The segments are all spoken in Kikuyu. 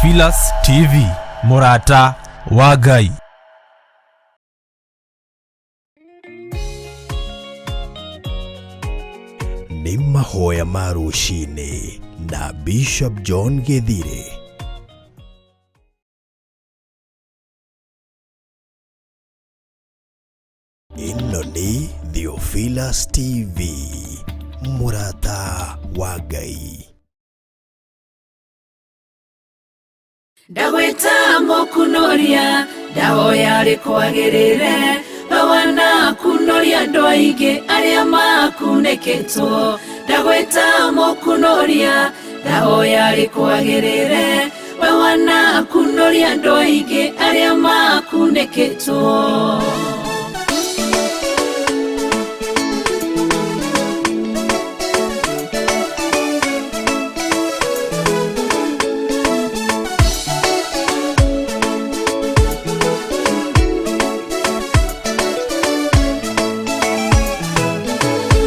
Theophilus TV, mũrata wa Ngai. Nĩ mahoya ma rũcinĩ na Bishop John Gĩthirĩ. Ĩno nĩ Theophilus TV, mũrata wa Ngai. Ndagwĩta mũkunoria, ndahoya rĩkwagĩrĩre, we wanakunoria andũ aingĩ arĩa makunĩkĩtwo. Ndagwĩta mũkunoria, ndahoya rĩkwagĩrĩre, we wanakunoria andũ aingĩ arĩa makunĩkĩtwo.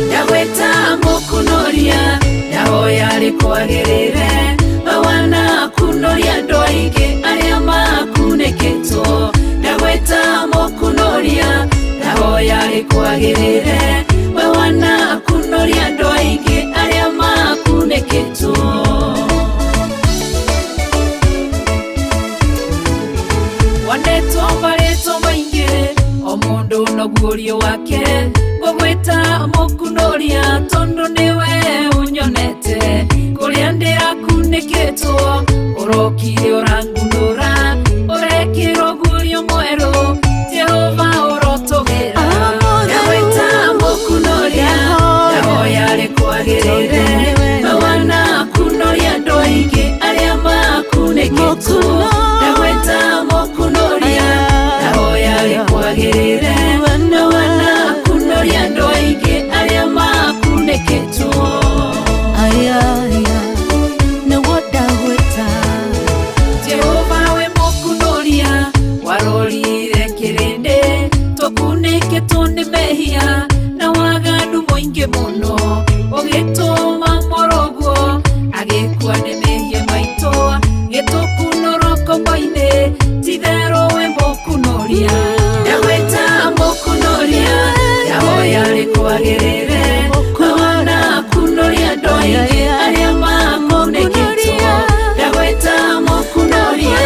Ndagwĩta mũkunoria, ndahoya rĩkwagĩrĩre, we wanakunoria andũ aingĩ arĩa makunĩkĩtwo. Ndagwĩta mũkunoria, ndahoya rĩkwagĩrĩre, we wanakunoria andũ aingĩ arĩa makunĩkĩtwo. Wanetwo marĩtwa maingĩ, o mũndũ noguo wake, ngũgwĩta mũkunoria tondũ nĩwe ũnyonete. Kũrĩa ndĩrakunĩkĩtwo, ũrokire ũrangunũra, ũrekĩra ũguũrio mwerũ, Jehova ũrotũgĩra. Ndagwĩta mũkunoria, ndahoya rĩkwagĩrĩre, we wanakunoria andũ aingĩ arĩa makunĩkĩtwo. Ndagwĩta mũkunoria, ndahoya rĩkwagĩrĩre, we wanakunoria andũ aingĩ arĩa makunĩkĩtwo. Jehova we mũkunoria, warorire kĩrĩndĩ, tũkunĩkĩtwo nĩ mehia na waganu mũingĩ mũno, ũgĩtũma mũrũguo agĩkua nĩ mehia maitũ, gĩtũkunũra ngombo-inĩ, ti-itherũ we mũkunoria. Ndagwĩta mũkunoria, ndahoya rĩkwagĩrĩre, we wanakunoria andũ aingĩ arĩa makunĩkĩtwo. Ndagwĩta mũkunoria,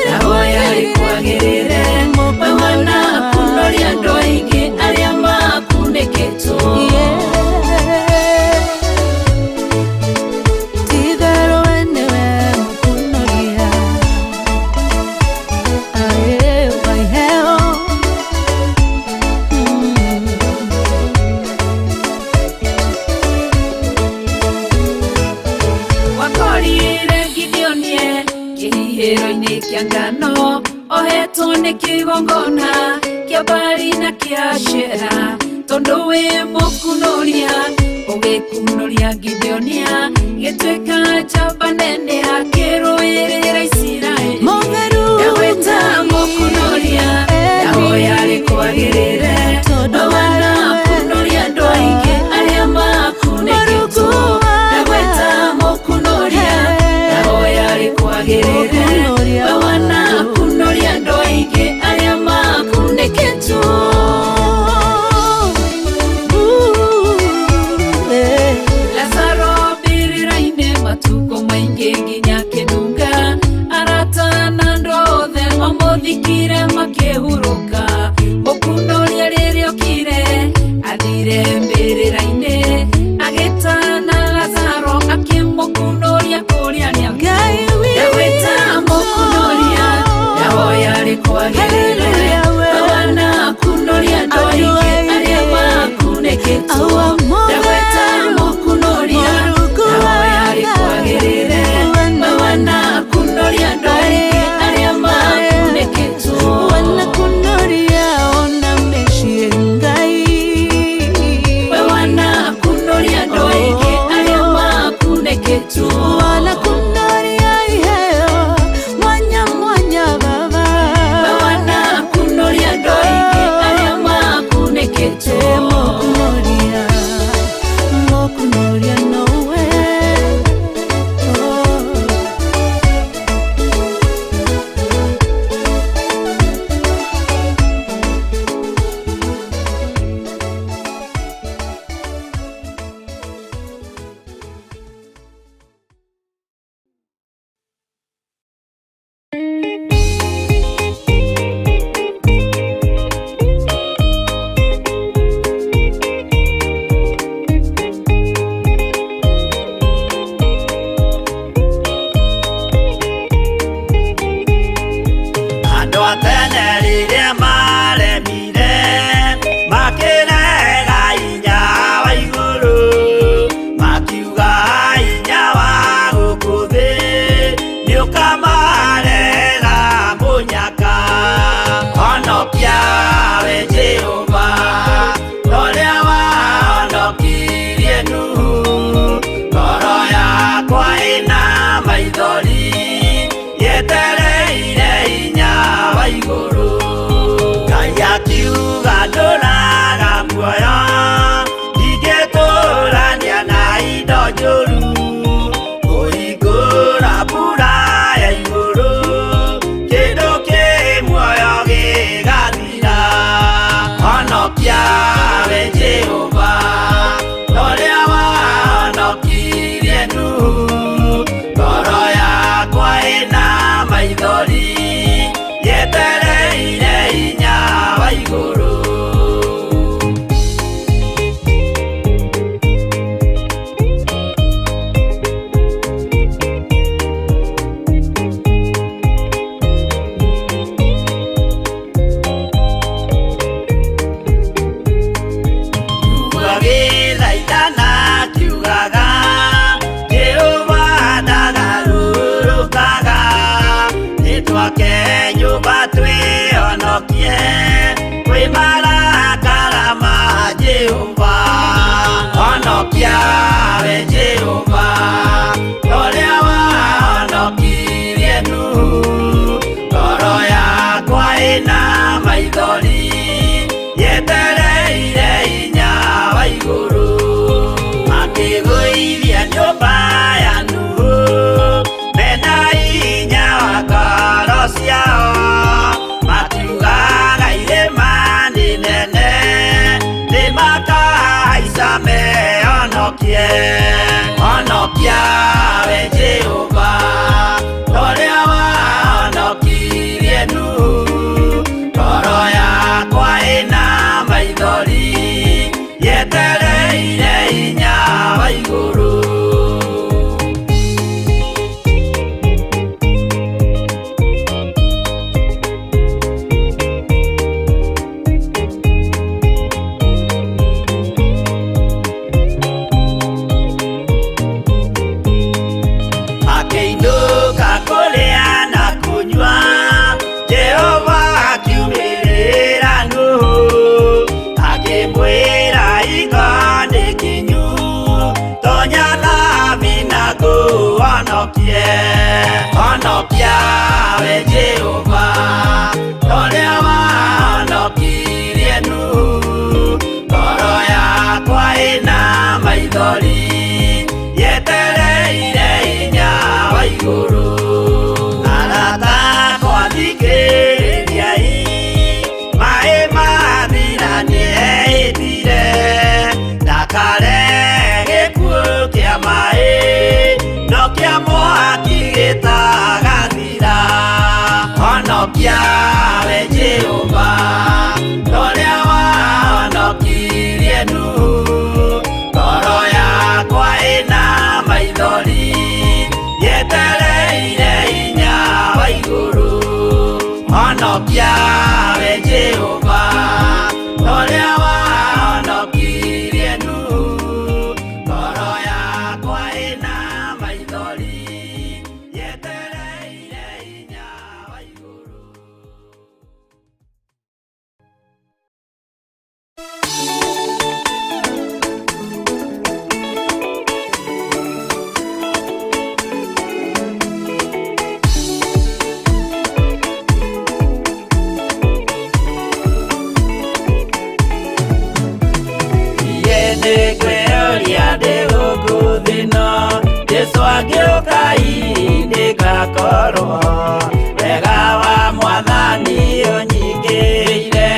ndahoya rĩkwagĩrĩre, we wanakunoria andũ aingĩ arĩa makunĩkĩtwo. Wakorire Gideonie kĩhihĩro-inĩ kĩa ngano, ohetwo nĩ kĩgongona kĩa Baali na kĩa Ashera, tondũ wĩ mũkunoria, ũgĩkunoria Gideonia, gĩtuĩka njamba nene akĩrũĩrĩra Isiraeli. Ndagwĩta mũkunoria, ndahoya rĩkwagĩrĩre, we wanakunoria andũ aingĩ arĩa makunĩkĩtwo. Ndagwĩta mũkunoria, ndahoya rĩkwagĩrĩre, we wanakunoria andũ aingĩ arĩa makunĩkĩtwo. Lazaro mbĩrĩra-inĩ matukũ maingĩ nginya Honokia we Jehova, ũrĩa wahonokirie Nuhu. Ngoro yakwa ĩna maithori, yetereire hinya wa igũrũ. Makĩgũithia nyũmba ya Nuhu, mena hinya wa ngoro ciao. Makiugaga irĩma nĩ nene, nĩmakahaica mehonokie. Honokia we Jehova, ũrĩa wahonokirie Nuhu. Ngoro yakwa ĩna maithori, yetereire hinya wa igũrũ. Makĩinũka kũrĩa na kũnyua, Jehova akiumĩrĩra Nuhu, akĩmwĩra hingo nĩ kinyu, tonya thabina ngũhonokie. Honokia we Jehova, ũrĩa wahonokirie Nuhu. Ngoro yakwa ĩna maithori, yetereire hinya wa igũrũ. Arata akwa thikĩrĩriai, maĩ mathira nĩehĩtire, ndakarehe gĩkuũ kĩa maĩ, no kĩa mwaki gĩtagathira. Honokia we Jehova, ũrĩa wahonokirie Nuhu. Ngoro yakwa ĩna maithori, yetereire hinya wa igũrũ. Honokia we Jehova, ũrĩa wahonokirie Nuhu. Ngoro yakwa ĩna maithori, yetereire hinya wa igũrũ. Nĩngwĩyũria ndĩ gũkũ thĩ ĩno, Jesũ angĩũka hihi nĩngakorwo. Wega wa Mwathani ũnyingĩrĩire,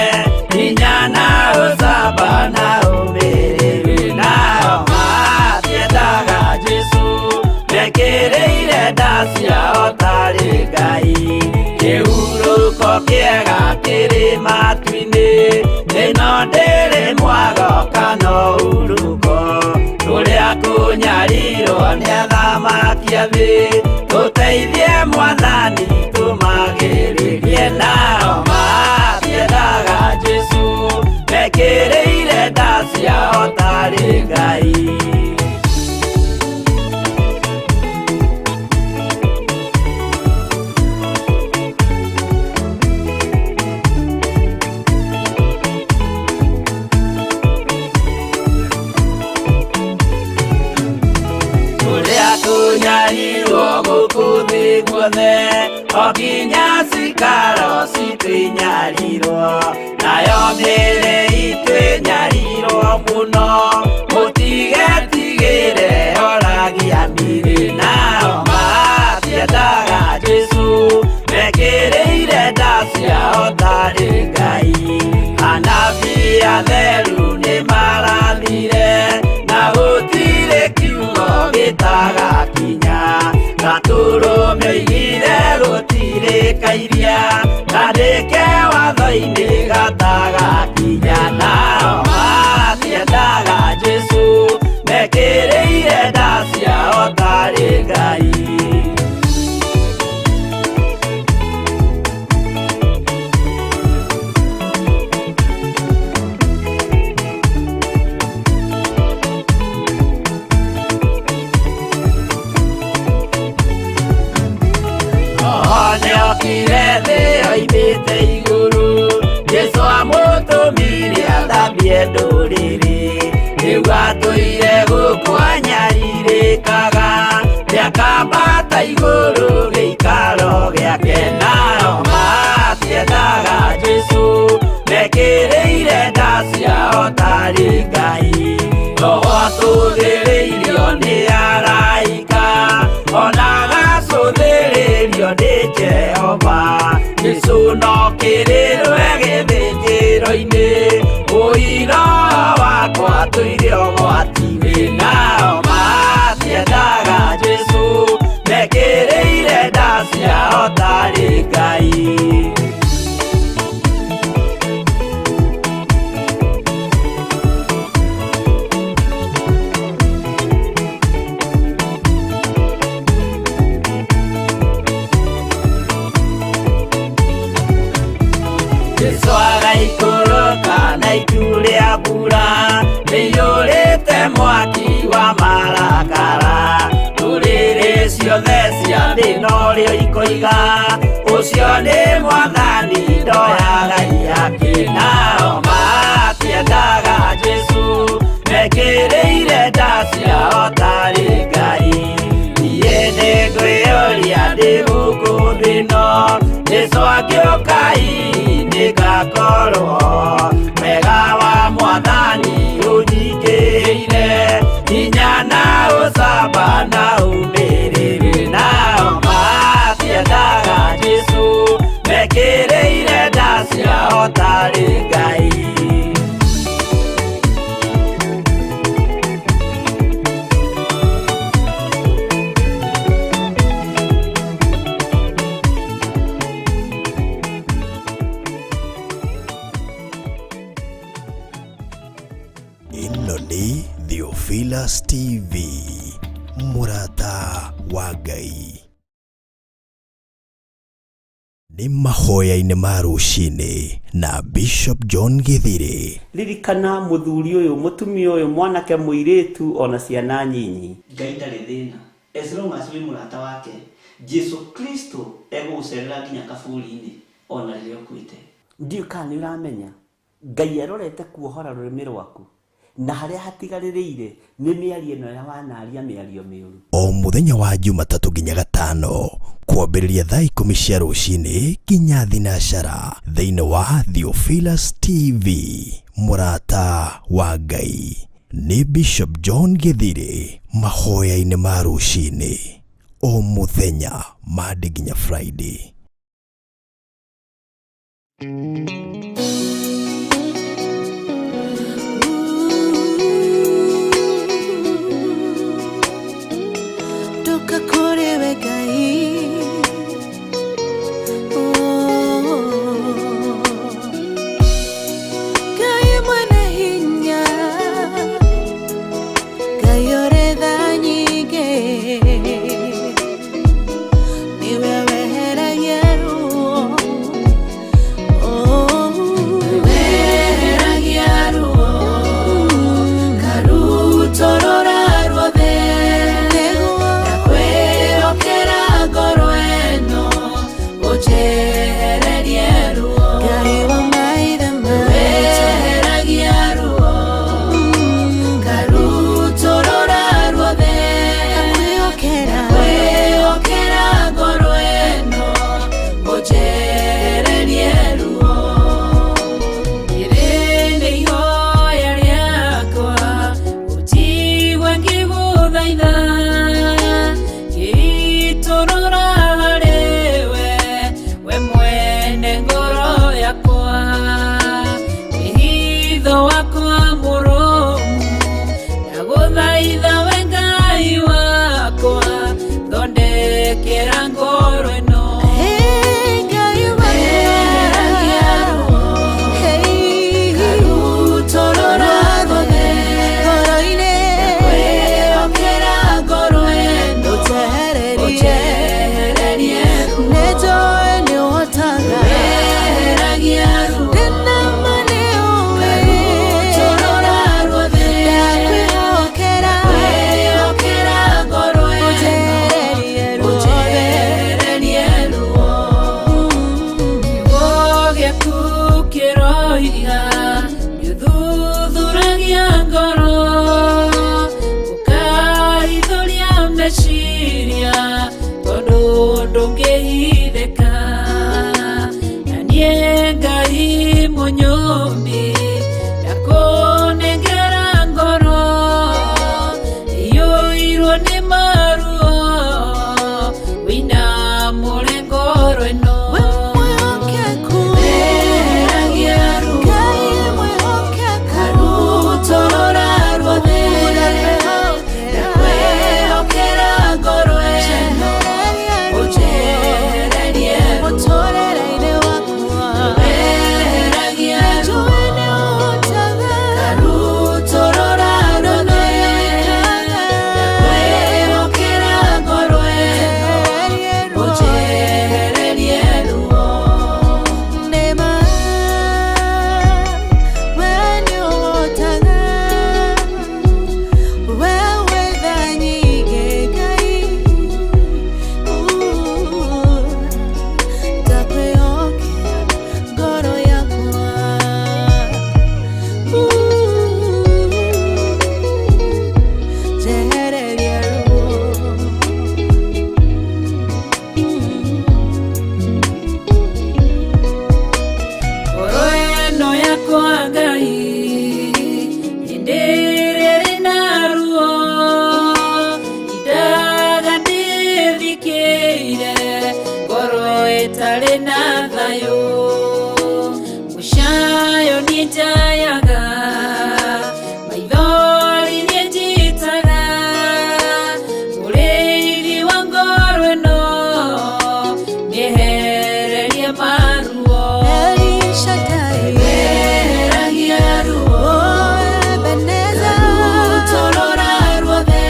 hinya na ũcamba na ũmĩrĩru. Nao matiendaga Jesũ, mekĩrĩire nda ciao tarĩ Ngai. Kĩhurũko kĩega kĩrĩ matu-inĩ, ĩno ndĩrĩ mwago kana ũhurũko. Kũrĩa kũnyarirwo nĩ athamaki a thĩ, tũteithie Mwathani tũmagĩrĩrie. Nao matiendaga Jesũ, mekĩrĩire nda ciao tarĩ Ngai. Kũrĩa kũnyarirwo gũkũ thĩ guothe, o nginya cikaro citũ inyarirwo, nayo mĩĩrĩ itũ ĩnyarirwo mũno. Mũtigetigĩre oragia mĩĩrĩ, nao matiendaga Jesũ, mekĩrĩire nda ciao tarĩ Ngai. Anabii atheru nĩmarathire, na gũtirĩ kiugo gĩtagakinya. Gatũrũme oigire gũtirĩ kairia, kandĩke watho-inĩ gatagakinya. Nao matiendaga Jesũ, mekĩrĩire nda ciao tarĩ Ngai. Nĩokire thĩ oimĩte igũrũ, Jesũ amũtũmire athambie ndũrĩrĩ. Rĩu atũire gũkũ Kwanyarirĩkaga nĩakambata igũrũ gĩikaro gĩake nao matiendaga Jesũ mekĩrĩire nda ciao tarĩ Ngai roho acũthĩrĩirio nĩ araika ona agacũthĩrĩrio nĩ Jehova Jesũ no kĩrĩrwe gĩthĩnjĩro-inĩ ũira wakwa tũire ũgwati-inĩ nao matiendaga Jesũ mekĩrĩire nda ciao tarĩ Ngai. Jesu agaikũrũka na itu rĩa mbura rĩiyũrĩte mwaki wa marakara ndũrĩrĩ ciothe cia thĩ norĩo ikoiga ũcio nĩ mwathani ndoyaga ihaki nao matiendaga Jesũ mekĩrĩire nda ciao tarĩ Ngai niĩ nĩngwĩyũria ndĩ gũkũ thĩ ĩno Jesũ angĩũka nĩngakorwo wega wa mwathani ũnyingĩrĩire hinya na ũcamba na ũmĩrĩru nao matiendaga Jesũ mekĩrĩire nda ciao tarĩ Ngai. Ĩno nĩ Theophilus TV, mũrata wa Ngai. Nĩ mahoya-inĩ ma rũcinĩ na Bishop John Gĩthirĩ. Ririkana mũthuri ũyũ, mũtumia ũyũ, mwanake, mũirĩtu ona ciana nyinyi. Ngai ndarĩ thĩna as long as wĩ mũrata wake. Jesu Kristo egũgũcerera nginya kaburi-inĩ ona rĩrĩa ũkuĩte. Ndiũĩ kana nĩ ũramenya Ngai arorete kuohora rũrĩmĩ rwaku na harĩa hatigarĩrĩire nĩ mĩario ĩno ya wanaria mĩario mĩũru. O mũthenya wa Jumatatũ nginya Gatano kwambĩrĩria thaa 10 cia rũcinĩ nginya thinacara thĩinĩ wa Theophilus TV, mũrata wa Ngai. Nĩ Bishop John Gĩthirĩ mahoya-inĩ ma rũcinĩ o mũthenya Monday nginya Friday. Ndoka kũrĩ we Ngai, Ngai mwene hinya, Ngai ũrĩ tha nyingĩ, nĩwe weheragia ruo. Ndũngĩhithĩka na niĩ Ngai mũnyũmbi ndakũnengera ngoro iyũirwo nĩ maruo wĩna mũrengoro ĩno. We mwĩhokeku, Weheragia ruo, Ngai mwĩhokeku, karutorora ruothe, ndakwĩhokera ngoro ĩno, ũnjehererie ruo. Mũtũrĩre-inĩ wakwa, Weheragia ruo, njũĩ nĩ ũhotaga, karutorora ruothe, ndakwĩhokera ngoro ĩno, ũnjehererie ruo. Nĩma, we nĩ ũhotaga, we wĩ tha nyingĩ Ngai, ndakwĩhokera ngoro yakwa, njehereria ruo. Ngoro ĩno yakwa Ngai hĩndĩ ĩrĩa ĩrĩ na ruo indaga ndĩthikĩire ngoro ĩtarĩ na thayũ mũcayo niĩ njayaga maithori niĩ njitaga mũrĩithi wa ngoro ĩno mĩehererie maruo. El Shaddai, Weheragia ruo, oh Ebenezer, karutorora ruothe,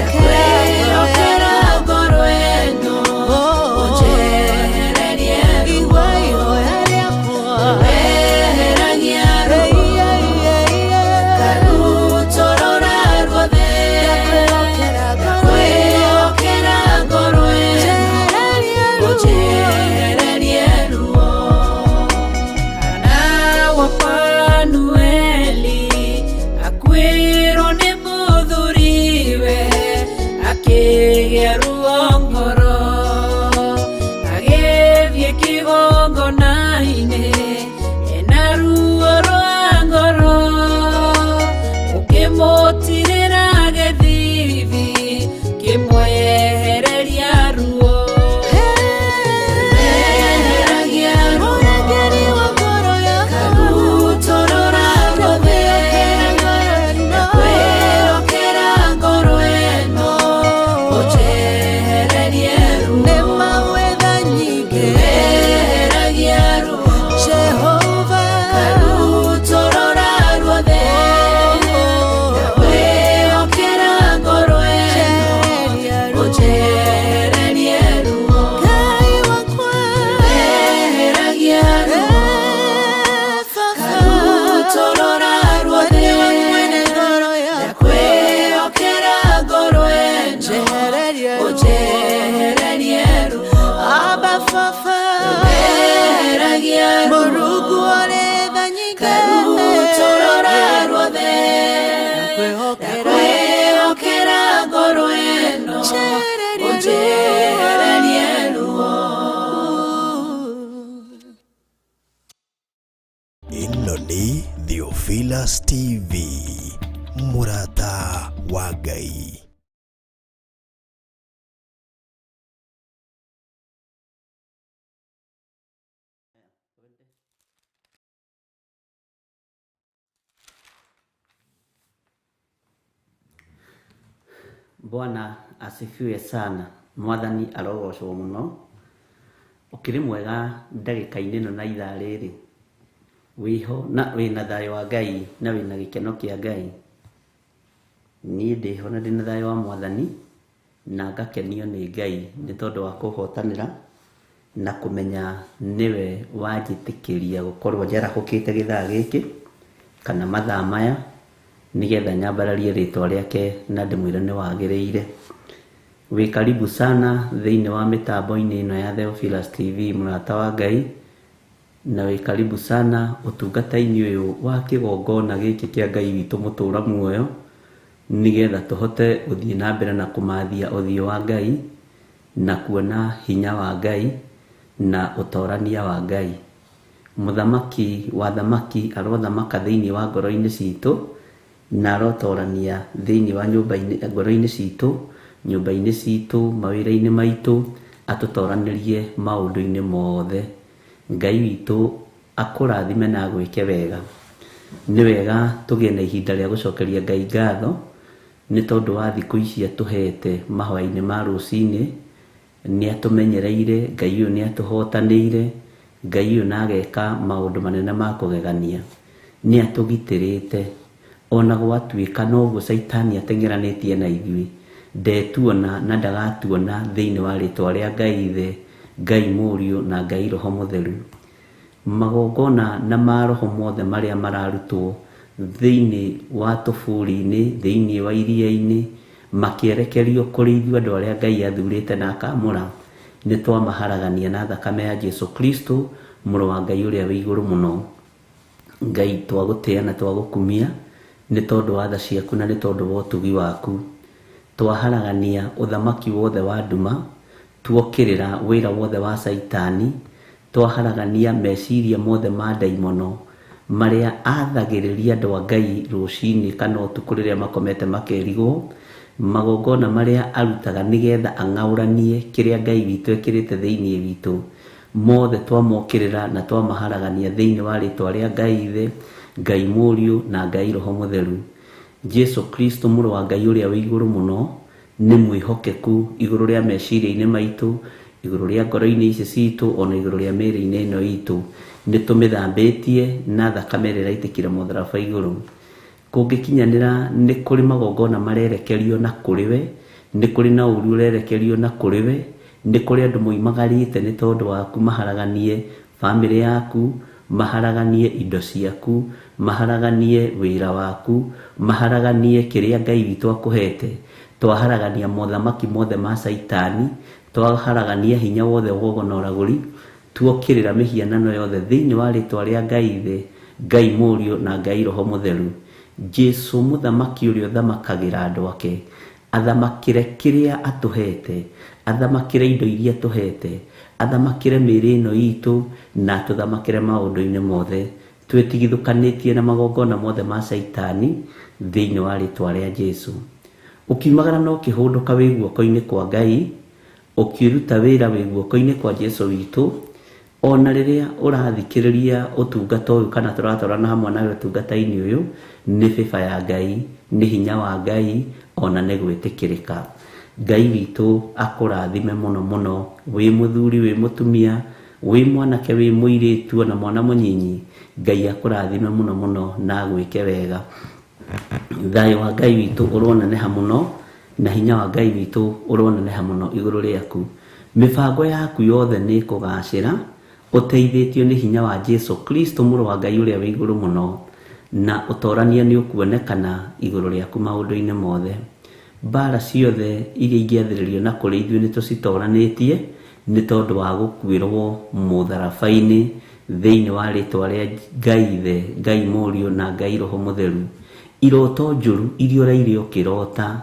ndakwĩhokera ngoro ĩno, ũnjehererie ruo. Igua ihoya rĩakwa, Weheragia ruo, karutorora ruothe, ndakwĩhokera ngoro ĩno, ũnjehererie ruo. Kana wa Fanueli akuĩrwo nĩ mũthuriwe akĩgĩa ruo ngoro agĩthiĩ kĩgongona-inĩ ena ruo rwa ngoro ũkĩmũtirĩra gĩthithi kĩmwehereria ruo. Weheragia ruo, Mũrangĩri wa ngoro yakwa, karutorora ruothe, ndakwĩhokera ngoro ĩno, ũnjehererie ruo. Nĩma wĩ tha nyingĩ, Weheragia ruo, Jehova, karutorora ruothe, ndakwĩhokera ngoro ĩno, ũnjehererie ruo. Ngai wakwa, Weheragia ruo, karutorora ruothe, nĩwe mwene ngoro yakwa, ndakwĩhokera ngoro ĩno, njehererie ruo. ũnjehererie ruo. Abba Fafa, Weheragia ruo, Mũrungu ũrĩ tha nyingĩ, karutorora ruothe, ndakwĩhokera ngoro ĩno, ũnjehererie ruo. Ĩno nĩ Theophilus TV, mũrata wa Ngai. Bwana asifiwe sana. Mwathani arogocwo mũno. Ũkĩrĩ mwega ndagĩka-inĩ ĩno na ithaa rĩrĩ, wĩho na wĩna thayũ wa Ngai na wĩna gĩkeno kĩa Ngai. Niĩ ndĩho na ndĩna thayũ wa Mwathani na ngakenio nĩ Ngai nĩ tondũ wa kũhotanĩra na kũmenya nĩwe wanjĩtĩkĩria gũkorwo njarahũkĩte gĩthaa gĩkĩ kana mathaa maya nĩgetha nyambararie rĩtwa rĩake na ndĩmwĩre nĩ wagĩrĩire. Wĩ karibu sana thĩinĩ wa mĩtambo-inĩ ĩno ya Theophilus TV mũrata wa Ngai, na wĩ karibu sana ũtungata-inĩ ũyũ wa kĩgongona gĩkĩ kĩa Ngai witũ mũtũra muoyo, nĩgetha tũhote gũthiĩ na mbere na kũmathia ũthiũ wa Ngai. Na kuona hinya wa Ngai na ũtorania wa Ngai. Mũthamaki wa thamaki arothamaka thĩinĩ wa ngoro-inĩ citũ na arotorania thĩinĩ wa nyũmba-inĩ ngoro-inĩ citũ, nyũmba-inĩ citũ, mawĩra-inĩ maitũ, atũtoranĩrie maũndũ-inĩ mothe. Ngai witũ akũrathime na agwĩke wega. Nĩ wega tũgĩe na ihinda rĩa gũcokeria Ngai ngatho nĩ tondũ wa thikũ ici atũhete mahoya-inĩ ma rũcinĩ. Nĩ atũmenyereire, Ngai ũyũ nĩ atũhotanĩire, Ngai ũyũ na ageka maũndũ manene ma kũgegania. Nĩ atũgitĩrĩte ona gwatuĩka noguo Caitani ateng'eranĩtie na ithuĩ, ndetuona na ndagatuona thĩinĩ wa rĩtwa rĩa Ngai Ithe, Ngai Mũriũ na Ngai Roho Mũtheru. Magongona na maroho mothe marĩa mararutwo thĩinĩ wa tũburi-inĩ, thĩinĩ wa iria-inĩ, makĩerekerio kũrĩ ithuĩ andũ arĩa Ngai athurĩte na akamũra, nĩ twamaharagania na thakame ya Jesu Kristo, mũrũ wa Ngai ũrĩa wĩ igũrũ mũno. Ngai twagũtĩa na twagũkumia nĩ tondũ wa tha ciaku na nĩ tondũ wa ũtugi waku. Twaharagania ũthamaki wothe wa nduma, tuokĩrĩra wĩra wothe wa Caitani, twaharagania meciria mothe ma ndaimono marĩa athagĩrĩria andũ a Ngai rũcinĩ kana ũtukũ rĩrĩa makomete makerigwo, magongona marĩa arutaga nĩgetha ang'aũranie kĩrĩa Ngai witũ ekĩrĩte thĩinĩ witũ, mothe twamokĩrĩra na twamaharagania thĩinĩ wa rĩtwa rĩa Ngai Ithe, Ngai Mũriũ na Ngai Roho Mũtheru. Jesu Kristo mũrũ wa Ngai ũrĩa wĩ igũrũ mũno nĩ mwĩhokeku igũrũ rĩa meciria-inĩ maitũ, igũrũ rĩa ngoro-inĩ ici citũ, ona igũrũ rĩa mĩĩrĩ-inĩ ĩno itũ. Nĩ tũmĩthambĩtie na thakame ĩrĩa ĩraitĩkire mũtharaba igũrũ. Kũngĩkinyanĩra nĩ kũrĩ magongona marerekerio na kũrĩ we, nĩ kũrĩ na ũru ũrerekerio na kũrĩ we, nĩ kũrĩ andũ moimagarĩte nĩ tondũ waku maharaganie bamĩrĩ yaku, maharaganie indo ciaku, maharaganie wĩra waku, maharaganie kĩrĩa Ngai witũ akũhete. Twaharagania mothamaki mothe ma Caitani, twaharagania hinya wothe wa ũgo na ũragũri, tuokĩrĩra mĩhianano yothe thĩinĩ wa rĩtwa rĩa Ngai Ithe, Ngai Mũriũ na Ngai Roho Mũtheru. Jesu mũthamaki ũrĩa ũthamakagĩra andũ ake, athamakĩre kĩrĩa atũhete, athamakĩre indo iria atũhete, athamakĩre mĩĩrĩ ĩno itũ na atũthamakĩre maũndũ-inĩ mothe. Twĩtigithũkanĩtie na magongona mothe ma Caitani thĩinĩ wa rĩtwa rĩa Jesu. Ũkiumagara na ũkĩhũndũka wĩ guoko-inĩ kwa Ngai, ũkĩruta wĩra wĩ guoko-inĩ kwa Jesu witũ, ona rĩrĩa ũrathikĩrĩria ũtungata ũyũ kana tũratwarana hamwe nawe ũtungata-inĩ ũyũ, nĩ bĩba ya Ngai, nĩ hinya wa Ngai, ona nĩ gwĩtĩkĩrĩka. Ngai witũ akũrathime mũno mũno, wĩ mũthuri, wĩ mũtumia, wĩ mwanake, wĩ mũirĩtu, ona mwana mũnyinyi. Ngai akũrathime mũno mũno na agwĩke wega. Thayũ wa Ngai witũ ũroneneha mũno na hinya wa Ngai witũ ũroneneha mũno igũrũ rĩaku. Mĩbango yaku yothe nĩ ĩkũgacĩra ũteithĩtio nĩ hinya wa Jesu Kristo mũrũ wa Ngai ũrĩa wĩ igũrũ mũno, na ũtorania nĩ ũkuonekana igũrũ rĩaku maũndũ-inĩ mothe. Mbara ciothe iria ingĩathĩrĩrio na kũrĩ ithuĩ nĩ tũcitoranĩtie nĩ tondũ wa gũkuĩrwo mũtharaba-inĩ thĩinĩ wa rĩtwa rĩa Ngai Ithe, Ngai Mũriũ na Ngai Roho Mũtheru. Iroto njũru iria ũraire ũkĩrota,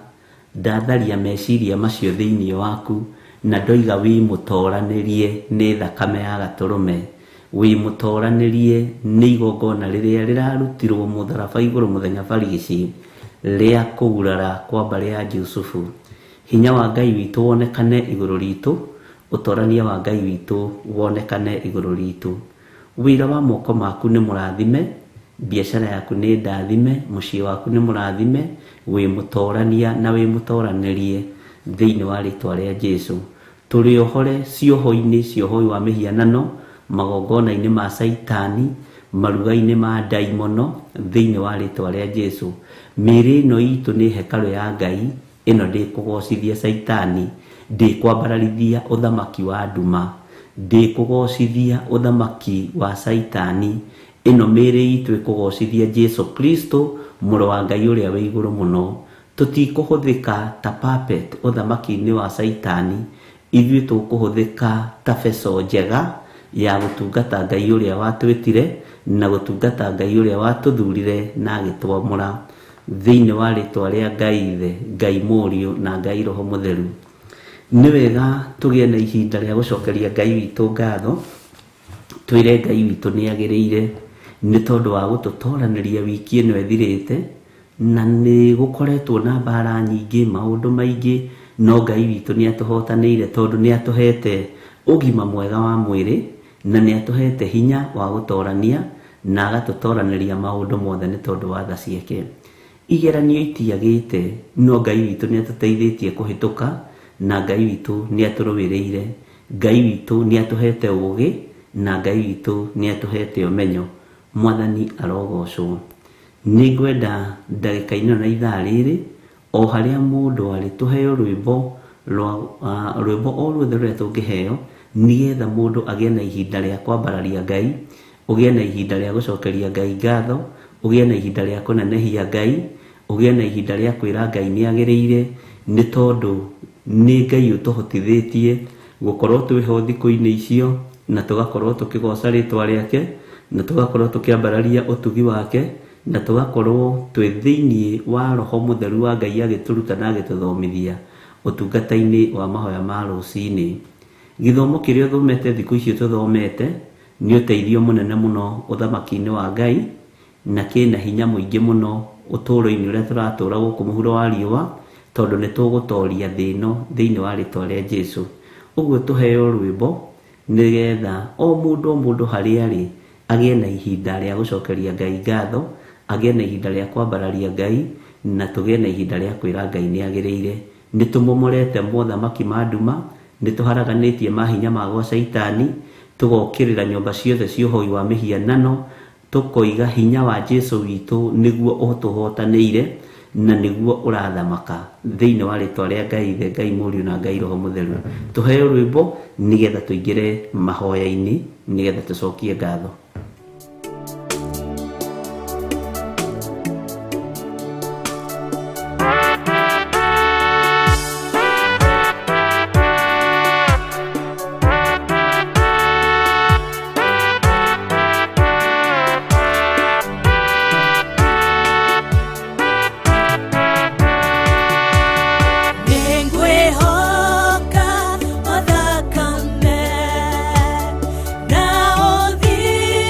ndatharia meciria macio thĩinĩ waku na ndoiga wĩ mũtoranĩrie nĩ thakame ya gatũrũme, wĩ mũtoranĩrie nĩ igongona rĩrĩa rĩrarutirwo mũtharaba igũrũ mũthenya barigici rĩa kũgurara kwa mbarĩ ya Jusufu. Hinya wa Ngai witũ wonekane igũrũ ritũ, ũtorania wa Ngai witũ wonekane igũrũ ritũ. Wĩra wa moko maku nĩ mũrathime, biacara yaku nĩ ndathime, mũciĩ waku nĩ mũrathime, wĩ mũtorania na wĩ mũtoranĩrie thĩinĩ wa rĩtwa rĩa Jesu. Tũrĩ ohore cioho-inĩ, cioho wa mĩhianano, magongona-inĩ ma Caitani, maruga-inĩ ma ndaimono thĩinĩ wa rĩtwa rĩa Jesu. Mĩĩrĩ ĩno itũ nĩ hekarũ ya Ngai, ĩno ndĩkũgocithia Caitani, ndĩkwambararithia ũthamaki wa nduma, ndĩkũgocithia ũthamaki wa Caitani, ĩno mĩĩrĩ itũ ĩkũgocithia Jesu Kristo mũrũ wa Ngai ũrĩa wĩ igũrũ mũno. Tũtikũhũthĩka ta puppet ũthamaki-inĩ wa Caitani, ithuĩ tũkũhũthĩka ta beco njega ya gũtungata Ngai ũrĩa watwĩtire na gũtungata Ngai ũrĩa watũthurire na agĩtwamũra thĩinĩ wa rĩtwa rĩa Ngai Ithe, Ngai Mũriũ na Ngai Roho Mũtheru. Nĩ wega tũgĩe na ihinda rĩa gũcokeria Ngai witũ ngatho, twĩre Ngai witũ nĩ agĩrĩire nĩ tondũ wa gũtũtoranĩria wiki ĩno ĩthirĩte, na nĩ gũkoretwo na mbara nyingĩ, maũndũ maingĩ, no Ngai witũ nĩ atũhotanĩire tondũ nĩ atũhete ũgima mwega wa mwĩrĩ, na nĩ atũhete hinya wa gũtorania na agatũtoranĩria maũndũ mothe nĩ tondũ wa tha ciake. Igeranio itiagĩte, no Ngai witũ nĩ atũteithĩtie kũhĩtũka, na Ngai witũ nĩ atũrũĩrĩire, Ngai witũ nĩ atũhete ũgĩ, na Ngai witũ nĩ atũhete ũmenyo. Mwathani arogocwo. Nĩ ngwenda ndagĩka-inĩ ĩno na ithaa rĩrĩ, o harĩa mũndũ arĩ, tũheo rwĩmbo rwa rwĩmbo o ruothe rũrĩa tũngĩheo, nĩgetha mũndũ agĩe na ihinda rĩa kwambararia Ngai, ũgĩe na ihinda rĩa gũcokeria Ngai ngatho, ũgĩe na ihinda rĩa kũnenehia Ngai, ũgĩe na ihinda rĩa kwĩra Ngai nĩ agĩrĩire, nĩ tondũ nĩ Ngai ũtũhotithĩtie gũkorwo twĩho thikũ-inĩ icio, na tũgakorwo tũkĩgoca rĩtwa rĩake, na tũgakorwo tũkĩambararia ũtugi wake, na tũgakorwo twĩ thĩiniĩ wa Roho Mũtheru wa Ngai agĩtũruta na agĩtũthomithia ũtungata-inĩ wa mahoya ma rũcinĩ. Gĩthomo kĩrĩa ũthomete thikũ icio tũthomete nĩ ũteithio mũnene mũno ũthamaki-inĩ wa Ngai, na kĩna hinya mũingĩ mũno ũtũũro-inĩ ũrĩa tũratũra gũkũ mũhuro wa riũa, tondũ nĩ tũgũtoria thĩ ĩno thĩinĩ wa rĩtwa rĩa Jesũ. Ũguo tũheo rwĩmbo nĩgetha o mũndũ o mũndũ harĩa arĩ agĩe na ihinda rĩa gũcokeria Ngai ngatho, agĩe na ihinda rĩa kwambararia Ngai, na tũgĩe na ihinda rĩa kwĩra Ngai nĩ agĩrĩire. Nĩ tũmomorete mothamaki ma nduma, nĩ tũharaganĩtie mahinya ma gwa caitani, tũgokĩrĩra nyũmba ciothe cia ũhoi wa mĩhianano, tũkoiga hinya wa Jesũ witũ nĩguo ũtũhotanĩire na nĩguo ũrathamaka thĩinĩ wa rĩtwa rĩa Ngai Ithe, Ngai Mũriũ na Ngai Roho Mũtheru. Tũheo rwĩmbo nĩgetha tũingĩre mahoya-inĩ, nĩgetha tũcokie ngatho. Nĩngwĩhoka o thakame na ũthingu.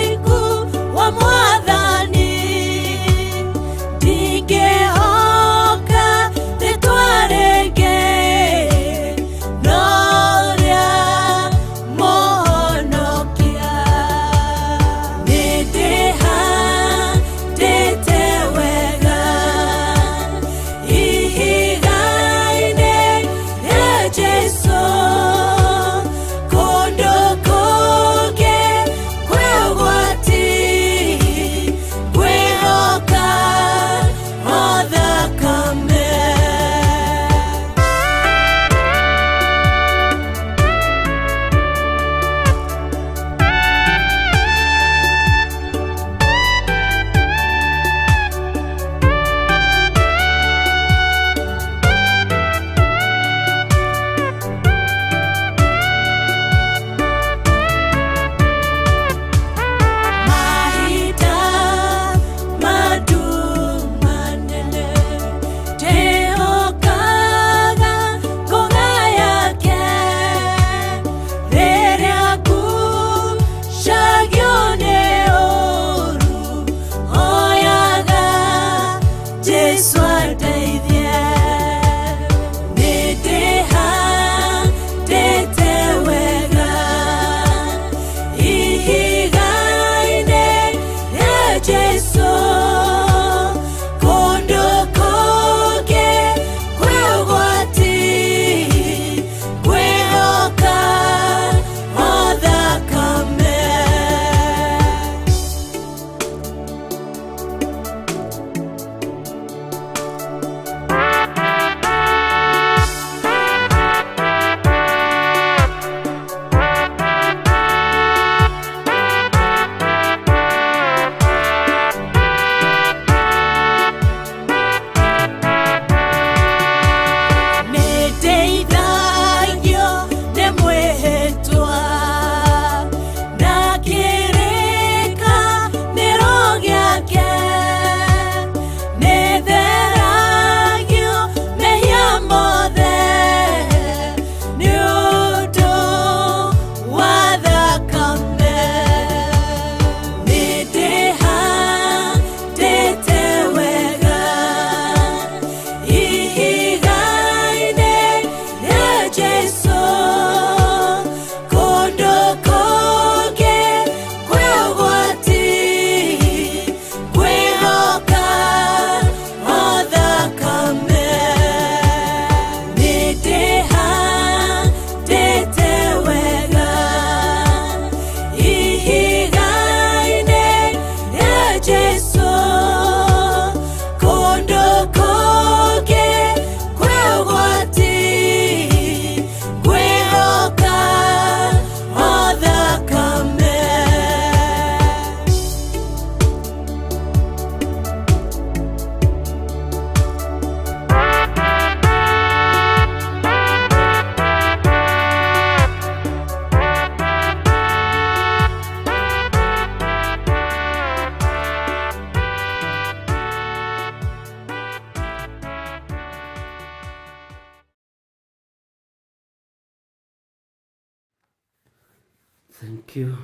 Thank you.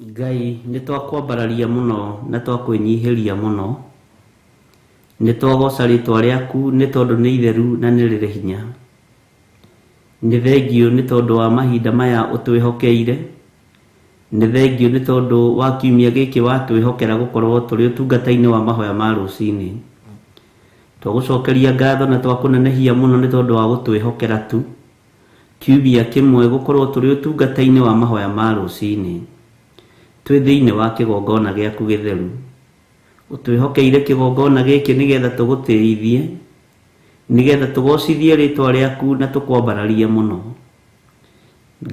Ngai nĩ twakwambararia mũno na twakwĩnyihĩria mũno. Nĩ twagoca rĩtwa rĩaku nĩ tondũ nĩ itheru na nĩ rĩrĩ hinya. Nĩ thengio nĩ tondũ wa mahinda maya ũtwĩhokeire. Nĩ thengio nĩ tondũ wa kiumia gĩkĩ watwĩhokera gũkorwo tũrĩ ũtungata-inĩ wa mahoya ma rũcinĩ. Twagũcokeria ngatho na twakũnenehia mũno nĩ tondũ wa gũtwĩhokera tu kiumia kĩmwe gũkorwo tũrĩ ũtungata-inĩ wa mahoya ma rũcinĩ. Twĩ thĩinĩ wa kĩgongona gĩaku gĩtheru. Ũtwĩhokeire kĩgongona gĩkĩ nĩgetha tũgũtĩithie, nĩgetha tũgocithie rĩtwa rĩaku na tũkwambararie mũno.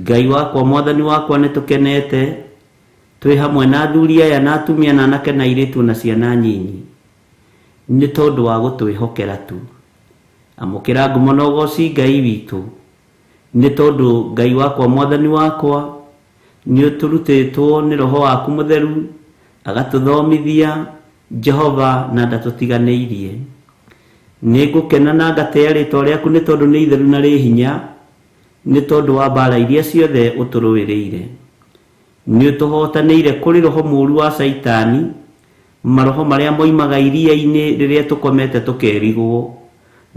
Ngai wakwa, mwathani wakwa, nĩ tũkenete twĩ hamwe na athuri aya na atumia na anake na airĩtu na ciana nyinyi nĩ tondũ wa gũtwĩhokera tu. Amũkĩra ngumo na ũgoci Ngai witũ nĩ tondũ Ngai wakwa, mwathani wakwa, nĩ ũtũrutĩtwo nĩ roho waku mũtheru agatũthomithia Jehova na ndatũtiganĩirie. Nĩ ngũkena na ngatĩa rĩtwa rĩaku nĩ tondũ nĩ itheru na rĩ hinya nĩ tondũ wa mbara iria ciothe ũtũrũĩrĩire. Nĩ ũtũhotanĩire kũrĩ roho mũũru wa Caitani, maroho marĩa moimaga iria-inĩ rĩrĩa tũkomete tũkerigwo,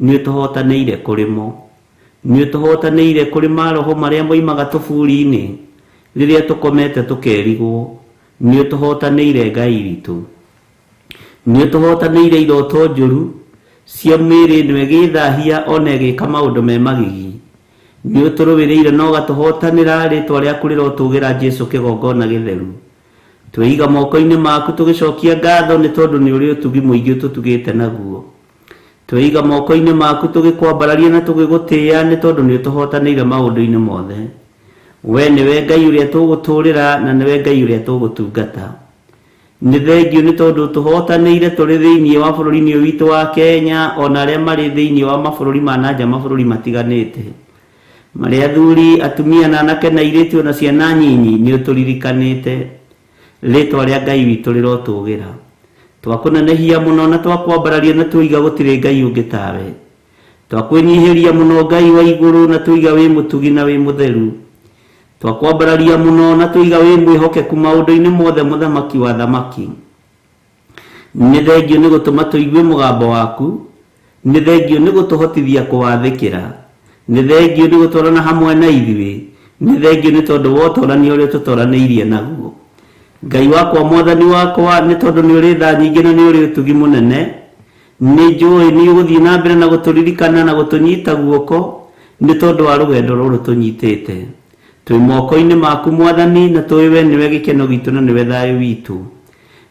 nĩ ũtũhotanĩire kũrĩ mo. Nĩ ũtũhotanĩire kũrĩ maroho marĩa moimaga tũburi-inĩ rĩrĩa tũkomete tũkerigwo, nĩ ũtũhotanĩire Ngai witũ. Nĩ ũtũhotanĩire iroto njũru cia mĩĩrĩ ĩno ĩgĩthahia ona ĩgĩka maũndũ me magigi. Nĩ ũtũrũĩrĩire na ũgatũhotanĩra rĩtwa rĩaku rĩrotũgĩra Jesũ kĩgongona gĩtheru. Twĩiga moko-inĩ maku tũgĩcokia ngatho nĩ tondũ nĩ ũrĩ ũtugi mũingĩ ũtũtugĩte naguo. Twĩiga moko-inĩ maku tũgĩkwambararia na tũgĩgũtĩĩa nĩ tondũ nĩ ũtũhotanĩire maũndũ-inĩ mothe. We nĩwe Ngai ũrĩa tũgũtũũrĩra na nĩwe Ngai ũrĩa tũgũtungata. Nĩ thengio nĩ tondũ tũhotanĩire tũrĩ thĩinĩ wa bũrũri-inĩ ũyũ witũ wa Kenya ona arĩa marĩ thĩinĩ wa mabũrũri ma nanja mabũrũri matiganĩte. Marĩ athuri, atumia na anake na airĩtu ona ciana nyinyi nĩ ũtũririkanĩte. Rĩtwa rĩa Ngai witũ rĩrotũgĩra. Twakũnenehia mũno na twakwambararia na tũiga gũtirĩ Ngai ũngĩ tawe. Twakwĩnyihĩria mũno Ngai wa igũrũ na tũiga wĩ mũtugi na wĩ mũtheru. Twakwambararia mũno na tũiga wĩ mwĩhokeku maũndũ-inĩ mothe mũthamaki wa thamaki. Nĩ thengio nĩ gũtũma tũigue mũgambo waku, nĩ thengio nĩ gũtũhotithia kũwathĩkĩra, nĩ thengio nĩ gũtwarana hamwe na ithuĩ, nĩ thengio nĩ tondũ wa ũtorania ũrĩa tũtoranĩirie naguo. Ngai wakwa, mwathani wakwa, nĩ tondũ nĩ ũrĩ tha nyingĩ na nĩ ũrĩ ũtugi mũnene, nĩ njũĩ nĩ ũgũthiĩ na mbere na gũtũririkana na gũtũnyita guoko nĩ tondũ wa rũgendo rũrũ tũnyitĩte. Twĩ moko-inĩ maku mwathani na tũĩ we nĩwe gĩkeno gitũ na nĩwe thayũ witũ.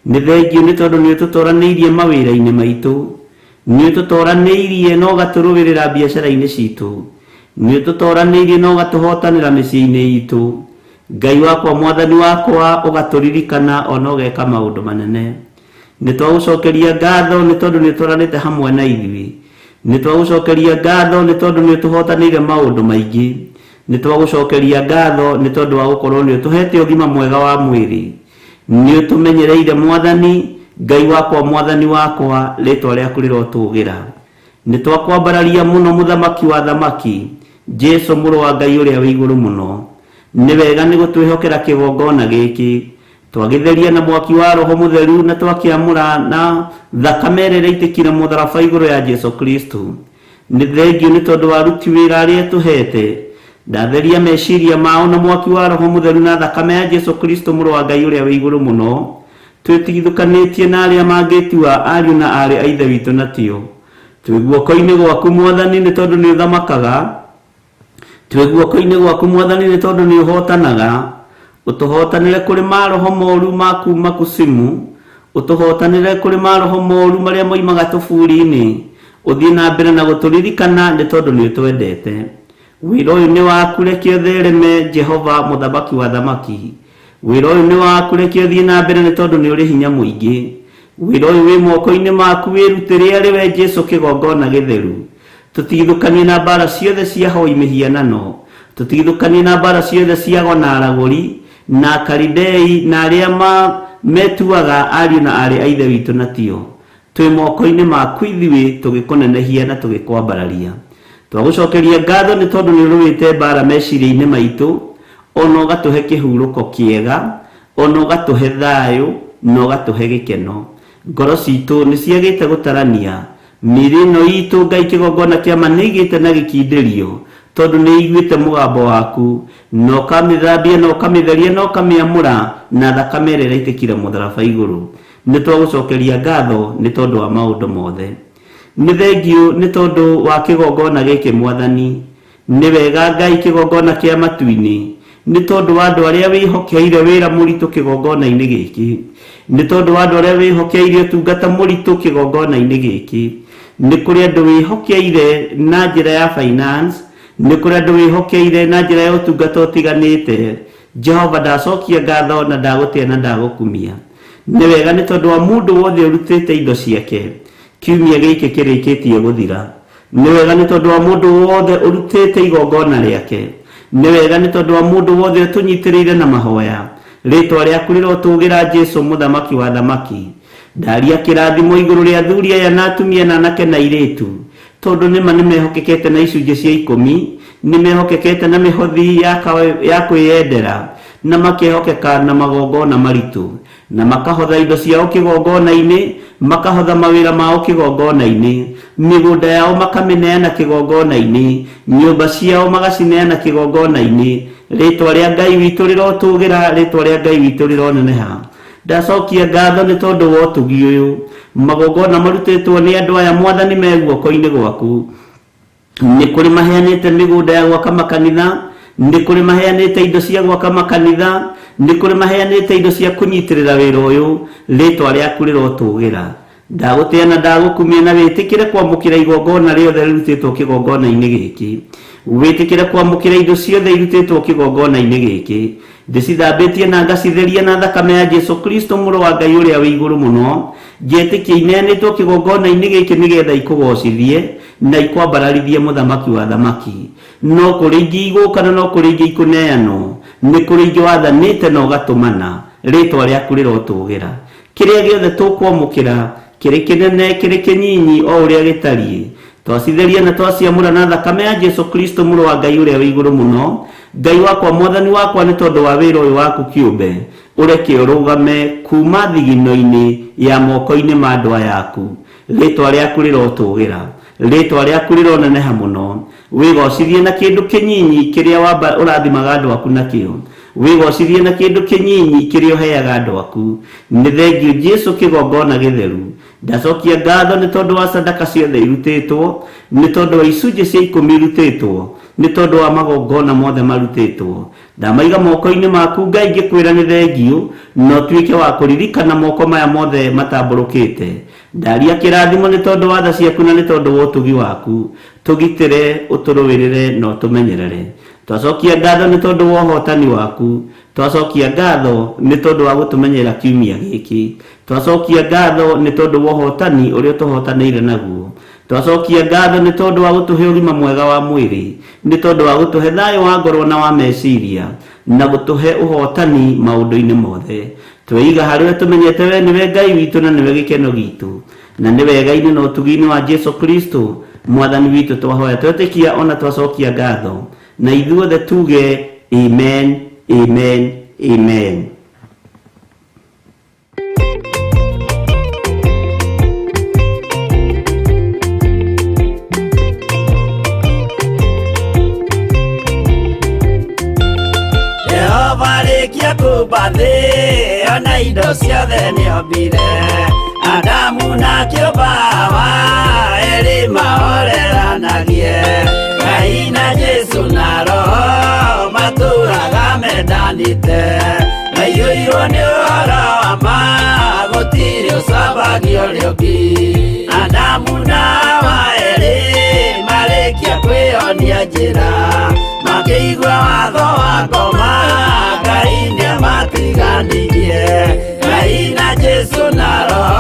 Nĩ thengio nĩ tondũ nĩ ũtũtoranĩirie mawĩra-inĩ maitũ, nĩ ũtũtoranĩirie na ũgatũrũĩrĩra biacara-inĩ citũ, nĩ ũtũtoranĩirie na ũgatũhotanĩra mĩciĩ-inĩ itũ. Ngai wakwa, mwathani wakwa, ũgatũririkana ona ũgeka maũndũ manene. Nĩ twagũcokeria ngatho nĩ tondũ nĩ ũtwaranĩte hamwe na ithuĩ. Nĩ twagũcokeria ngatho nĩ tondũ nĩ ũtũhotanĩire maũndũ maingĩ. Nĩ twagũcokeria ngatho nĩ tondũ wa gũkorwo nĩ ũtũhete ũgima mwega wa mwĩrĩ. Nĩ ũtũmenyereire mwathani, Ngai wakwa, mwathani wakwa, rĩtwa rĩaku rĩrotũgĩra. Nĩ twakwambararia mũno mũthamaki wa thamaki, Jesũ mũrũ wa Ngai ũrĩa wĩ igũrũ mũno. Nĩ wega nĩ gũtwĩhokera kĩgongona gĩkĩ. Twagĩtheria na mwaki wa roho mũtheru na twakĩamũra na thakame ĩrĩa ĩraitĩkire mũtharaba igũrũ ya Jesũ Kristo. Nĩ thengio nĩ tondũ wa aruti wĩra arĩa tũhete. Ndatheria meciria mao na mwaki wa roho mũtheru na thakame ya Jesũ Kristo mũrũ wa Ngai ũrĩa wĩ igũrũ mũno. Twĩtigithũkanĩtie na arĩa mangĩtua ariũ na aarĩ a Ithe witũ na tio. Twĩ guoko-inĩ gwaku mwathani nĩ tondũ nĩ ũthamakaga. Twĩ guoko-inĩ gwaku mwathani nĩ tondũ nĩ ũhotanaga. Ũtũhotanĩre kũrĩ maroho moru ma kuma kusimu, ũtũhotanĩre kũrĩ maroho moru marĩa moimaga tũburi-inĩ, ũthiĩ na mbere na gũtũririkana nĩ tondũ nĩ ũtwendete. Wĩra ũyũ nĩ waku reke ũthereme Jehova mũthamaki wa thamaki. Wĩra ũyũ nĩ waku reke ũthiĩ na mbere nĩ tondũ nĩ ũrĩ hinya mũingĩ. Wĩra ũyũ wĩ moko-inĩ maku wĩrutĩre arĩ we Jesũ kĩgongona gĩtheru. Tũtigithũkanie na mbara ciothe cia hoi mĩhianano, tũtigithũkanie na mbara ciothe cia ago na aragũri na akaridei na arĩa metuaga ariũ na aarĩ a Ithe witũ na tio. Twĩ moko-inĩ maku ithuĩ tũgĩkũnenehia na tũgĩkwambararia. Twagũcokeria ngatho nĩ tondũ nĩ ũrũĩte mbara meciria-inĩ maitũ Ona ũgatũhe kĩhurũko kĩega, ona ũgatũhe thayũ na ũgatũhe gĩkeno. Ngoro citũ nĩ ciagĩte gũtarania, mĩĩrĩ ĩno itũ Ngai kĩgongona kĩa ma nĩ ĩgĩte na gĩkindĩrio, tondũ nĩ iguĩte mũgambo waku, na ũkamĩthambia na ũkamĩtheria na ũkamĩamũra na thakame ĩrĩa ĩraitĩkire mũtharaba igũrũ. Nĩ twagũcokeria ngatho nĩ tondũ wa maũndũ mothe. Nĩ thengiũ nĩ tondũ wa kĩgongona gĩkĩ Mwathani. Nĩ wega Ngai kĩgongona kĩa matu-inĩ, nĩ tondũ wa andũ arĩa wĩhokeire wĩra mũritũ kĩgongona-inĩ gĩkĩ, nĩ tondũ wa andũ arĩa wĩhokeire ũtungata mũritũ kĩgongona-inĩ gĩkĩ. Nĩ kũrĩ andũ wĩhokeire na njĩra ya finance, nĩ kũrĩ andũ wĩhokeire na njĩra ya ũtungata ũtiganĩte. Jehova, ndacokia ngatho na ndagũtĩa na ndagũkumia. Nĩ wega nĩ tondũ wa mũndũ wothe ũrutĩte indo ciake kiumia gĩkĩ kĩrĩkĩtie gũthira. Nĩ wega nĩ tondũ wa mũndũ wothe ũrutĩte igongona rĩake. Nĩ wega nĩ tondũ wa mũndũ wothe ũtũnyitĩrĩire na mahoya. Rĩtwa rĩaku rĩrotũgĩra Jesu mũthamaki wa thamaki. Ndaria kĩrathimo igũrũ rĩa athuri aya na atumia na anake na airĩtu, tondũ nĩma nĩmehokekete na icunjĩ cia ikũmi, nĩmehokekete na mĩhothi ya kwĩyendera, na makehokeka na magongona maritũ, na makahotha indo ciao kĩgongona-inĩ, makahotha mawĩra mao kĩgongona-inĩ, mĩgũnda yao makamĩneana kĩgongona-inĩ, nyũmba ciao magacineana kĩgongona-inĩ. Rĩtwa rĩa Ngai witũ rĩrotũgĩra, rĩtwa rĩa Ngai witũ rĩroneneha. Ndacokia ngatho nĩ tondũ wa ũtugi ũyũ. Magongona marutĩtwo nĩ andũ aya Mwathani me guoko-inĩ gwaku. Nĩ kũrĩ maheanĩte mĩgũnda ya gwaka makanitha, nĩ kũrĩ maheanĩte indo cia gwaka makanitha, nĩ kũrĩ maheanĩte indo cia kũnyitĩrĩra wĩra ũyũ. Rĩtwa rĩaku rĩrotũgĩra. Ndagũtĩa na ndagũkumia, na wĩtĩkĩre kwamũkĩra igongona rĩothe rĩrutĩtwo kĩgongona-inĩ gĩkĩ. Wĩtĩkĩre kwamũkĩra indo ciothe irutĩtwo kĩgongona-inĩ gĩkĩ. Ndĩcithambĩtie na ngacitheria na thakame ya Jesu Kristo mũrũ wa Ngai ũrĩa wĩ igũrũ mũno. Ngetĩkia ineanĩtwo kĩgongona-inĩ gĩkĩ nĩgetha ikũgocithie na ikwambararithie mũthamaki wa thamaki. No kũrĩ ingĩ igũka na no kũrĩ ingĩ ikũneanwo, nĩ kũrĩ ingĩ wathanĩte na ũgatũmana. Rĩtwa rĩaku rĩrotũgĩra. Kĩrĩa gĩothe tũkwamũkĩra, kĩrĩ kĩnene kĩrĩ kĩnyinyi o ũrĩa gĩtariĩ, twacitheria na twaciamũra na thakame ya Jesu Kristo mũrũ wa Ngai ũrĩa wĩ igũrũ mũno. Ngai wakwa, Mwathani wakwa, nĩ tondũ wa wĩra ũyũ waku kĩũmbe, ũreke ũrũgame kuma thigino-inĩ ya moko-inĩ ma andũ aya aku. Rĩtwa rĩaku rĩrotũgĩra, rĩtwa rĩaku rĩroneneha mũno. Wĩgocithie na kĩndũ kĩnyinyi kĩrĩa ũrathimaga andũ aku nakĩo. Wĩgocithie na kĩndũ kĩnyinyi kĩrĩa ũheaga andũ aku. Nĩ thengiũ Jesu kĩgongona gĩtheru. Ndacokia ngatho nĩ tondũ wa sadaka ciothe irutĩtwo, nĩ tondũ wa icunjĩ cia ikũmi irutĩtwo, nĩ tondũ wa magongona mothe marutĩtwo. Ndamaiga moko-inĩ maku Ngai ngĩkwĩra nĩ thengiũ, na ũtuĩke wa kũririkana moko maya mothe matambũrũkĩte. Ndaria kĩrathimo nĩ tondũ wa tha ciaku na nĩ tondũ wa ũtugi waku. Tũgitĩre, ũtũrũĩrĩre na ũtũmenyerere. Twacokia ngatho nĩ tondũ wa ũhotani waku. Twacokia ngatho nĩ tondũ wa gũtũmenyerera kiumia gĩkĩ. Twacokia ngatho nĩ tondũ wa ũhotani ũrĩa ũtũhotanĩire naguo. Twacokia ngatho nĩ tondũ wa gũtũhe ũgima mwega wa mwĩrĩ, nĩ tondũ wa gũtũhe thayũ wa ngoro na wa meciria, na gũtũhe ũhotani maũndũ-inĩ mothe. Tweiga harĩ we tũmenyete we nĩwe Ngai witũ na nĩwe gĩkeno gitũ, na nĩ wega-inĩ na ũtugi-inĩ wa Jesu Kristo Mwathani witũ twahoya twetĩkia ona twacokia ngatho, na ithuothe tuge amen, amen, amen. Jehova rĩkia kũmba thĩ ona indo ciothe nĩombire, Adamu na kĩũmba Hawa erĩ mahoreranagie. Ngai na Jesu na Roho matũraga mendanĩte, maiyũirwo nĩ ũhoro wa ma, gũtirĩ ũcambagio ũrĩa ũngĩ. Adamu na Hawa erĩ marĩkia kwĩyonia njĩra, makĩigua watho wa ngoma, Ngai nĩamatiganirie. Ngai na Jesu na Roho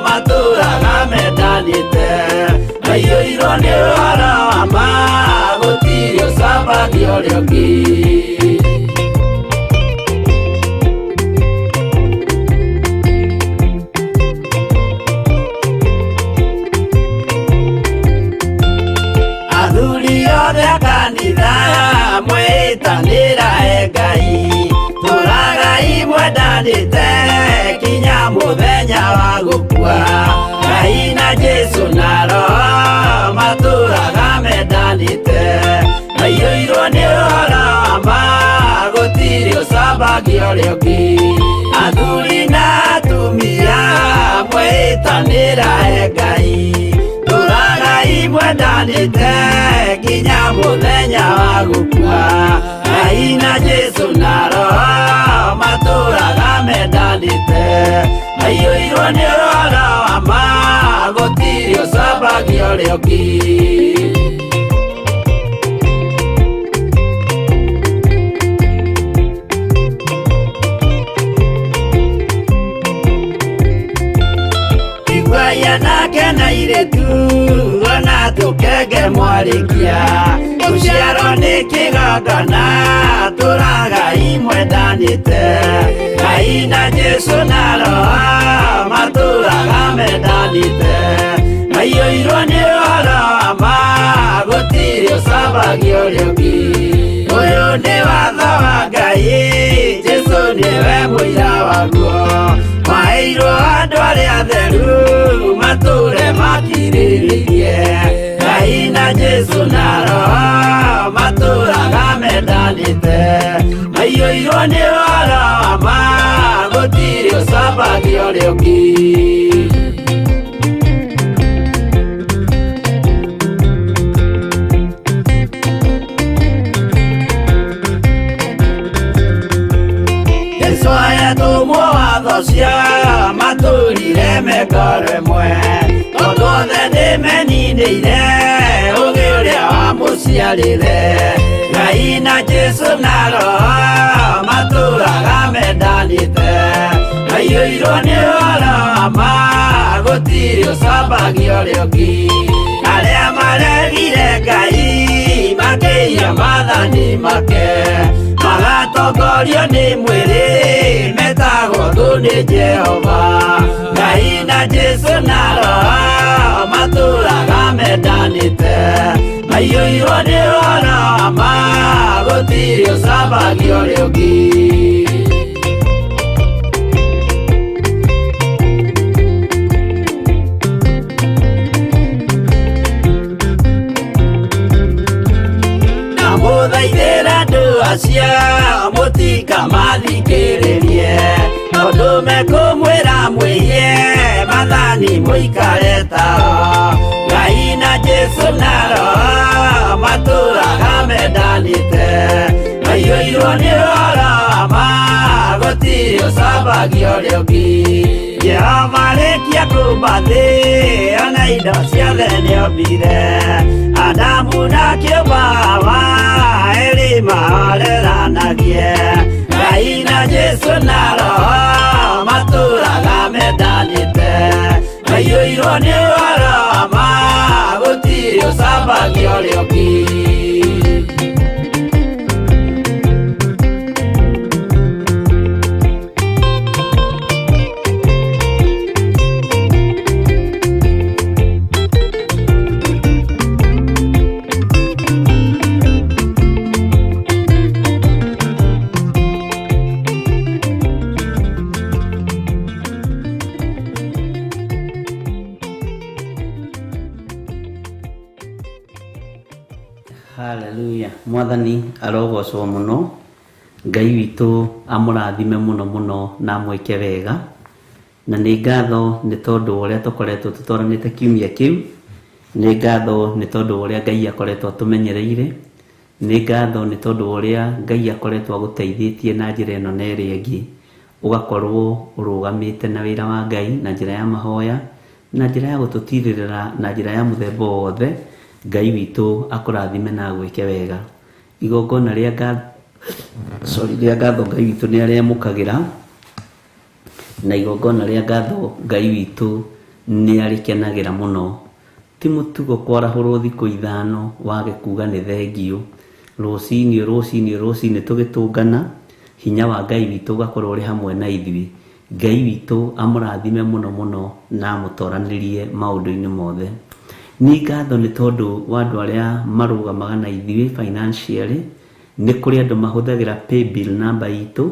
matũraga mendanĩte, maiyũirwo nĩ ũhoro wa ma, gũtirĩ ũcambagio ũrĩa ũngĩ. Athuri othe a kanitha mwĩtanĩra gũkua. Ngai na Jesũ na Roho matũraga mendanĩte, maiyũirwo nĩ ũhoro wa ma, gũtirĩ ũcambagia ũrĩa ũngĩ. Athuri na atumia mwĩtanĩra he Ngai, tũragai mwendanĩte nginya mũthenya wa gũkua. Ngai na Jesũ na Roho matũraga mendanĩte, maiyũirwo nĩ ũhoro wa ma, gũtirĩ ũcambagia ũrĩa ũngĩ. Anake na airĩtu ona tũkenge mwarĩkia, gũciarwo nĩ kĩgongona tũragai mwendanĩte. Ngai na Jesũ na Roho matũraga mendanĩte, maiyũirwo nĩ ũhoro wa ma, gũtirĩ ũcambagia ũrĩa ũngĩ. Ũyũ nĩ watho wa Ngai, Jesũ nĩwe mũira waguo, maheirwo andũ arĩa atheru matũre makirĩrĩirie. Ngai na Jesũ na Roho matũraga mendanĩte, maiyũirwo nĩ ũhoro wa ma, gũtirĩ ũcambagia ũrĩa ũngĩ. Jesũ ayatũmwo watho cia matũrire mekoro ĩmwe, tondũ othe nĩmeninĩire ũgĩ ũrĩa wamũciarire. Ngai na Jesũ na Roho matũraga mendanĩte, maiyũirwo nĩ ũhoro wa ma, gũtirĩ ũcambagia ũrĩa ũngĩ. Arĩa maregire Ngai makĩiya maathani make, magatongorio nĩ mwĩrĩ metagwo thũ nĩ Jehova. Ngai na Jesũ na Roho matũraga mendanĩte, maiyũirwo nĩ ũhoro wa ma, gũtirĩ ũcambagia ũrĩa ũngĩ. Ndamũthaithĩra andũ acio mũtikamathikĩrĩrie, tondũ mekũmwĩra mwĩhie maathani mũikare tao. Ngai na Jesũ na Roho matũraga mendanĩte, maiyũirwo nĩ ũhoro wa ma, gũtirĩ ũcambagia ũrĩa ũngĩ. Jehova arĩkia kũũmba thĩ ona indo ciothe nĩombire, Adamu na kĩũmba Hawa erĩ mahoreranagie. Ngai na Jesũ na Roho matũraga mendanĩte, maiyũirwo nĩ ũhoro wa ma, gũtirĩ ũcambagia ũrĩa ũngĩ. Hallelujah. Mwathani arogocwo mũno, Ngai witũ amũrathime mũno mũno na amwĩke wega. Na nĩ ngatho nĩ tondũ wa ũrĩa tũkoretwo tũtwaranĩte kiumia kĩu, nĩ ngatho nĩ tondũ wa ũrĩa Ngai akoretwo atũmenyereire, nĩ ngatho nĩ tondũ wa ũrĩa Ngai akoretwo agũteithĩtie na njĩra ĩno na ĩrĩa ĩngĩ, ũgakorwo ũrũgamĩte na wĩra wa Ngai na njĩra ya mahoya, na njĩra ya gũtũtirĩrĩra, na njĩra ya mũthemba o wothe. Ngai witũ akũrathime na agwĩke wega. Igongona rĩa ngatho, sorry, rĩa ngatho Ngai witũ nĩ arĩamũkagĩra, na igongona rĩa ngatho Ngai witũ nĩ arĩkenagĩra mũno. Ti mũtugo kwarahũrwo thikũ ithano wage kuga nĩ thengiũ. Rũcinĩ rũcinĩ rũcinĩ tũgĩtũngana, hinya wa Ngai witũ ũgakorwo ũrĩ hamwe na ithuĩ. Ngai witũ amũrathime mũno mũno na amũtoranĩrie maũndũ-inĩ mothe. Nĩ ngatho nĩ tondũ wa andũ arĩa marũgamaga na ithuĩ financially, nĩ kũrĩ andũ mahũthagĩra paybill namba itũ,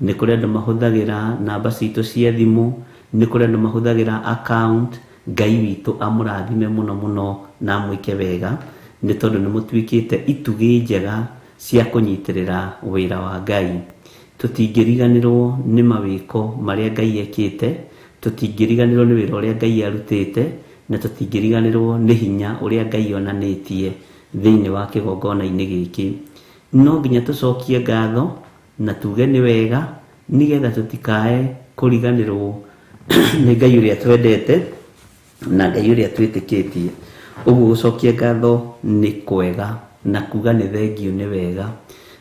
nĩ kũrĩ andũ mahũthagĩra namba citũ cia thimũ, Nĩ kũrĩ andũ mahũthagĩra account. Ngai witũ amũrathime mũno mũno na amwĩke wega, nĩ tondũ nĩ mũtuĩkĩte itugĩ njega cia kũnyitĩrĩra wĩra wa Ngai. Tũtingĩriganĩrwo nĩ mawĩko marĩa Ngai ekĩte, tũtingĩriganĩrwo nĩ wĩra ũrĩa Ngai arutĩte, na tũtingĩriganĩrwo nĩ hinya ũrĩa Ngai onanĩtie thĩinĩ wa kĩgongona-inĩ gĩkĩ. No nginya tũcokie ngatho na tuge nĩ wega, nĩgetha tũtikae kũriganĩrwo nĩ Ngai ũrĩa twendete na Ngai ũrĩa twĩtĩkĩtie. Ũguo gũcokia ngatho nĩ kwega na kuga nĩ thengiũ nĩ wega.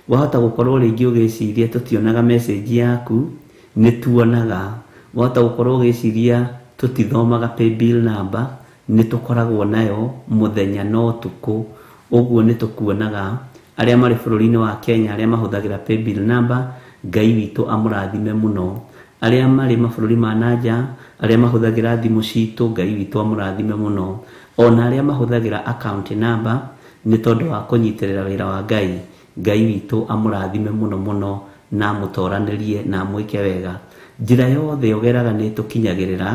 Wahota gũkorwo rĩngĩ ũgĩciria tũtionaga message yaku, nĩ tuonaga. Wahota gũkorwo ũgĩciria tũtithomaga paybill number, nĩ tũkoragwo nayo mũthenya na ũtukũ. Ũguo nĩ tũkuonaga. Arĩa marĩ bũrũri-inĩ wa Kenya, arĩa mahũthagĩra paybill number, Ngai witũ amũrathime mũno. Arĩa marĩ mabũrũri ma nanja, arĩa mahũthagĩra thimũ citũ, Ngai witũ amũrathime mũno. Ona arĩa mahũthagĩra account number, nĩ tondũ wa kũnyitĩrĩra wĩra wa Ngai, Ngai witũ amũrathime mũno mũno na amũtoranĩrie na amwĩke wega. Njĩra yothe ũgeraga nĩ ĩtũkinyagĩrĩra,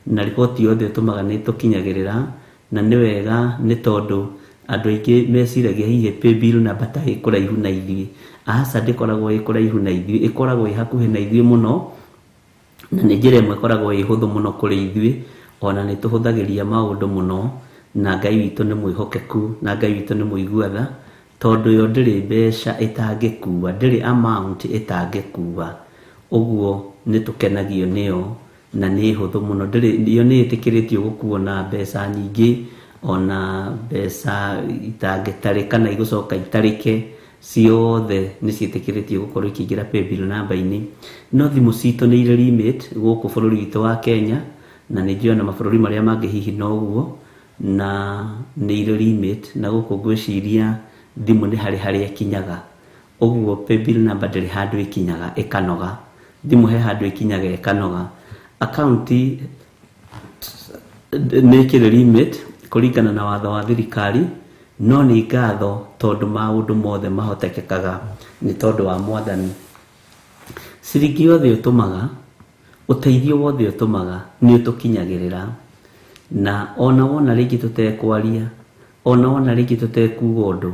na riboti yothe ũtũmaga nĩ ĩtũkinyagĩrĩra, na nĩ wega nĩ tondũ andũ aingĩ meciragia hihi paybill number ta ĩ kũraihu na ithuĩ. Aca, ndĩkoragwo ĩ kũraihu na ithuĩ, ĩkoragwo ĩ hakuhĩ na ithuĩ mũno, na nĩ njĩra ĩmwe ĩkoragwo ĩ hũthũ mũno kũrĩ ithuĩ. Ona nĩ tũhũthagĩria maũndũ mũno, na Ngai witũ nĩ mwĩhokeku, na Ngai witũ nĩ mũigua tha, tondũ yo ndĩrĩ mbeca ĩtangĩkua, ndĩrĩ amount ĩtangĩkua. Ũguo nĩ tũkenagio nĩyo na nĩ hũthũ mũno. Ndĩrĩ, yo nĩ ĩtĩkĩrĩtio gũkuo na mbeca nyingĩ, ona mbeca itangĩtarĩka kana igũcoka itarĩke, ciothe nĩ ciĩtĩkĩrĩtio gũkorwo ikĩingĩra paybill number-inĩ. No thimũ citũ nĩ irĩ limit gũkũ bũrũri witũ wa Kenya, na nĩ njũĩ ona mabũrũri marĩa mangĩ hihi noguo, na nĩ irĩ limit, na gũkũ ngwĩciria thimũ nĩ harĩ harĩa ĩkinyaga. Ũguo paybill number ndĩrĩ handũ ĩkinyaga ĩkanoga. Thimũ he handũ ĩkinyaga ĩkanoga. Account nĩ ĩkĩrĩ limit kũringana na watho wa thirikari, no nĩ ngatho tondũ maũndũ mothe mahotekekaga nĩ tondũ wa Mwathani. Ciringi yothe ũtũmaga, ũteithio wothe ũtũmaga nĩ ũtũkinyagĩrĩra, na ona wona rĩngĩ tũtekwaria, ona wona rĩngĩ tũtekuga ũndũ,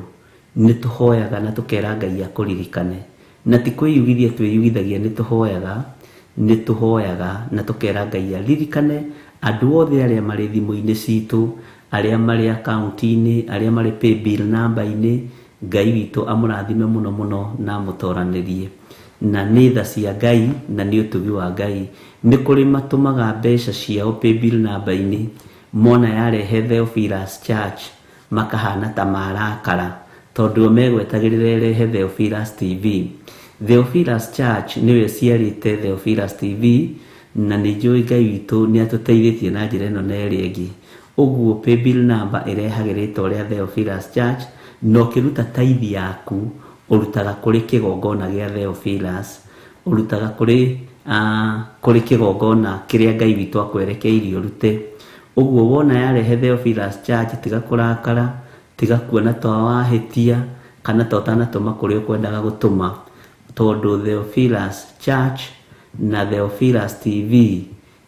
nĩ tũhoyaga na tũkera Ngai akũririkane. Na ti kwĩyugithia twĩyugithagia, nĩ tũhoyaga, nĩ tũhoyaga na tũkera Ngai aririkane andũ othe arĩa marĩ thimũ-inĩ citũ, arĩa marĩ akaunti-inĩ, arĩa marĩ paybill number-inĩ. Ngai witũ amũrathime mũno mũno na amũtoranĩrie. Na nĩ tha cia Ngai na nĩ ũtugi wa Ngai. Nĩ kũrĩ matũmaga mbeca ciao paybill number-inĩ, mona yarehe Theophilus Church makahana ta marakara, tondũ o megwetagĩrĩra ĩrehe Theophilus TV. Theophilus Church nĩwe ĩciarĩte Theophilus TV, na nĩ njũĩ Ngai witũ nĩ atũteithĩtie na njĩra ĩno na ĩrĩa ĩngĩ. Ũguo paybill number ĩrehage rĩtwa rĩa Theophilus Church, na ũkĩruta tithe yaku ũrutaga kũrĩ kĩgongona gĩa Theophilus, ũrutaga kũrĩ kĩgongona kĩrĩa Ngai witũ akwerekeirie ũrute. Ũguo wona yarehe Theophilus Church, tiga kũrakara, tiga kuona ta wahĩtia kana ta ũtanatũma kũrĩa ũkwendaga gũtũma, tondũ Theophilus Church na Theophilus TV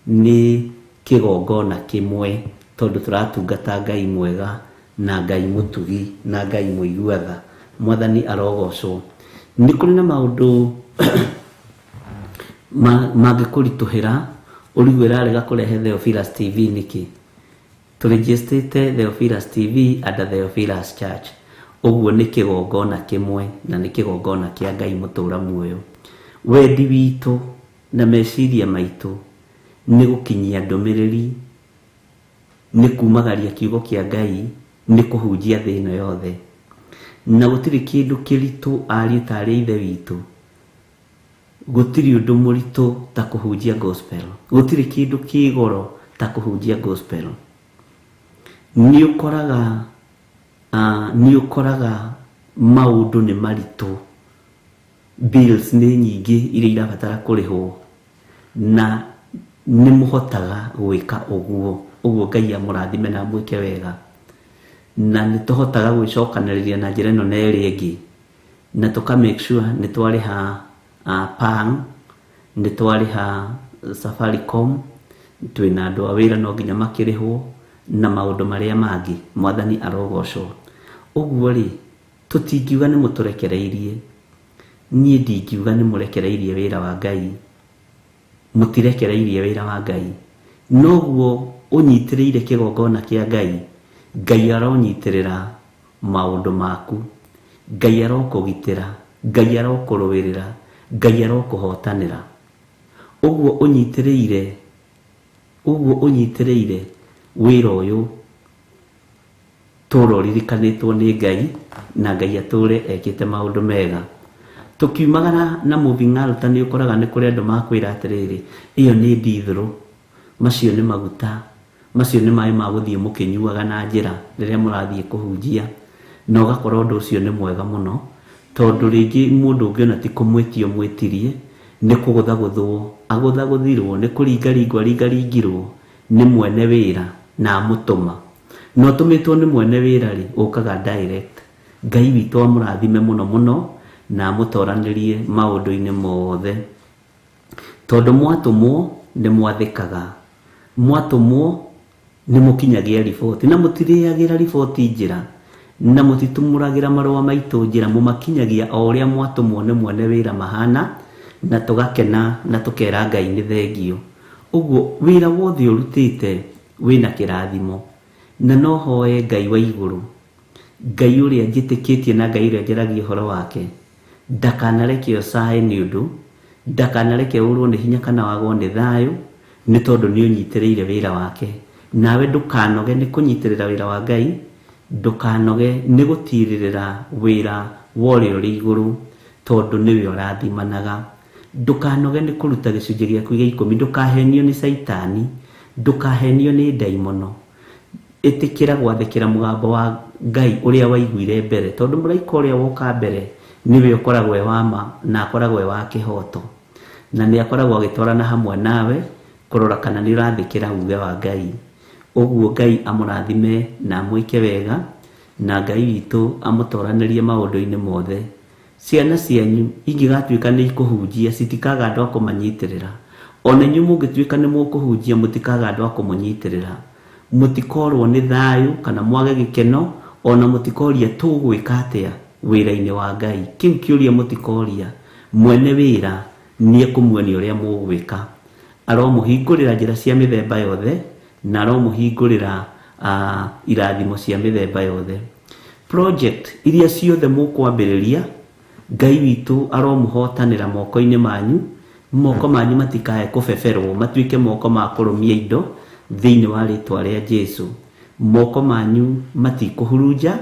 nĩ kĩgongona kĩmwe, tondũ tũratungata Ngai mwega na Ngai mũtugi na Ngai mũigua tha. Mwathani arogocwo. Nĩ kũrĩ na maũndũ mangĩkũritũhĩra ũrigwo ĩrarega kũrehe Theophilus TV nĩkĩ. Tũrĩnjĩstĩte Theophilus TV under Theophilus Church. Ũguo nĩ kĩgongona kĩmwe na nĩ kĩgongona kĩa Ngai mũtũra muoyo. Wendi witũ na meciria maitũ nĩ gũkinyia ndũmĩrĩri, nĩ kumagaria kiugo kĩa Ngai, nĩ kũhunjia thĩ ĩno yothe. Na gũtirĩ kĩndũ kĩritũ ariũ ta arĩa ithe witũ, gũtirĩ ũndũ mũritũ ta kũhunjia gospel, gũtirĩ kĩndũ kĩ goro ta kũhunjia gospel. Nĩ ũkoraga maũndũ nĩ maritũ, bills nĩ nyingĩ iria irabatara kũrĩhwo, na nĩ mũhotaga gwĩka ũguo. Ũguo Ngai amũrathime na amwĩke wega. Na nĩ tũhotaga gwĩcokanĩrĩria na njĩra ĩno na ĩrĩa ĩngĩ, na tũka make sure nĩ twarĩha Pang, nĩ twarĩha Safaricom, Twĩna andũ a wĩra no nginya makĩrĩhwo na maũndũ marĩa mangĩ. Mwathani arogocwo. Ũguo rĩ, tũtingiuga nĩ mũtũrekereirie. Niĩ ndingiuga nĩ mũrekereirie wĩra wa Ngai. Mũtirekereirie wĩra wa Ngai. Noguo ũnyitĩrĩire kĩgongona kĩa Ngai, Ngai aronyitĩrĩra maũndũ maku. Ngai arokũgitĩra, Ngai arokũrũĩrĩra, Ngai arokũhotanĩra. Ũguo ũnyitĩrĩire, ũguo ũnyitĩrĩire wĩra ũyũ tũra ũririkanĩtwo nĩ Ngai na Ngai atũre ekĩte maũndũ mega. Tũkiumagara na moving altar nĩ ũkoraga nĩ kũrĩ andũ makwĩra atĩrĩrĩ, ĩyo nĩ ndithũrũ, macio nĩ maguta, macio nĩ maĩ ma gũthiĩ mũkĩnyuaga na njĩra rĩrĩa mũrathiĩ kũhunjia. Na ũgakora ũndũ ũcio nĩ mwega mũno, tondũ rĩngĩ mũndũ ũngĩona ti kũmwĩtia ũmwĩtirie, nĩ kũgũthagũthwo agũthagũthirwo, nĩ kũringaringwo aringaringirwo nĩ mwene wĩra na amũtũma. Na ũtũmĩtwo nĩ mwene wĩra rĩ, ũkaga direct. Ngai witũ amũrathime mũno mũno na amũtoranĩrie maũndũ-inĩ mothe. Tondũ mwatũmwo nĩ mwathĩkaga, mwatũmwo nĩ mũkinyagia riboti, na mũtirĩagĩra riboti njĩra, na mũtitumũragĩra marũa maitũ njĩra, mũmakinyagia o ũrĩa mwatũmwo nĩ mwene wĩra mahana, na tũgakena na tũkera Ngai nĩ thengio. Ũguo wĩra wothe ũrutĩte wĩna kĩrathimo. Na no hoe Ngai wa igũrũ, Ngai ũrĩa njĩtĩkĩtie na Ngai ũrĩa njaragia ũhoro wake, ndakanareke ũcae nĩ ũndũ, ndakanareke ũrwo nĩ hinya kana wagwo nĩ thayũ, nĩ tondũ nĩ ũnyitĩrĩire wĩra wake. Nawe ndũkanoge nĩ kũnyitĩrĩra wĩra wa Ngai, ndũkanoge nĩ gũtirĩrĩra wĩra wa ũrĩa ũrĩ igũrũ, tondũ nĩwe ũrathimanaga. Ndũkanoge nĩ kũruta gĩcunjĩ gĩaku gĩa ikũmi, ndũkahenio nĩ caitani, ndũkahenio nĩ ndaimono. Ĩtĩkĩra gwathĩkĩra mũgambo wa Ngai ũrĩa waiguire mbere, tondũ mũraika ũrĩa woka mbere nĩwe ũkoragwo e wa ma na akoragwo e wa kĩhoto, na nĩ akoragwo agĩtwarana hamwe nawe kũrora kana nĩ ũrathĩkĩra uge wa Ngai. Ũguo Ngai amũrathime na amwĩke wega, na Ngai witũ amũtoranĩrie maũndũ-inĩ mothe. Ciana cianyu ingĩgatuĩka nĩ ikũhunjia, citikaga andũ a kũmanyitĩrĩra. Ona inyuĩ mũngĩtuĩka nĩ mũkũhunjia, mũtikaga andũ a kũmũnyitĩrĩra. Mũtikorwo nĩ thayũ kana mwage gĩkeno, ona mũtikoria tũgwĩka atĩa wĩra-inĩ wa Ngai. Kĩu kĩũria mũtikoria. Mwene wĩra nĩ ekũmuonia ũrĩa mũgwĩka. Aromũhingũrĩra njĩra cia mĩthemba yothe, na aromũhingũrĩra irathimo cia mĩthemba yothe. Project iria ciothe mũkwambĩrĩria, Ngai witũ aromũhotanĩra moko-inĩ manyu, moko manyu matikae kũbeberwo, matuĩke moko ma kũrũmia indo thĩinĩ wa rĩtwa rĩa Jesu. Moko manyu matikũhurunja,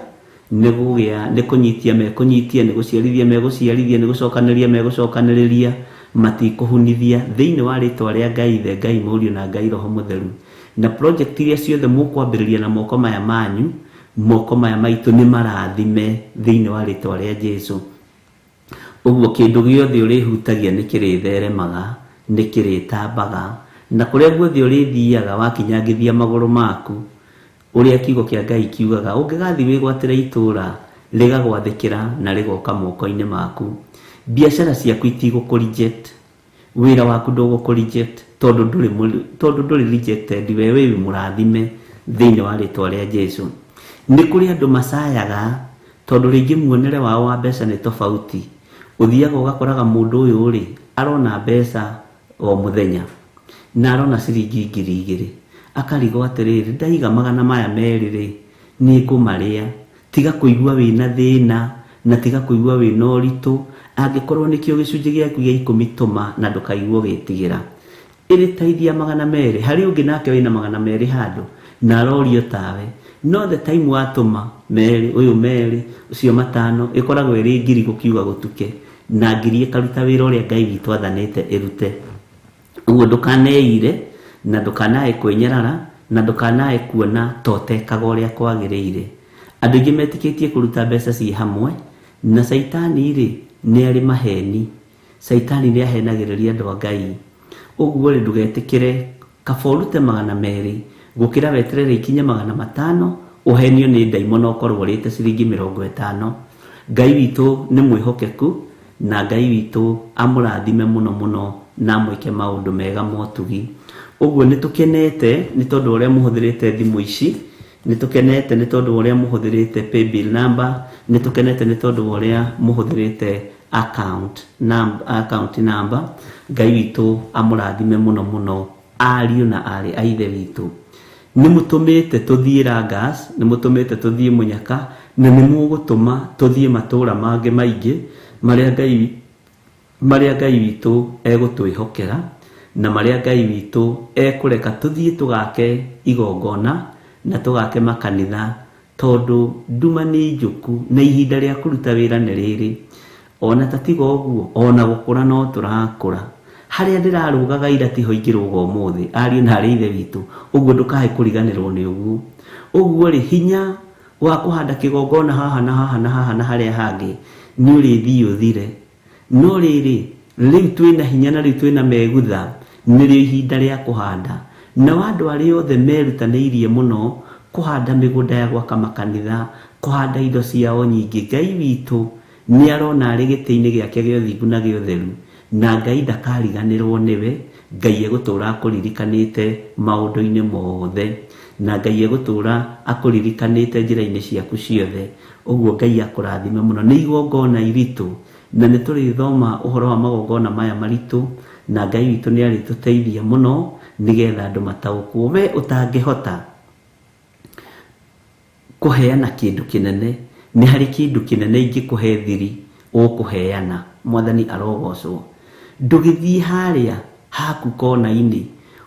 nĩ kũgĩa, nĩ kũnyitia mekũnyitia, nĩ gũciarithia megũciarithia, nĩ gũcokanĩrĩria megũcokanĩrĩria, matikũhunithia thĩinĩ wa rĩtwa rĩa Ngai Ithe, Ngai Mũriũ na Ngai Roho Mũtheru. Na project iria ciothe mũkwambĩrĩria na moko maya manyu, moko maya maitũ nĩ marathime thĩinĩ wa rĩtwa rĩa Jesu. Ũguo kĩndũ gĩothe ũrĩhutagia nĩ kĩrĩtheremaga, nĩ kĩrĩtambaga, na kũrĩa guothe ũrĩthiaga wakinyangithia magũrũ maku, ũrĩa kiugo kĩa Ngai kiugaga, ũngĩgathiĩ wĩgwatĩre itũũra, rĩgagwathĩkĩra na rĩgoka moko-inĩ maku. Biacara ciaku itigũkũ reject, wĩra waku ndũgũkũ reject, tondũ ndũrĩ rejected, we wĩ mũrathime thĩinĩ wa rĩtwa rĩa Jesu. Nĩ kũrĩ andũ macayaga tondũ rĩngĩ muonere wao wa mbeca nĩ tofauti. Ũthiaga ũgakoraga mũndũ ũyũ rĩ, arona mbeca o mũthenya na arona ciringi 2,000, akarigwo atĩrĩrĩ, ndaiga 200 rĩ, nĩ ngũmarĩa. Tiga kũigua wĩna thĩna na tiga kũigua wĩna ũritũ. Angĩkorwo nĩkĩo gĩcunjĩ gĩaku gĩa ikũmi, tũma na ndũkaigue ũgĩtigĩra. Ĩrĩteithia 200, harĩ ũngĩ nake wĩna 200 handũ na arorio tawe. No the time watũma 2, ũyũ 2, ũcio 5, ĩkoragwo ĩrĩ 1,000 gũkiuga gũtuke, na 1,000 ĩkaruta wĩra ũrĩa Ngai witũ athanĩte ĩrute. Ũguo ndũkaneire na ndũkanae kwĩnyarara na ndũkanae kuona ta ũtekaga ũrĩa kwagĩrĩire. Andũ aingĩ metĩkĩtie kũruta mbeca ciĩ hamwe, na caitani rĩ nĩ arĩ maheni. Caitani nĩ ahenagĩrĩria andũ a Ngai. Ũguo rĩ, ndũgetĩkĩre, kaba ũrute 200 gũkĩra weterere ikinye 500 ũhenio nĩ ndaimono ũkorwo ũrĩte ciringi 50. Ngai witũ nĩ mwĩhokeku Na Ngai witũ amũrathime mũno mũno na amwĩke maũndũ mega motugi. Ũguo nĩ tũkenete nĩ tondũ ũrĩa mũhũthĩrĩte thimũ ici, nĩ tũkenete nĩ tondũ ũrĩa mũhũthĩrĩte paybill number, nĩ tũkenete nĩ tondũ ũrĩa mũhũthĩrĩte account number, account number. Ngai witũ amũrathime mũno mũno ariũ na aarĩ a ithe witũ. Nĩ mũtũmĩte tũthiĩ Langas, nĩ mũtũmĩte tũthiĩ Mũnyaka, na nĩ mũgũtũma tũthiĩ matũũra mangĩ maingĩ marĩa Ngai witũ egũtwĩhokera, na marĩa Ngai witũ ekũreka tũthiĩ tũgake igongona na tũgake makanitha, tondũ nduma nĩ njũku na ihinda rĩa kũruta wĩra nĩ rĩrĩ. Ona tatiga ũguo, ona gũkũra no tũrakũra. Harĩa ndĩrarũgaga ira tiho ingĩrũga ũmũthĩ, ariũ na aarĩ a ithe witũ. Ũguo ndũkae kũriganĩrwo nĩ ũguo. Ũguo rĩ, hinya wa kũhanda kĩgongona haha na haha na haha na harĩa hangĩ nĩ ũrĩthiĩ ũthire. No rĩrĩ, rĩu twĩna hinya na rĩu twĩna megutha, nĩrĩo ihinda rĩa kũhanda. Nao andũ arĩa othe merutanĩirie mũno kũhanda mĩgũnda ya gwaka makanitha, kũhanda indo ciao nyingĩ, Ngai witũ nĩ arona arĩ gĩtĩ-inĩ gĩake gĩa ũthingu na gĩa ũtheru, na Ngai ndakariganĩrwo nĩwe. Ngai egũtũra akũririkanĩte maũndũ-inĩ mothe, na Ngai egũtũra akũririkanĩte njĩra-inĩ ciaku ciothe. Ũguo Ngai akũrathime mũno. Nĩ igongona iritũ, na nĩ tũrĩthoma ũhoro wa magongona maya maritũ, na Ngai witũ nĩ arĩtũteithia mũno nĩgetha andũ mataũkwo. We ũtangĩhota kũheana kĩndũ kĩnene, nĩ harĩ kĩndũ kĩnene ingĩkũhe thiri ũkũheana. Mwathani arogocwo. Ndũgĩthiĩ harĩa haku kona-inĩ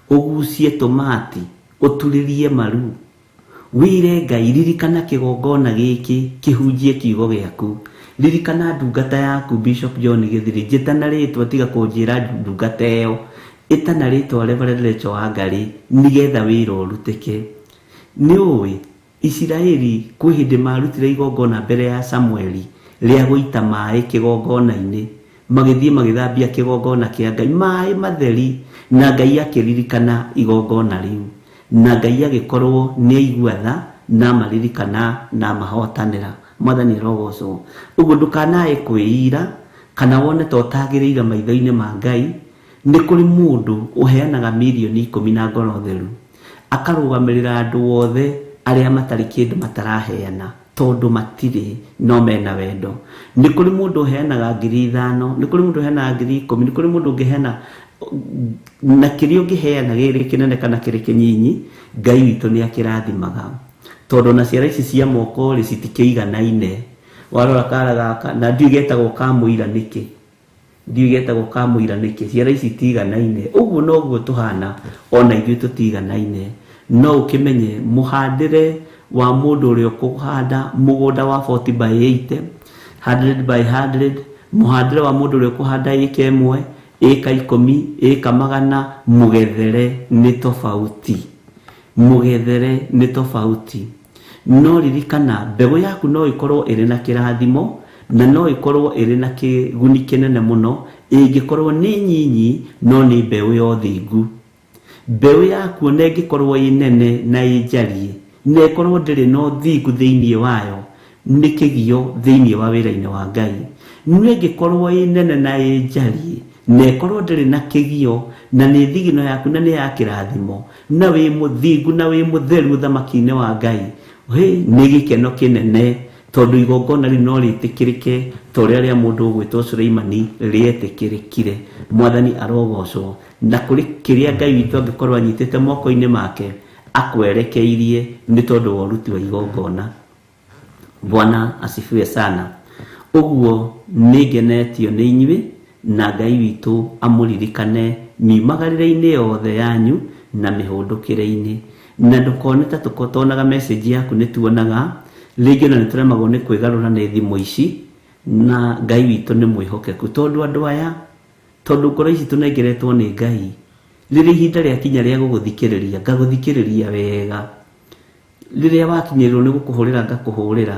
ũgucie tũmati, ũturĩrie maru, wĩre Ngai, ririkana kĩgongona gĩkĩ kĩhunjie kiugo gĩaku, ririkana ndungata yaku Bishop John Gĩthiri, njĩtana rĩtwa, tiga kũnjĩra ndungata ĩyo, ĩtana rĩtwa Reverend Rachel Wangari, nĩgetha wĩra ũrutĩke. Nĩ ũĩ Isiraeli kwĩ hĩndĩ marutire igongona mbere ya Samueli rĩa gũita maĩ kĩgongona-inĩ, magĩthiĩ magĩthambia kĩgongona kĩa Ngai maĩ matheri, na Ngai akĩririkana igongona rĩu, na Ngai agĩkorwo nĩ aigua tha na maririkana na mahotanĩra. Mwathani arogocwo. Ũguo ndũkanae kwĩira kana wone ta ũtagĩrĩire maitho-inĩ ma Ngai. Nĩ kũrĩ mũndũ ũheanaga mirioni 10 na ngoro theru, akarũgamĩrĩra andũ othe arĩa matarĩ kĩndũ mataraheana, tondũ matirĩ no mena wendo. Nĩ kũrĩ mũndũ ũheanaga 5,000, nĩ kũrĩ mũndũ ũheanaga 10,000, nĩ kũrĩ mũndũ ũngĩheana, na kĩrĩa ũngĩheana gĩrĩ kĩnene kana kĩrĩ kĩnyinyi, Ngai witũ nĩ akĩrathimaga. Tondũ na ciara ici cia moko rĩ citikĩiganaine. Warora kara gaka, na ndiũĩ getagwo ka mũira nĩkĩ, ndiũĩ getagwo ka mũira nĩkĩ, ciara ici itiiganaine. Ũguo noguo tũhana, ona ithuĩ tũtiiganaine. No ũkĩmenye mũhandĩre wa mũndũ ũrĩa ũkũhanda mũgũnda wa 40 by 80, 100 by 100, mũhandĩre wa mũndũ ũrĩa ũkũhanda ĩka 1, ĩka 10, ĩka 100, mũgethere nĩ tofauti. Mũgethere nĩ tofauti. No ririkana, mbegũ yaku no ĩkorwo ĩrĩ na kĩrathimo, na no ĩkorwo ĩrĩ na kĩguni kĩnene mũno, ĩngĩkorwo nĩ nyinyi, no nĩ mbeũ ya ũthingu. Mbeũ yaku ona ĩngĩkorwo ĩ nene na ĩ njariĩ, na ĩkorwo ndĩrĩ na ũthingu thĩinĩ wayo, nĩ kĩgio thĩinĩ wa wĩra-inĩ wa Ngai. No ĩngĩkorwo ĩ nene na ĩ njariĩ, na ĩkorwo ndĩrĩ na kĩgio, na nĩ thigino yaku na nĩ ya kĩrathimo, na wĩ mũthingu na wĩ mũtheru ũthamaki-inĩ wa Ngai, hĩ, nĩ gĩkeno kĩnene, tondũ igongona rĩu no rĩtĩkĩrĩke ta ũrĩa rĩa mũndũ ũgwĩtwo Suleimani rĩetĩkĩrĩkire. Mwathani arogocwo. Na kũrĩ kĩrĩa Ngai witũ angĩkorwo anyitĩte moko-inĩ make akwerekeirie nĩ tondũ wa ũruti wa igongona. Bwana asifiwe sana. Ũguo nĩ ngenetio nĩ inyuĩ, na Ngai witũ amũririkane miumagarĩre-inĩ yothe yanyu na mĩhũndũkĩre-inĩ. Na ndũkone ta tũtonaga message yaku, nĩ tuonaga rĩngĩ ona nĩ tũremagwo nĩ kwĩgarũra nĩ thimũ ici, na Ngai witũ nĩ mwĩhokeku, tondũ andũ aya, tondũ ngoro ici tũnengeretwo nĩ Ngai, rĩrĩa ihinda rĩakinya rĩa gũgũthikĩrĩria, ngagũthikĩrĩria wega. Rĩrĩa wakinyĩrĩrwo nĩ gũkũhũrĩra, ngakũhũrĩra,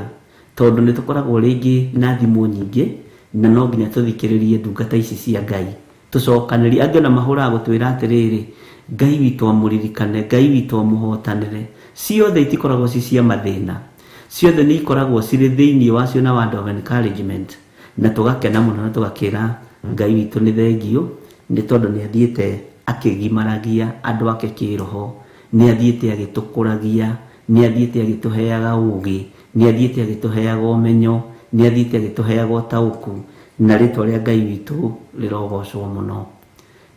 tondũ nĩ tũkoragwo rĩngĩ na thimũ nyingĩ, na no nginya tũthikĩrĩrie ndungata ici cia Ngai, tũcokanĩrie. Angĩ ona mahũraga gũtwĩra atĩrĩrĩ, Ngai witũ amũririkane, Ngai witũ amũhotanĩre. Ciothe itikoragwo ci cia mathĩna, ciothe nĩ ikoragwo cirĩ thĩinĩ wacio na word of encouragement. Na tũgakena mũno na tũgakĩra Ngai witũ nĩ thengio nĩ tondũ nĩ athiĩte akĩgimaragia andũ ake kĩroho, nĩ athiĩte agĩtũkũragia, nĩ athiĩte agĩtũheaga ũgĩ, nĩ athiĩte agĩtũheaga ũmenyo, nĩ athiĩte agĩtũheaga ũtaũku, na rĩtwa rĩa Ngai witũ rĩrogocwo mũno.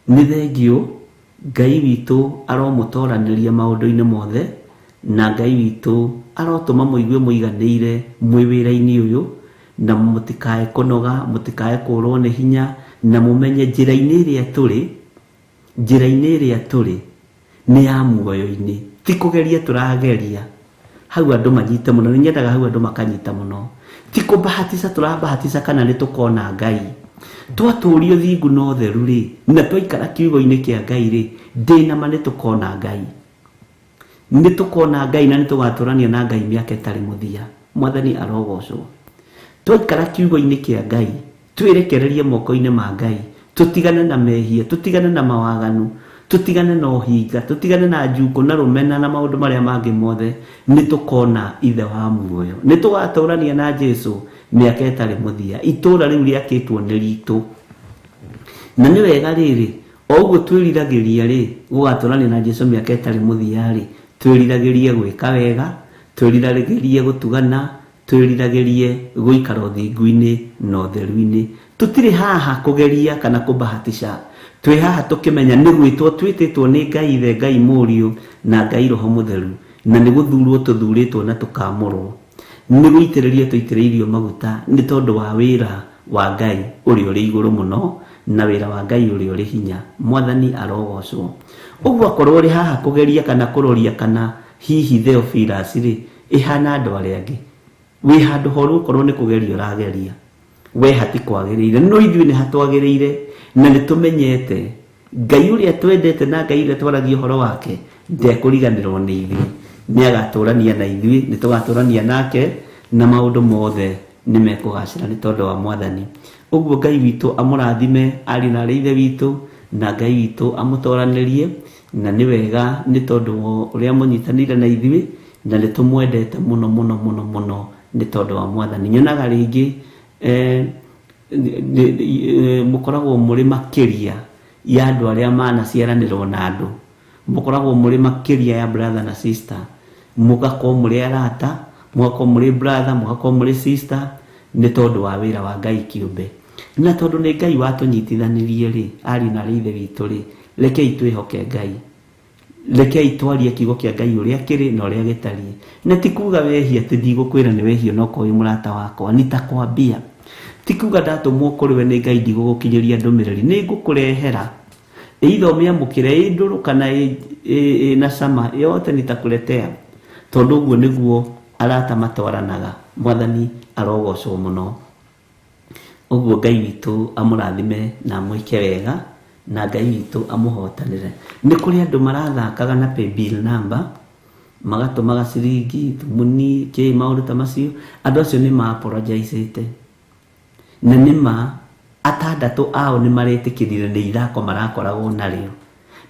Nĩ thengio Ngai witũ aromũtoranĩria maũndũ-inĩ mothe, na Ngai witũ arotũma mũigue mũiganĩire mwĩ wĩra-inĩ ũyũ, na mũtikae kũnoga, mũtikae kũrwo nĩ hinya, na mũmenye njĩra-inĩ ĩrĩa tũrĩ, njĩra-inĩ ĩrĩa tũrĩ nĩ ya muoyo-inĩ, ti kũgeria tũrageria. Hau andũ manyite mũno, nĩ nyendaga hau andũ makanyita mũno. Ti kũbahatica tũrabahatica kana nĩ tũkona Ngai. Twatũrio thingu na ũtheru rĩ, na twaikara kiugo-inĩ kĩa Ngai rĩ, ndĩna ma nĩ tũkona Ngai. Nĩ tũkona Ngai na nĩ tũgatũrania na Ngai mĩaka ĩtarĩ mũthia. Mwathani arogocwo. Twaikara kiugo-inĩ kĩa Ngai, twĩrekererie moko-inĩ ma Ngai, tũtigane na mehia, tũtigane na mawaganu, tũtigane na ũhinga, tũtigane na njukũ na rũmena na maũndũ marĩa mangĩ mothe, nĩ tũkona Ithe wa muoyo. Nĩ tũgatũrania na Jesu mĩaka ĩtarĩ mũthia. Itũũra rĩu rĩakĩtwo nĩ ritũ. Na nĩ wega rĩrĩ, o ũguo twĩriragĩria rĩ, gũgatũrania na Jesu mĩaka ĩtarĩ mũthia rĩ, twĩriragĩrie gwĩka wega, twĩriragĩrie gũtugana, twĩriragĩrie gũikara ũthingu-inĩ na ũtheru-inĩ. Tũtirĩ haha kũgeria kana kũbahatisha. Twĩ haha tũkĩmenya nĩ gwĩtwo twĩtĩtwo nĩ Ngai Ithe, Ngai Mũriũ na Ngai Roho Mũtheru, na nĩ gũthurwo tũthurĩtwo na tũkamũrwo. Nĩ gũitĩrĩrio tũitĩrĩirio maguta nĩ tondũ wa wĩra wa Ngai ũrĩa ũrĩ igũrũ mũno na wĩra wa Ngai ũrĩa ũrĩ hinya. Mwathani arogocwo. Ũguo akorwo ũrĩ haha kũgeria kana kũroria kana hihi Theophilus rĩ, ĩhana andũ arĩa angĩ. Wĩ handũ horu ũkorwo nĩ kũgeria ũrageria, we hatikwagĩrĩire, no ithuĩ nĩ hatwagĩrĩire na nĩ tũmenyete Ngai ũrĩa twendete na Ngai ũrĩa twaragia ũhoro wake ndekũriganĩrwo nĩ ithuĩ. Nĩ agatũrania na ithuĩ, nĩ tũgatũrania nake na maũndũ mothe nĩ mekũgacĩra nĩ tondũ wa Mwathani. Ũguo Ngai witũ amũrathime ariũ na aarĩ Ithe witũ, na Ngai witũ amũtoranĩrie, na nĩ wega nĩ tondũ wa ũrĩa mũnyitanĩire na ithuĩ, na nĩ tũmwendete mũno mũno mũno mũno nĩ tondũ wa Mwathani. Nyonaga rĩngĩ mũkoragwo mũrĩ makĩria ya andũ arĩa manaciaranĩrwo na andũ, mũkoragwo mũrĩ makĩria ya brother na sister, mũgakorwo mũrĩ arata, mũgakorwo mũrĩ brother, mũgakorwo mũrĩ sister, nĩ tondũ wa wĩra wa Ngai kĩũmbe. Na tondũ nĩ Ngai watũnyitithanirie rĩ, ariũ na aarĩ Ithe witũ rĩ, rekei twĩhoke Ngai. Rekei twarie kiugo kĩa Ngai ũrĩa kĩrĩ na ũrĩa gĩtariĩ. Na ti kuga wehia atĩ ndigũkwĩra nĩ wehia no korwo wĩ mũrata wakwa, nitakwambia. Ti kuga ndatũmwo kũrĩ we nĩ Ngai ndigũgũkinyĩria ndũmĩrĩri, nĩ ngũkũrehera. Either ũmĩamũkĩre ĩ ndũrũ kana ĩ na cama, yote nitakuletea. Tondũ ũguo nĩguo arata matwaranaga. Mwathani arogocwo mũno. Ũguo Ngai witũ amũrathime na amwĩke wega, na Ngai witũ amũhotanĩre. Nĩ kũrĩ andũ marathakaga na paybill number, magatũmaga ciringi, thumuni, kĩ maũndũ ta macio. Andũ acio nĩ ma-apologizĩte. Na nĩ ma atandatũ ao nĩ maretĩkĩrire nĩ ithako marakoragwo narĩo.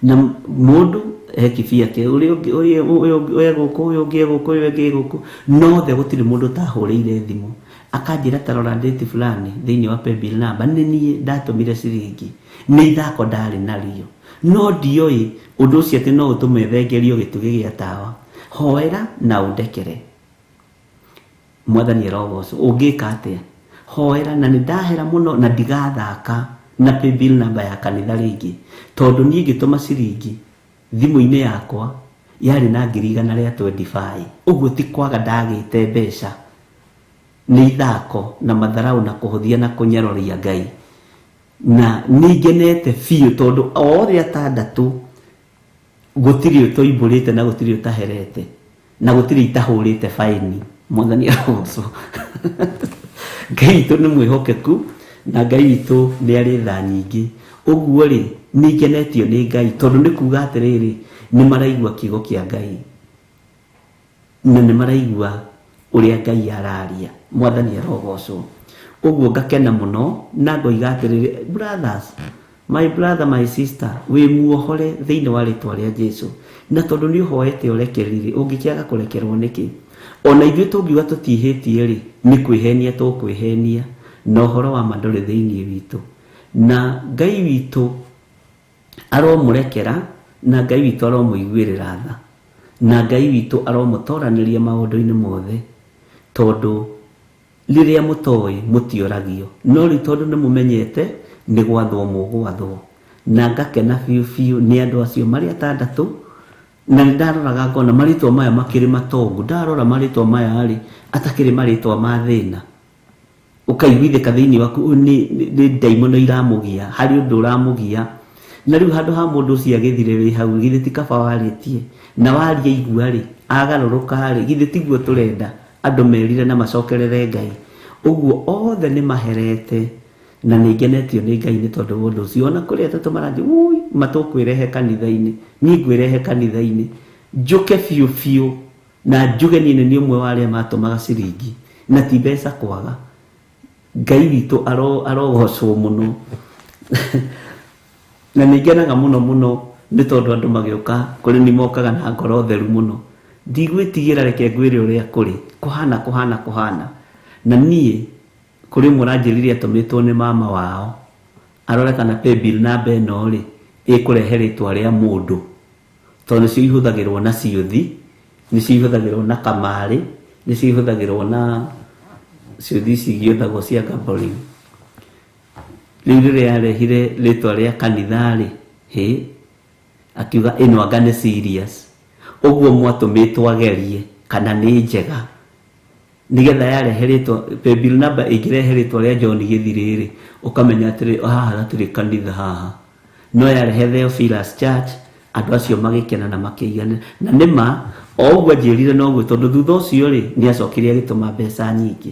Na mũndũ he kibia ke, ũrĩa ũngĩ, ũrĩa ũyũ e gũkũ, ũyũ ũngĩ e gũkũ, ũyũ ũngĩ e gũkũ, nothe gũtirĩ mũndũ ũtahũrĩire thimũ. Akanjĩra ta rora date fulani thĩinĩ wa paybill number, nĩ niĩ ndatũmire ciringi, nĩ ithako ndarĩ narĩo. No ndioĩ ũndũ ũcio atĩ no ũtũme thengerio gĩtugĩ gĩa tawa. Hoera na ũndekere. Mwathani arogocwo. Ũngĩka atĩa? Hoera na nĩ ndahera mũno na ndigathaka na paybill number ya kanitha rĩngĩ. Tondũ niĩ ngĩtũma ciringi thimũ-inĩ yakwa yarĩ na ngiri igana rĩa 25. Ũguo ti kwaga ndagĩte mbeca. Nĩ ithako na matharau na kũhũthia na kũnyaroria Ngai. Na nĩ ngenete biũ tondũ othe atandatũ gũtirĩ ũtoimbũrĩte na gũtirĩ ũtaherete na gũtirĩ itahũrĩte baini. Mwathani arogocwo. Ngai witũ nĩ mwĩhokeku na Ngai witũ nĩ arĩ tha nyingĩ. Ũguo rĩ, nĩ ngenetio nĩ Ngai tondũ nĩ kuga atĩrĩrĩ, nĩ maraigua kiugo kĩa Ngai na nĩ maraigua ũrĩa Ngai araria. Mwathani arogocwo. Ũguo ngakena mũno na ngoiga atĩrĩrĩ, brothers, my brother, my sister, wĩ muohore thĩinĩ wa rĩtwa rĩa Jesu. Na tondũ nĩ ũhoete ũrekereri rĩ, ũngĩkĩaga kũrekerwo nĩkĩ? Ona ithuĩ tũngiuga tũtihĩtie rĩ, nĩ kwĩhenia tũkwĩhenia. Na ũhoro wa ma ndũrĩ thĩinĩ witũ. Na Ngai witũ aromũrekera, na Ngai witũ aromũiguĩrĩra tha, na Ngai witũ aromũtoranĩria maũndũ-inĩ mothe, tondũ rĩrĩa mũtoĩ mũtioragio, no rĩu tondũ nĩ mũmenyete nĩ gwathwo mũgwathwo. Na ngakena biũ biũ nĩ andũ acio marĩ atandatũ, na nĩ ndaroraga ngona marĩtwa maya makĩrĩ matongu. Ndarora marĩtwa maya rĩ, atakĩrĩ marĩtwa ma thĩna, ũkaiguithĩka thĩinĩ waku ũyũ nĩ ndaimono iramũgia, harĩ ũndũ ũramũgia. Na rĩu handũ ha mũndũ ũcio agĩthire wĩ hau, githĩ ti kaba warĩtie na waria igua rĩ, agarũrũka rĩ, githĩ tiguo tũrenda andũ merire na macokerere Ngai. Ũguo othe nĩ maherete, na nĩ ngenetio nĩ Ngai nĩ tondũ wa ũndũ ũcio. Ona kũrĩ atatũ maranjia, ui, matũkwĩrehe kanitha-inĩ, niĩ ngwĩrehe kanitha-inĩ, njũke biũ biũ na njuge niĩ nĩ niĩ ũmwe wa arĩa matũmaga ciringi, na ti mbeca kwaga. Ngai witũ arogocwo mũno. Na nĩ ngenaga mũno mũno nĩ tondũ andũ magĩũka kũrĩ nĩ mokaga na ngoro theru mũno. Ndigwĩtigĩra, reke ngwĩre ũrĩa kũrĩ, kũhana kũhana kũhana. Na niĩ kũrĩ ũmwe ũranjĩrire atũmĩtwo nĩ mama wao arore kana paybill namba ĩno rĩ ĩkũrehe rĩtwa rĩa mũndũ, tondũ nĩcio ihũthagĩrwo na ciũthi, nĩcio ihũthagĩrwo na kamarĩ, nĩcio ihũthagĩrwo na ciũthi ici igĩũthagwo cia gambling. Rĩu rĩrĩa yarehire rĩtwa rĩa kanitha rĩ, hĩ, akiuga ĩno anga nĩ serious. Ũguo mwatũmĩtwo agerie kana nĩ njega, nĩgetha yarehe rĩtwa paybill number ĩngĩrehe rĩtwa rĩa John Gĩthirĩ rĩ, ũkamenya atĩrĩ, haha hatirĩ kanitha haha. No yarehe Theophilus Church, andũ acio magĩkena na makĩiganĩra. Na nĩma o ũguo anjĩrire noguo, tondũ thutha ũcio rĩ nĩ acokire agĩtũma mbeca nyingĩ.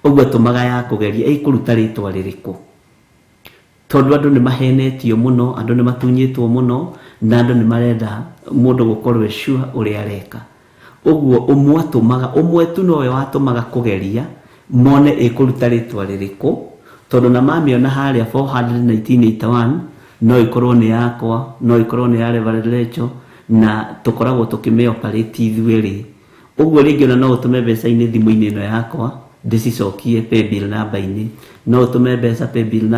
Ũguo atũmaga ya kũgeria ĩkũruta rĩtwa rĩrĩkũ, tondũ andũ nĩ mahenetio mũno, andũ nĩ matunyĩtwo mũno, na andũ nĩ marenda mũndũ gũkorwo e sure ũrĩa areka. Ũguo ũmwe atũmaga, ũmwe tu nowe watũmaga kũgeria mone ĩkũruta rĩtwa rĩrĩkũ, tondũ na mamĩona harĩa 41981 no ĩkorwo nĩ yakwa, no ĩkorwo nĩ ya Reverend Rachel, na tũkoragwo tũkĩmĩoperate ithuĩ rĩ. Ũguo rĩngĩ ona no ũtũme mbeca-inĩ thimũ-inĩ ĩno yakwa, ndĩcicokie paybill namba-inĩ, no ũtũme mbeca paybill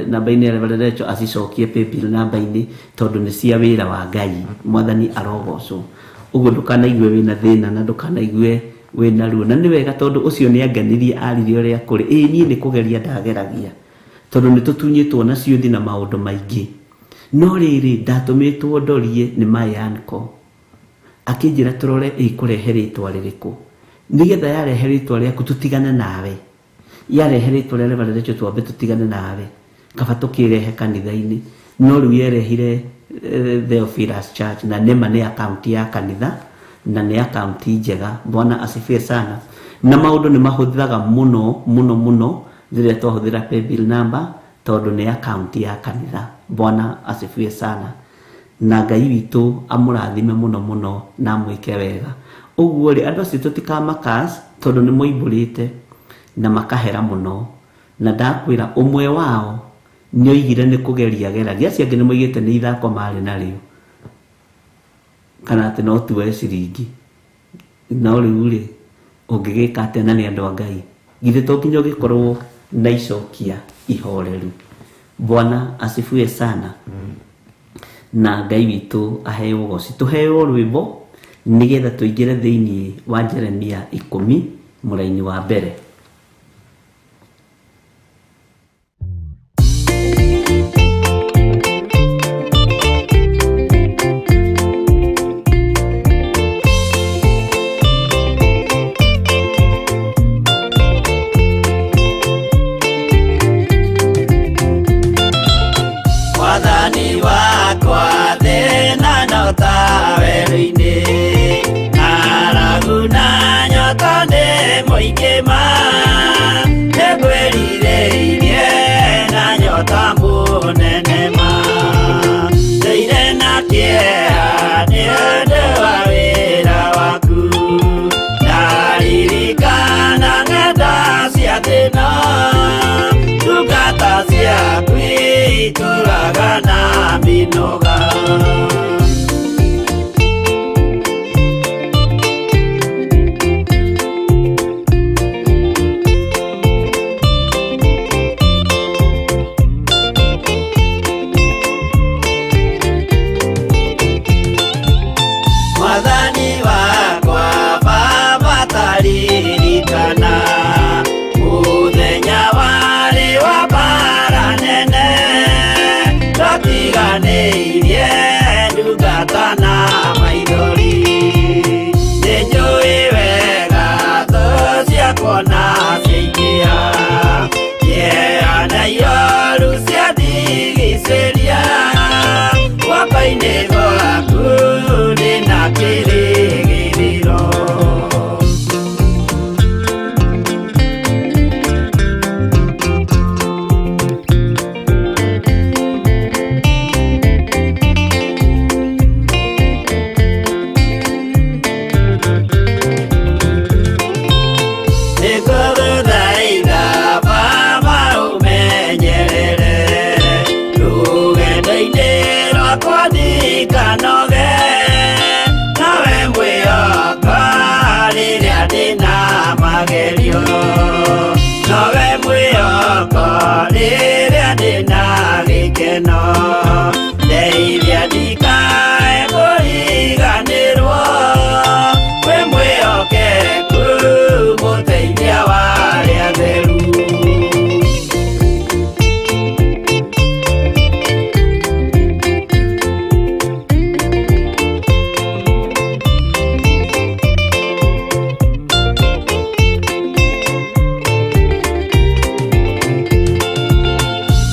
namba-inĩ ya Reverend Rachel acicokie paybill namba-inĩ, tondũ nĩ cia wĩra wa Ngai. Mwathani arogocwo. Ũguo ndũkanaigue wĩna thĩna na ndũkanaigue wĩna ruo, na nĩ wega tondũ ũcio nĩ angenirie aririe ũrĩa kũrĩ. Ĩĩ niĩ nĩ kũgeria ndageragia, tondũ nĩ tũtunyĩtwo na ciũthi na maũndũ maingĩ. No rĩrĩ ndatũmĩtwo ndorie nĩ my uncle, akĩnjĩra tũrore ĩkũrehe rĩtwa rĩrĩkũ, nĩgetha yarehe rĩtwa rĩaku tũtigane nawe, yarehe rĩtwa rĩa Reverend Rachel twambe tũtigane nawe, kaba tũkĩrehe kanitha-inĩ. No rĩu yerehire Theophilus Church, na nĩma nĩ akaunti ya kanitha, na nĩ akaunti njega. Bwana asifiwe sana. Na maũndũ nĩ mahũthĩraga mũno mũno mũno rĩrĩa twahũthĩra paybill number, tondũ nĩ akaunti ya kanitha. Bwana asifiwe sana. Na Ngai witũ amũrathime mũno mũno na amwĩke wega. Ũguo rĩ, andũ acio tũtikamakas, tondũ nĩ moimbũrĩte na makahera mũno. Na ndakwĩra ũmwe wao nĩ oigire nĩ kũgeria geragia, acio angĩ nĩ moigĩte nĩ ithako marĩ narĩo, kana atĩ no tuoe ciringi. No rĩu rĩ, ũngĩgĩka atĩa na nĩ andũ a Ngai? Githĩ to nginya ũgĩkorwo na icokia ihoreru? Bwana asifiwe sana. Na Ngai witũ aheo ũgoci. Tũheo rwĩmbo nĩgetha tũingĩre thĩinĩ wa Jeremia 10 mũraini wa mbere. Mwathani wakwa thĩna no ta werũ-inĩ, ng'aragu na nyota nĩ mũingĩ ma, nĩngwĩrirĩirie na nyota mũnene ma, ndũire na kĩeha nĩ ũndũ wa wĩra waku, ndaririkana ng'enda cia thĩna, ndungata ciaku itũraga na mĩnoga. Ndũtiganĩirie ndungata na maithori. Nĩnjũĩ wega thũ ciakwa na ciaingĩha, kĩeha na ioru ciandigicĩria. Guoko-inĩ gwaku ndĩna kĩrĩgĩrĩro. Nĩngũgũthaitha Baba ũmenyerere rũgendo-inĩ rwakwa ndikanoge, nawe mwĩhoka rĩrĩa ndĩna magerio, nowe mwĩhoko rĩrĩa ndĩna gĩkeno. Ndeithia ndikae kũriganĩrwo, wĩ mwĩhokeku mũteithia wa arĩa atheru.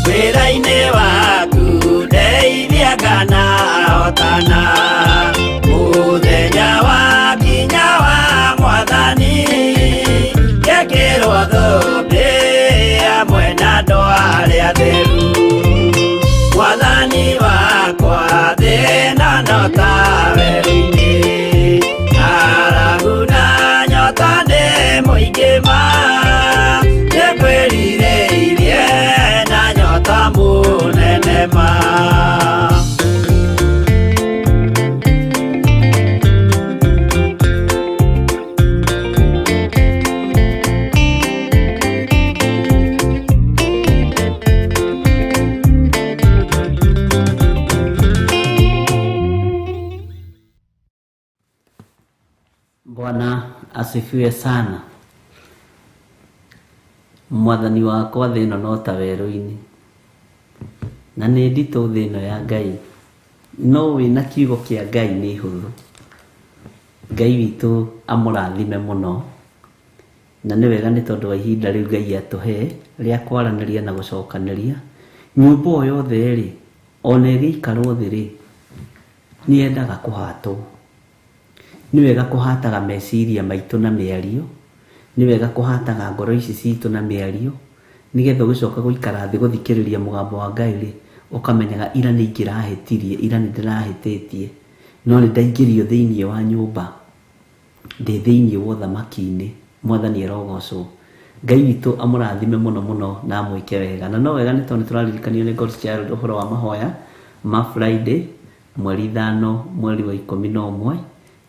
Wĩra-inĩ waku ndeithia kana hotana, mũthenya wa kinya wa mwathani, ngekĩrwo thũmbĩ hamwe na andũ arĩa atheru. Mwathani wakwa thĩna no ta werũ-inĩ, ng'aragu na nyota nĩ mũingĩ ma, nĩngwĩrirĩirie na nyota mũnene ma. Bwana asifiwe sana. Mwathani wakwa thĩ ĩno no ta werũ-inĩ, na nĩ nditũ thĩ ĩno ya Ngai, no wĩna kiugo kĩa Ngai nĩ hũthũ. Ngai witũ amũrathime mũno, na nĩ wega nĩ tondũ wa ihinda rĩu Ngai atũhe rĩa kwaranĩria na gũcokanĩria. Nyũmba o yothe rĩ, ona ĩgĩikarwo thĩ rĩ, nĩ yendaga kũhatwo. Nĩ wega kũhataga meciria maitũ na mĩario, nĩ wega kũhataga ngoro ici citũ na mĩario, nĩgetha ũgĩcoka gũikara thĩ gũthikĩrĩria mũgambo wa Ngai rĩ, ũkamenyaga ira nĩ ingĩrahĩtirie, ira nĩ ndĩrahĩtĩtie, no nĩ ndaingĩrio thĩinĩ wa nyũmba, ndĩ thĩinĩ wa ũthamaki-inĩ. Mwathani arogocwo. Ngai witũ amũrathime mũno mũno na amwĩke wega. Na no wega nĩ tondũ nĩ tũraririkanio nĩ God's Child ũhoro wa mahoya ma Friday mweri 5 mweri wa 11,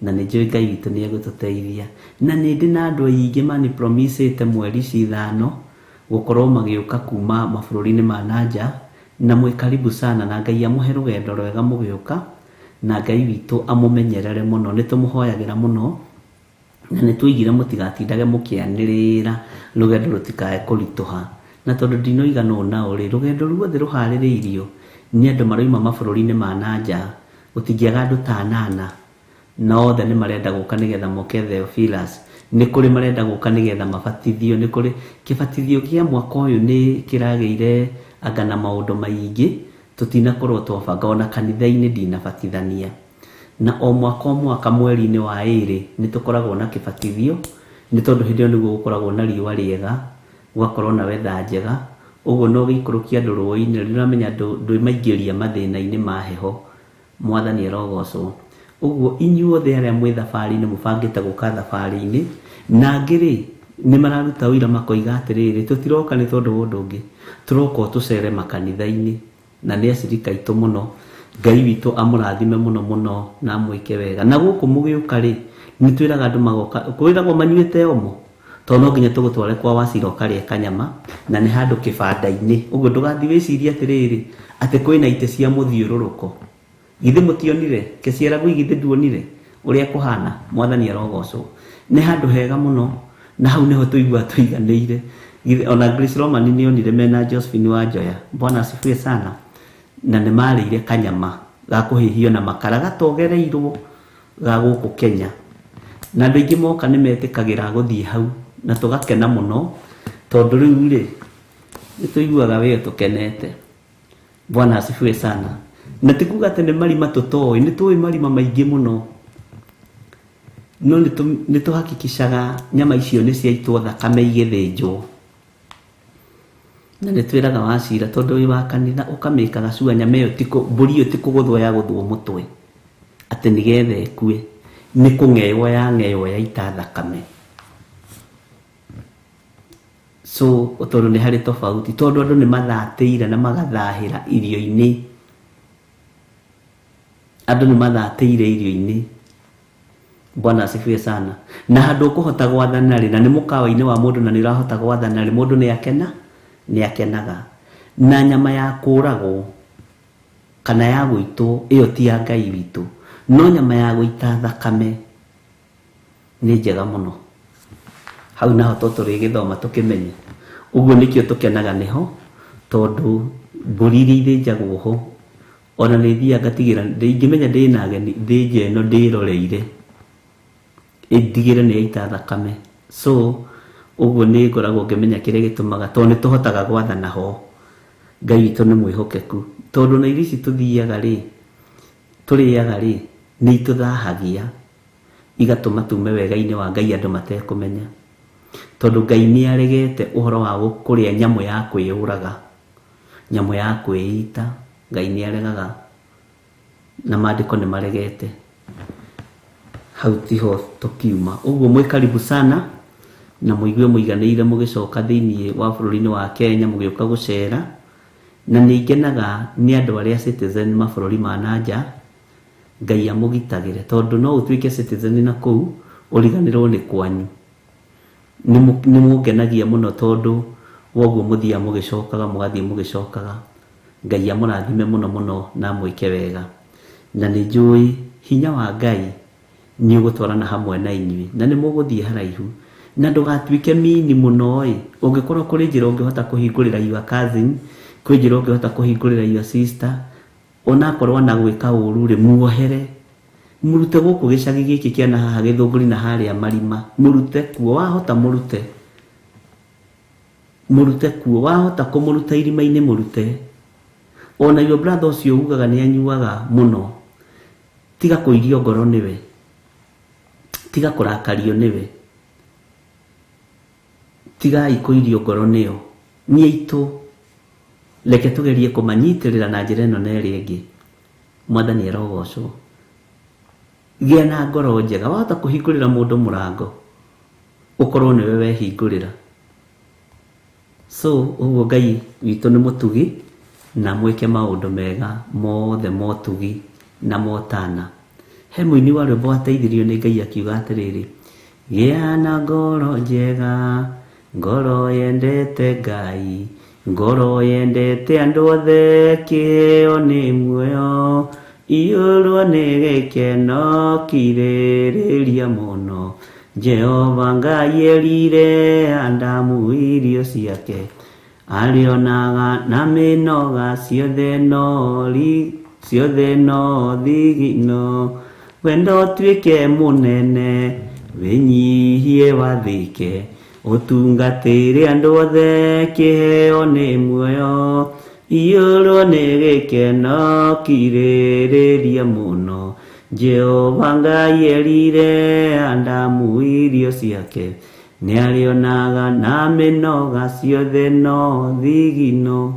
na nĩ njũĩ Ngai witũ nĩ egũtũteithia. Na nĩ ndĩ na andũ aingĩ mani promisĩte mweri ici 5 gũkorwo magĩũka kuma mabũrũri-inĩ ma nanja, na mwĩ karibu sana, na Ngai amũhe rũgendo rwega mũgĩũka, na Ngai witũ amũmenyerere mũno. Nĩ tũmũhoyagĩra mũno, na nĩ tũigire mũtigatindage mũkĩanĩrĩra rũgendo rũtikae kũritũha. Na tondũ ndinoiga nũ nao rĩ, rũgendo ruothe rũharĩrĩirio nĩ andũ maroima mabũrũri-inĩ ma nanja, gũtingĩaga andũ ta 8, na othe nĩ marenda gũka nĩgetha moke Theophilus. Nĩ kũrĩ marenda gũka nĩgetha mabatithio, nĩ kũrĩ kĩbatithio kĩa mwaka ũyũ nĩ kĩragĩire anga na maũndũ maingĩ tũtinakorwo twabanga, ona kanitha-inĩ ndinabatithania. Na o mwaka o mwaka mweri-inĩ wa 2 nĩ tũkoragwo na kĩbatithio, nĩ tondũ hĩndĩ ĩyo nĩguo gũkoragwo na riũa rĩega, gũgakorwo na wetha njega, ũguo no gĩikũrũkia andũ rũĩ-inĩ, nĩ ũramenya ndwĩmaingĩria mathĩna-inĩ ma heho. Mwathani arogocwo. Ũguo inyuothe arĩa mwĩ thabarĩ-inĩ mũbangĩte gũka thabarĩ-inĩ, na angĩ rĩ nĩ mararuta ũira makoiga atĩrĩrĩ, tũtiroka nĩ tondũ wa ũndũ ũngĩ, tũroka o tũcere makanitha-inĩ, na nĩ acirika aitũ mũno. Ngai witũ amũrathime mũno mũno na amwĩke wega. Na gũkũ mũgĩũka rĩ, nĩ twĩraga andũ magoka, kwĩragwo manyuĩte omo, tondũ no nginya tũgũtware kwa Wacira ũkarĩe kanyama, na nĩ handũ kĩbanda-inĩ. Ũguo ndũgathiĩ wĩcirie atĩrĩrĩ, atĩ kwĩna itĩ cia mũthiũrũrũko. Githĩ mũtionire? Kĩciara gwĩ githĩ nduonire ũrĩa kũhana? Mwathani arogocwo. Nĩ handũ hega mũno, na hau nĩho tũiguaga tũiganĩire. Githĩ ona Grace Roman nĩ onire mena Josephine Wanjoya. Bwana asifiwe sana. Na nĩ marĩire kanyama ga kũhĩhio na makara gatogereirwo ga gũkũ Kenya. Na andũ aingĩ moka nĩ metĩkagĩra gũthiĩ hau na tũgakena mũno tondũ rĩu rĩ nĩ tũiguaga wĩyo tũkenete. Bwana asifiwe sana. Na ti kuga atĩ nĩ marima tũtoĩ, nĩ tũĩ marima maingĩ mũno. No nĩ tũhakikicaga nyama icio nĩ ciaitwo thakame igĩthĩnjwo. Na nĩ twĩraga Wacira tondũ wĩ wa kanitha ũkamĩkaga cua nyama ĩyo ti mbũri ĩyo ti kũgũthwo ya gũthwo mũtwe atĩ nĩgetha ĩkue, nĩ kũng'eywo yang'eywo yaita thakame. So tondũ nĩ harĩ tofauti, tondũ andũ nĩ mathatĩire na magathahĩra irio-inĩ. Andũ nĩ mathatĩire irio-inĩ. Bwana asifiwe sana. Na handũ ũkũhota gwathana rĩ, na nĩ mũkawa-inĩ wa mũndũ na nĩ ũrahota gwathana rĩ, mũndũ nĩ akena, nĩ akenaga. Na nyama ya kũragwo kana ya gũitwo ĩyo ti ya Ngai witũ, no nyama ya gũita thakame nĩ njega mũno. Hau naho to tũrĩgĩthoma tũkĩmenye. Ũguo nĩkĩo tũkenaga nĩho, tondũ mbũri iria ithĩnjagwo ho ona nĩ thiaga ngatigĩra, ingĩmenya ndĩna ageni thĩnje ĩno ndĩroreire ĩndigĩre nĩ yaita thakame. So ũguo nĩ ngoragwo ngĩmenya kĩrĩa gĩtũmaga, tondũ nĩ tũhotaga gwathana ho. Ngai witũ nĩ mwĩhokeku, tondũ na irio ici tũthiaga rĩ, tũrĩaga rĩ, nĩ itũthahagia igatũma tume wega-inĩ wa Ngai andũ matekũmenya. Tondũ Ngai nĩ aregete ũhoro wa kũrĩa nyamũ ya kwĩyũraga, nyamũ ya kwĩita. Ngai nĩ aregaga na maandĩko nĩ maregete. Hau tiho tũkiuma. Ũguo mwĩ karibu sana na mũigue mũiganĩire mũgĩcoka thĩiniĩ wa bũrũri-inĩ wa Kenya mũgĩũka gũcera. Na nĩ ngenaga nĩ andũ arĩa citizen mabũrũri ma na nja, Ngai amũgitagĩre, tondũ no ũtuĩke citizen na kũu ũriganĩrwo nĩ kwanyu. Nĩ mũngenagia mũno tondũ woguo mũthiaga mũgĩcokaga, mũgathiĩ mũgĩcokaga. Ngai amũrathime mũno mũno na amwĩke wega. Na nĩ njũĩ hinya wa Ngai nĩ ũgũtwarana hamwe na inyuĩ, na nĩ mũgũthiĩ haraihu. Na ndũgatuĩke mini mũno ĩ, ũngĩkorwo kũrĩ njĩra ũngĩhota kũhingũrĩra your cousin, kwĩ njĩra ũngĩhota kũhingũrĩra your sister, onakorwo na gwĩka ũru rĩ, muohere. Mũrute gũkũ gĩcagi gĩkĩ kĩa na haha Gĩthũngũri na harĩa marima, mũrute kuo, wahota mũrute. Mũrute kuo, wahota kũmũruta irima-inĩ mũrute. Ona your brother ũcio ugaga nĩ anyuaga mũno, tiga kũirio ngoro nĩwe, tiga kũrakario nĩwe, tigai kũirio ngoro nĩo. Nĩ aitũ, reke tũgerie kũmanyitĩrĩra na njĩra ĩno na ĩrĩa ĩngĩ. Mwathani arogocwo. Gĩa na ngoro njega, wahota kũhingũrĩra mũndũ mũrango ũkorwo nĩwe wehingũrĩra. So ũguo Ngai witũ nĩ mũtugi na mwĩke maũndũ mega mothe motugi na motana. He mũini wa rwĩmbo wateithirio nĩ Ngai akiuga atĩrĩrĩ, gĩa na ngoro njega, ngoro yendete Ngai, ngoro yendete andũ othe, kĩheo nĩ muoyo, iyũrwo nĩ gĩkeno kirĩrĩria mũno. Jehova Ngai erire Adamu irio ciake, arĩonaga na mĩnoga ciothe no thigino. Wendo ũtuĩke mũnene, wĩnyihie wathĩke, ũtungatĩre andũ othe, kĩheo nĩ muoyo, iyũrwo nĩ gĩkeno kirĩrĩria mũno. Jehova Ngai erire Adamu irio ciake, nĩarĩonaga na mĩnoga ciothe no thigino.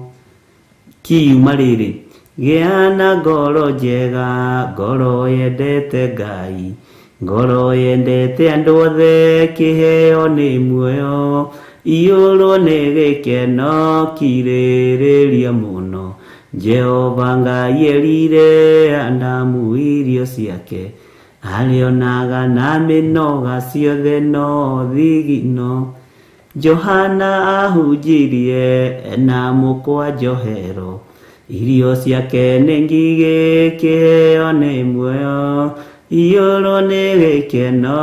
Kiuma rĩrĩ, gĩa na ngoro njega, ngoro yendete Ngai, ngoro yendete andũ othe, kĩheo nĩ muoyo, iyũrwo nĩ gĩkeno kirĩrĩria mũno. Jehova Ngai erire Adamu irio ciake, arĩonaga na mĩnoga ciothe no thigino. Johana ahunjirie na mũkwa njohero, irio ciake nĩ ngigĩ, kĩheo nĩ muoyo, iyũrwo nĩ gĩkeno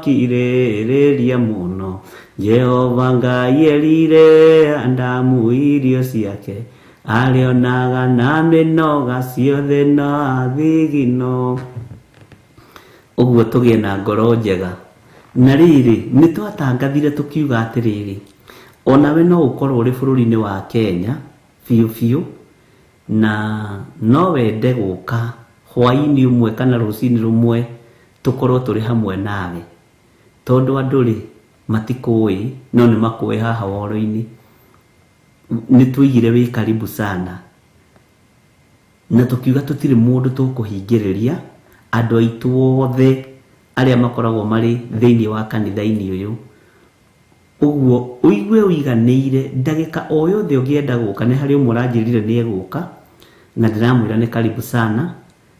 kirĩrĩria mũno. Jehova Ngai erire Adamu irio ciake, Arĩonaga na mĩnoga ciothe na thigino. Ũguo tũgĩe na ngoro njega. Na rĩrĩ, nĩ twatangathire tũkiuga atĩrĩrĩ, onawe no ũkorwo ũrĩ bũrũri-inĩ wa Kenya biũ biũ, na no wende gũka hwaĩ-inĩ ũmwe kana rũcinĩ rũmwe tũkorwo tũrĩ hamwe nawe. Tondũ andũ rĩ, matikũĩ, no nĩ makũĩ haha woro-inĩ. Nĩ tũigire wĩ karibu sana. Na tũkiuga tũtirĩ mũndũ tũkũhingĩrĩria, andũ aitũ othe arĩa makoragwo marĩ thĩinĩ wa kanitha-inĩ ũyũ. Ũguo ũigue ũiganĩire ndagĩka o yothe ũngĩenda gũka, nĩ harĩ ũmwe ũranjĩrire nĩ egũka, na ndĩramwĩra nĩ karibu sana,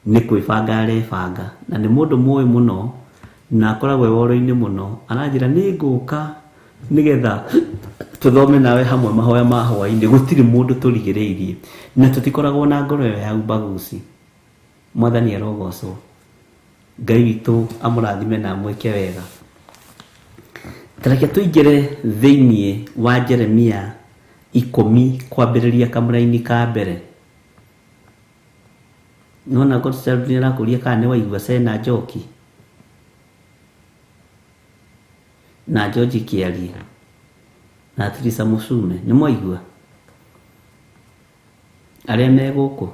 nĩ kwĩbanga arebanga. Na nĩ mũndũ mũĩ mũno, na akoragwo e woro-inĩ mũno, aranjĩra nĩ ngũka nĩgetha tũthome nawe hamwe mahoya ma hwaĩ-inĩ. Gũtirĩ mũndũ tũrigĩrĩirie, na tũtikoragwo na ngoro ĩyo ya ubaguzi. Mwathani arogocwo. Ngai witũ amũrathime na amwĩke wega. Tareke tũingĩre thĩinĩ wa Jeremia 10 kwambĩrĩria kamũraini ka mbere. Nĩwona Godchild nĩ arakũria kana nĩ waigua Sena Njoki na George Kĩarie na Teresa Mũcume, nĩ mwaigua arĩa me gũkũ?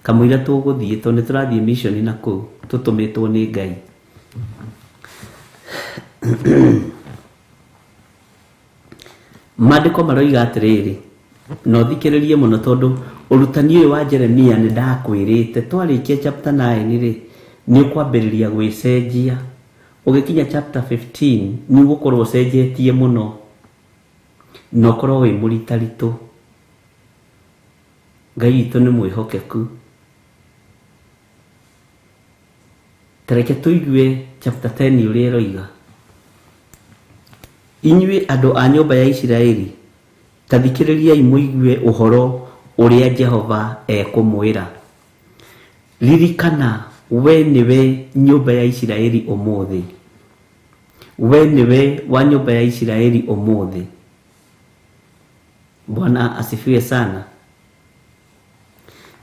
Kamũira tũgũthiĩ, tondũ nĩ tũrathiĩ mission na kũu tũtũmĩtwo nĩ Ngai. Maandĩko maroiga atĩrĩrĩ, na ũthikĩrĩrie mũno tondũ ũrutani ũyũ wa Jeremia nĩ ndakwĩrĩte twarĩkia chapter 9 rĩ, nĩ ũkwambĩrĩria gwĩcenjia. Ũgĩkinya chapter 15 nĩ ũgũkorwo ũcenjetie mũno na ũkorwo wĩ mũritaritũ. Ngai witũ nĩ mwĩhokeku. Tareke tũigue chapter 10 ũrĩa ĩroiga. Inyuĩ andũ a nyũmba ya Isiraeli, ta thikĩrĩriai mũigue ũhoro ũrĩa Jehova ekũmwĩra. Ririkana we nĩwe nyũmba ya Isiraeli ũmũthĩ. We nĩwe wa nyũmba ya Isiraeli ũmũthĩ. Bwana asifiwe sana.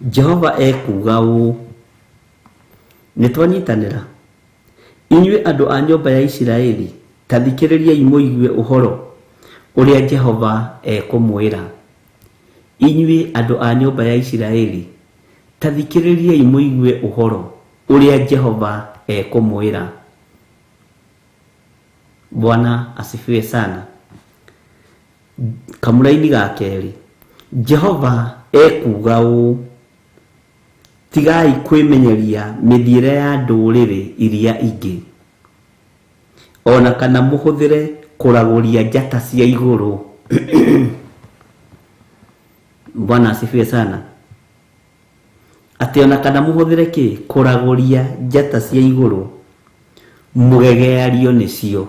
Jehova ekuuga ũũ, nĩ twanyitanĩra. Inyuĩ andũ a nyũmba ya Isiraeli, ta thikĩrĩriai mũigue ũhoro ũrĩa Jehova ekũmwĩra. Inyuĩ andũ a nyũmba ya Isiraeli, ta thikĩrĩriai mũigue ũhoro ũrĩa Jehova ekũmwĩra. Bwana asifiwe sana. Kamũraini ga kerĩ, Jehova ekuuga ũũ, tigai kwĩmenyeria mĩthiĩre ya ndũrĩrĩ iria ingĩ, ona kana mũhũthĩre kũragũria njata cia igũrũ. Bwana asifiwe sana. Atĩ ona kana mũhũthĩre kĩ? Kũragũria njata cia igũrũ, mũgegeario nĩcio.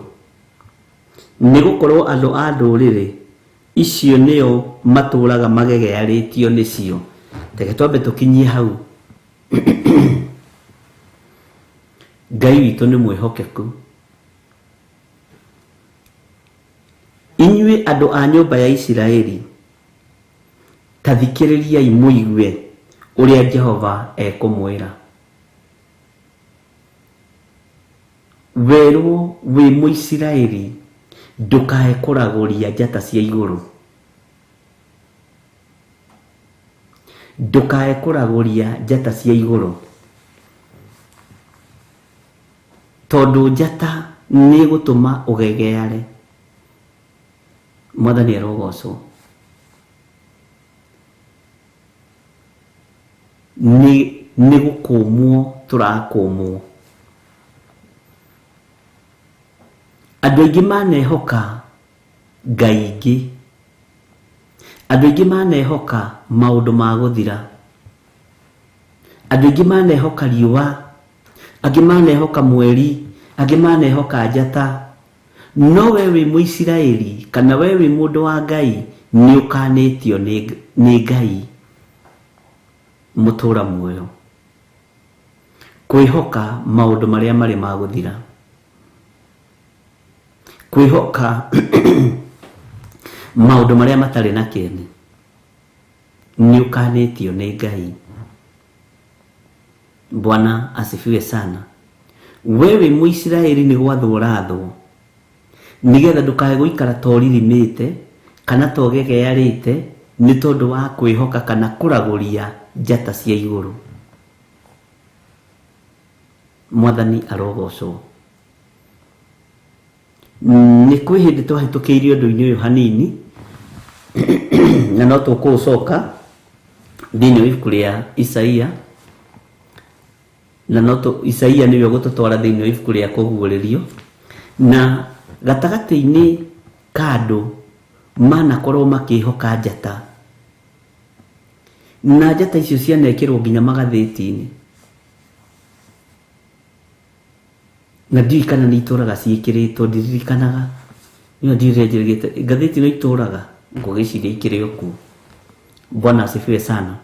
Nĩ gũkorwo andũ a ndũrĩrĩ icio nĩo matũraga magegearĩtio nĩcio. Reke twambe tũkinyie hau. Ngai witũ nĩ mwĩhokeku. Inyuĩ andũ a nyũmba ya Isiraeli, ta thikĩrĩriai mũigue ũrĩa Jehova ekũmwĩra. Werwo wĩ Mũisiraeli, ndũkae kũragũria njata cia igũrũ. Ndũkae kũragũria njata cia igũrũ, tondũ njata nĩ ĩgũtũma ũgegeare. Mwathani arogocwo. Nĩ gũkũmwo tũrakũmwo. Andũ aingĩ manehoka ngai ingĩ, andũ aingĩ manehoka maũndũ ma gũthira, andũ aingĩ manehoka riũa, angĩ manehoka mweri, angĩ manehoka njata. No we wĩ Mũisiraeli kana we wĩ mũndũ wa Ngai, nĩ ũkanĩtio nĩ Ngai mũtũra muoyo kwĩhoka maũndũ marĩa marĩ ma gũthira, kwĩhoka maũndũ marĩa matarĩ na kĩene. Nĩ ũkanĩtio nĩ Ngai. Bwana asifiwe sana. Wewe Mũisiraeli nĩ gwathwo ũrathwo nĩgetha ndũkae gũikara ta ũririmĩte kana ta ũgegearĩte nĩ tondũ wa kwĩhoka kana kũragũria njata cia igũrũ. Mwathani arogocwo. Nĩ kwĩ hĩndĩ twahĩtũkĩirie ũndũ-inĩ ũyũ hanini na no tũkũũcoka thĩinĩ wa ibuku rĩa Isaia, na no Isaia nĩwe ũgũtũtwara thĩinĩ wa ibuku rĩa kũguũrĩrio. Na gatagatĩ-inĩ ka andũ manakorwo makĩhoka njata, na njata icio cianekĩrwo nginya magathĩti-inĩ, na ndiũĩ kana nĩ itũraga ciĩkĩrĩtwo, ndiririkanaga ĩno ndiũĩ ũrĩa njĩrĩgĩte ngathĩti no itũraga, ngũgĩciria ikĩrĩ o kuo. Bwana asifiwe sana.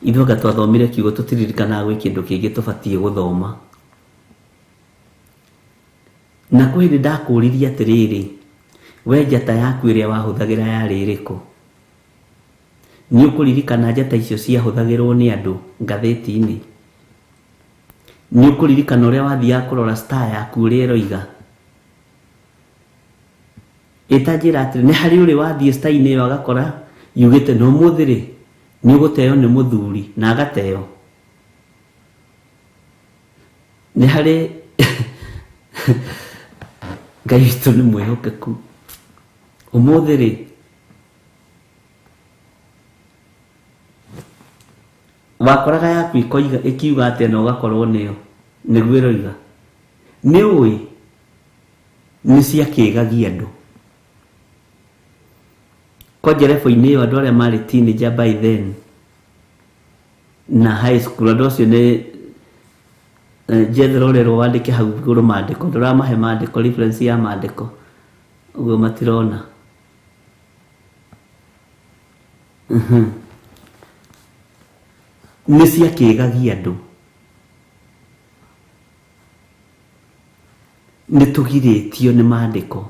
Ithuĩ anga twathomire kiugo tũtiririkanaga gwĩ kĩndũ kĩngĩ tũbatiĩ gũthoma. Na kwĩ hĩndĩ ndakũririe atĩrĩrĩ, we njata yaku ĩrĩa wahũthagĩra yarĩ ĩrĩkũ? Nĩ ũkũririkana njata icio ciahũthagĩrwo nĩ andũ ngathĩti-inĩ? Nĩ ũkũririkana ũrĩa wathiaga kũrora star yaku ũrĩa ĩroiga? Ĩtanjĩra atĩrĩ, nĩ harĩ ũrĩ wathiĩ star-inĩ ĩyo agakora yugĩte na ũmũthĩ rĩ nĩ ũgũteo nĩ mũthuri na agateo. Nĩ harĩ Ngai witũ nĩ mwĩhokeku. Ũmũthĩ rĩ wakoraga yaku ĩkoiga ĩkiuga atĩa na ũgakorwo nĩyo nĩguo ĩroiga. Nĩ ũĩ nĩ ciakĩgagia andũ. Kwanja level-inĩ ĩyo andũ arĩa marĩ teenager by then na high school, andũ acio nĩ njethera ũrerwo wandĩke hau igũrũ maandĩko, ndũramahe maandĩko, reference ya maandĩko, ũguo matirona. Nĩ ciakĩgagia andũ. Nĩ tũgirĩtio nĩ maandĩko.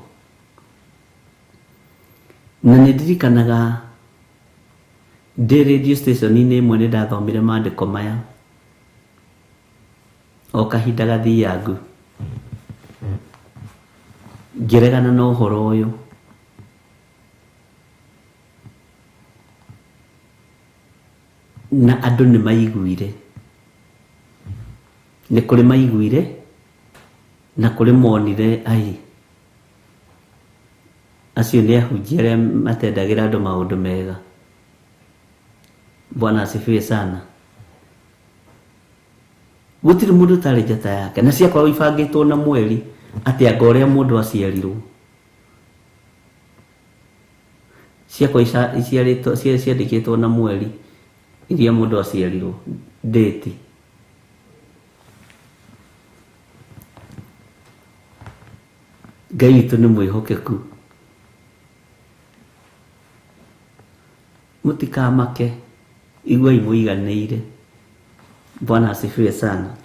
Na nĩ ndirikanaga ndĩ radio station-inĩ ĩmwe nĩ ndathomire maandĩko maya o kahinda gathiangu, ngĩregana na ũhoro ũyũ. Na andũ nĩ maiguire, nĩ kũrĩ maiguire na kũrĩ monire ai acio nĩ ahunjia arĩa matendagĩra andũ maũndũ mega. Bwana asifiwe sana. Gũtirĩ mũndũ ũtarĩ njata yake, na ciakoragwo ibangĩtwo na mweri atĩ anga ũrĩa mũndũ aciarirwo. Ciakoragwo ciandĩkĩtwo na mweri iria mũndũ aciarirwo, date. Ngai witũ nĩ mwĩhokeku. Mũtikamake, iguai mũiganĩire. Bwana asifiwe sana.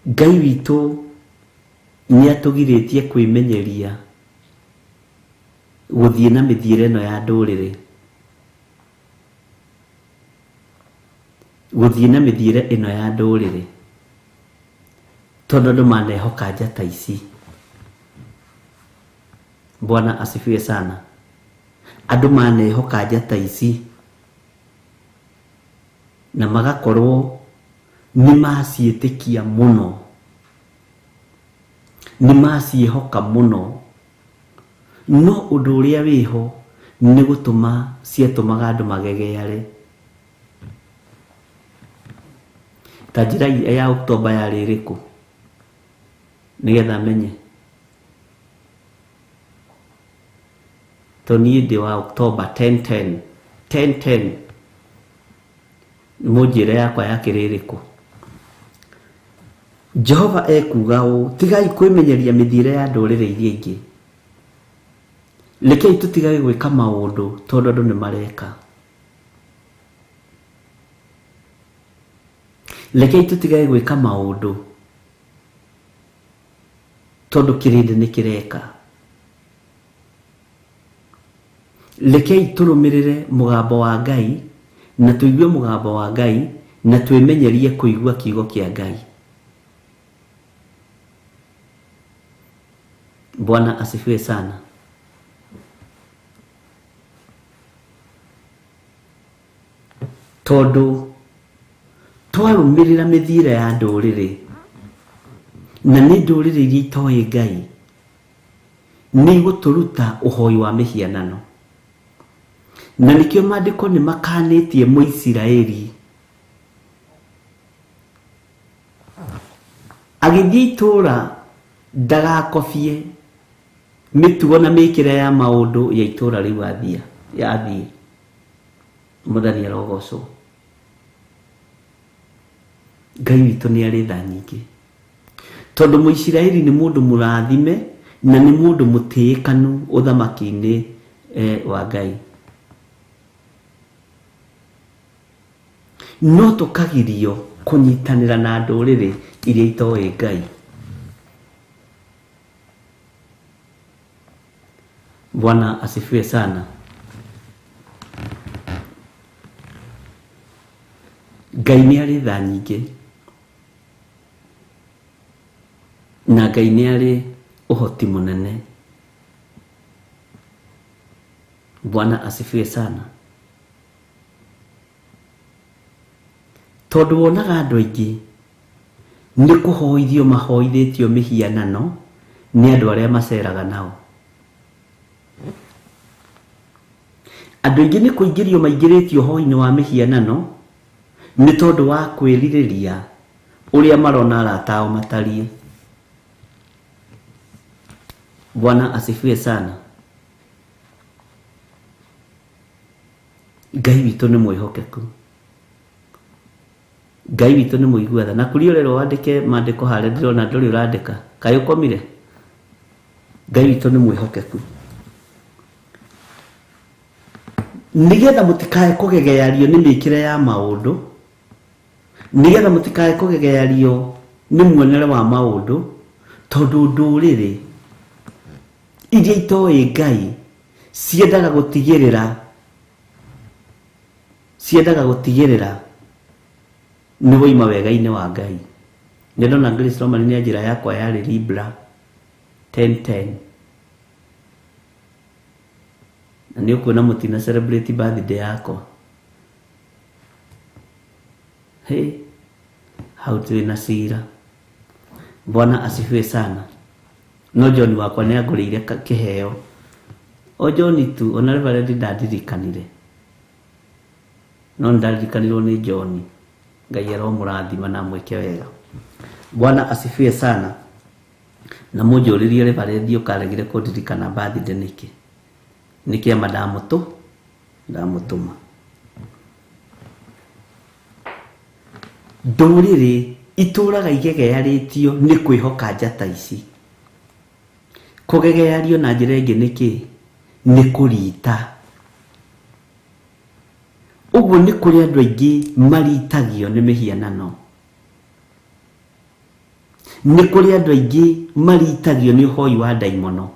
Ngai witũ nĩ atũgirĩtie kwĩmenyeria gũthiĩ na mĩthiĩre ĩno ya ndũrĩrĩ, gũthiĩ na mĩthiĩre ĩno ya ndũrĩrĩ, tondũ andũ manehoka njata ici. Bwana asifiwe sana. Andũ manehoka njata ici na magakorwo nĩ maciĩtĩkia mũno, nĩ maciĩhoka mũno, no ũndũ ũrĩa wĩho nĩ gũtũma ciatũmaga andũ magegeare. Ta njĩra ya Oktoba yarĩ ĩrĩkũ nĩgetha menye? To niĩ ndĩ wa Oktoba 10-10 10-10, mũnjĩre yakwa yakĩrĩ ĩrĩkũ? Jehova ekuuga ũũ, tigai kwĩmenyeria mĩthiĩre ya ndũrĩrĩ iria ingĩ. Rekei tũtigage gwĩka maũndũ tondũ andũ nĩ mareka. Rekei tũtigage gwĩka maũndũ tondũ kĩrĩndĩ nĩ kĩreka. Rekei tũrũmĩrĩre mũgambo wa Ngai na tũigue mũgambo wa Ngai na twĩmenyerie kũigua kiugo kĩa Ngai. Bwana asifiwe sana. Tondũ twarũmĩrĩra mĩthiĩre ya ndũrĩrĩ na nĩ ndũrĩrĩ iria itoĩ Ngai nĩ igũtũruta ũhoi wa mĩhianano. Na nĩkĩo maandĩko nĩ makanĩtie Mũisiraeli agĩthiĩ itũũra ndagakobie mĩtugo na mĩkĩre ya maũndũ ya itũũra rĩu athiĩ. Mwathani arogocwo. Ngai witũ nĩ arĩ tha nyingĩ, tondũ Mũisiraeli nĩ mũndũ mũrathime na nĩ mũndũ mũtĩĩkanu ũthamaki-inĩ wa Ngai. No tũkagirio kũnyitanĩra na ndũrĩrĩ iria itoĩ Ngai. Bwana asifiwe sana. Ngai nĩ arĩ tha nyingĩ na Ngai nĩ arĩ ũhoti mũnene. Bwana asifiwe sana. Tondũ wonaga andũ aingĩ nĩ kũhoithio mahoithĩtio mĩhianano nĩ andũ arĩa maceraga nao. Andũ aingĩ nĩ kũingĩrio maingĩrĩtio ũhoi-inĩ wa mĩhianano nĩ tondũ wa kwĩrirĩria ũrĩa marona arata ao matariĩ. Bwana asifiwe sana. Ngai witũ nĩ mwĩhokeku. Ngai witũ nĩ mũigua tha. Na kũrĩa ũrerwo wandĩke maandĩko harĩa ndĩrona ndũrĩ ũrandĩka. Kaĩ ũkomire? Ngai witũ nĩ mwĩhokeku. Nĩgetha mũtikae kũgegeario nĩ mĩkĩre ya maũndũ, nĩgetha mũtikae kũgegeario nĩ muonere wa maũndũ, tondũ ndũrĩrĩ iria itoĩ Ngai ciendaga gũtigĩrĩra nĩ woima wega-inĩ wa Ngai. Nĩ ndona Grace Roman nĩ njĩra yakwa yarĩ Libra 1010 na nĩ ũkuona mũtina celebrate birthday yakwa. Hey, hau twĩ na cira. Bwana asifiwe sana. No John wakwa nĩ angũrĩire kĩheo. O John tu, ona Reverend ndandirikanire. No ndaririkanirwo nĩ John. Ngai aromũrathima na amwĩke wega. Bwana asifiwe sana. Na mũnjũrĩrie Reverend ũkaregire kũndirikana birthday nĩkĩ? Nĩ kĩama ndamũtũma. Ndũrĩrĩ itũraga igegearĩtio nĩ kwĩhoka njata ici. Kũgegeario na njĩra ĩngĩ nĩkĩ? Nĩ kũrita. Ũguo nĩ kũrĩ andũ aingĩ maritagio nĩ mĩhianano. Nĩ kũrĩ andũ aingĩ maritagio nĩ ũhoi wa ndaimono.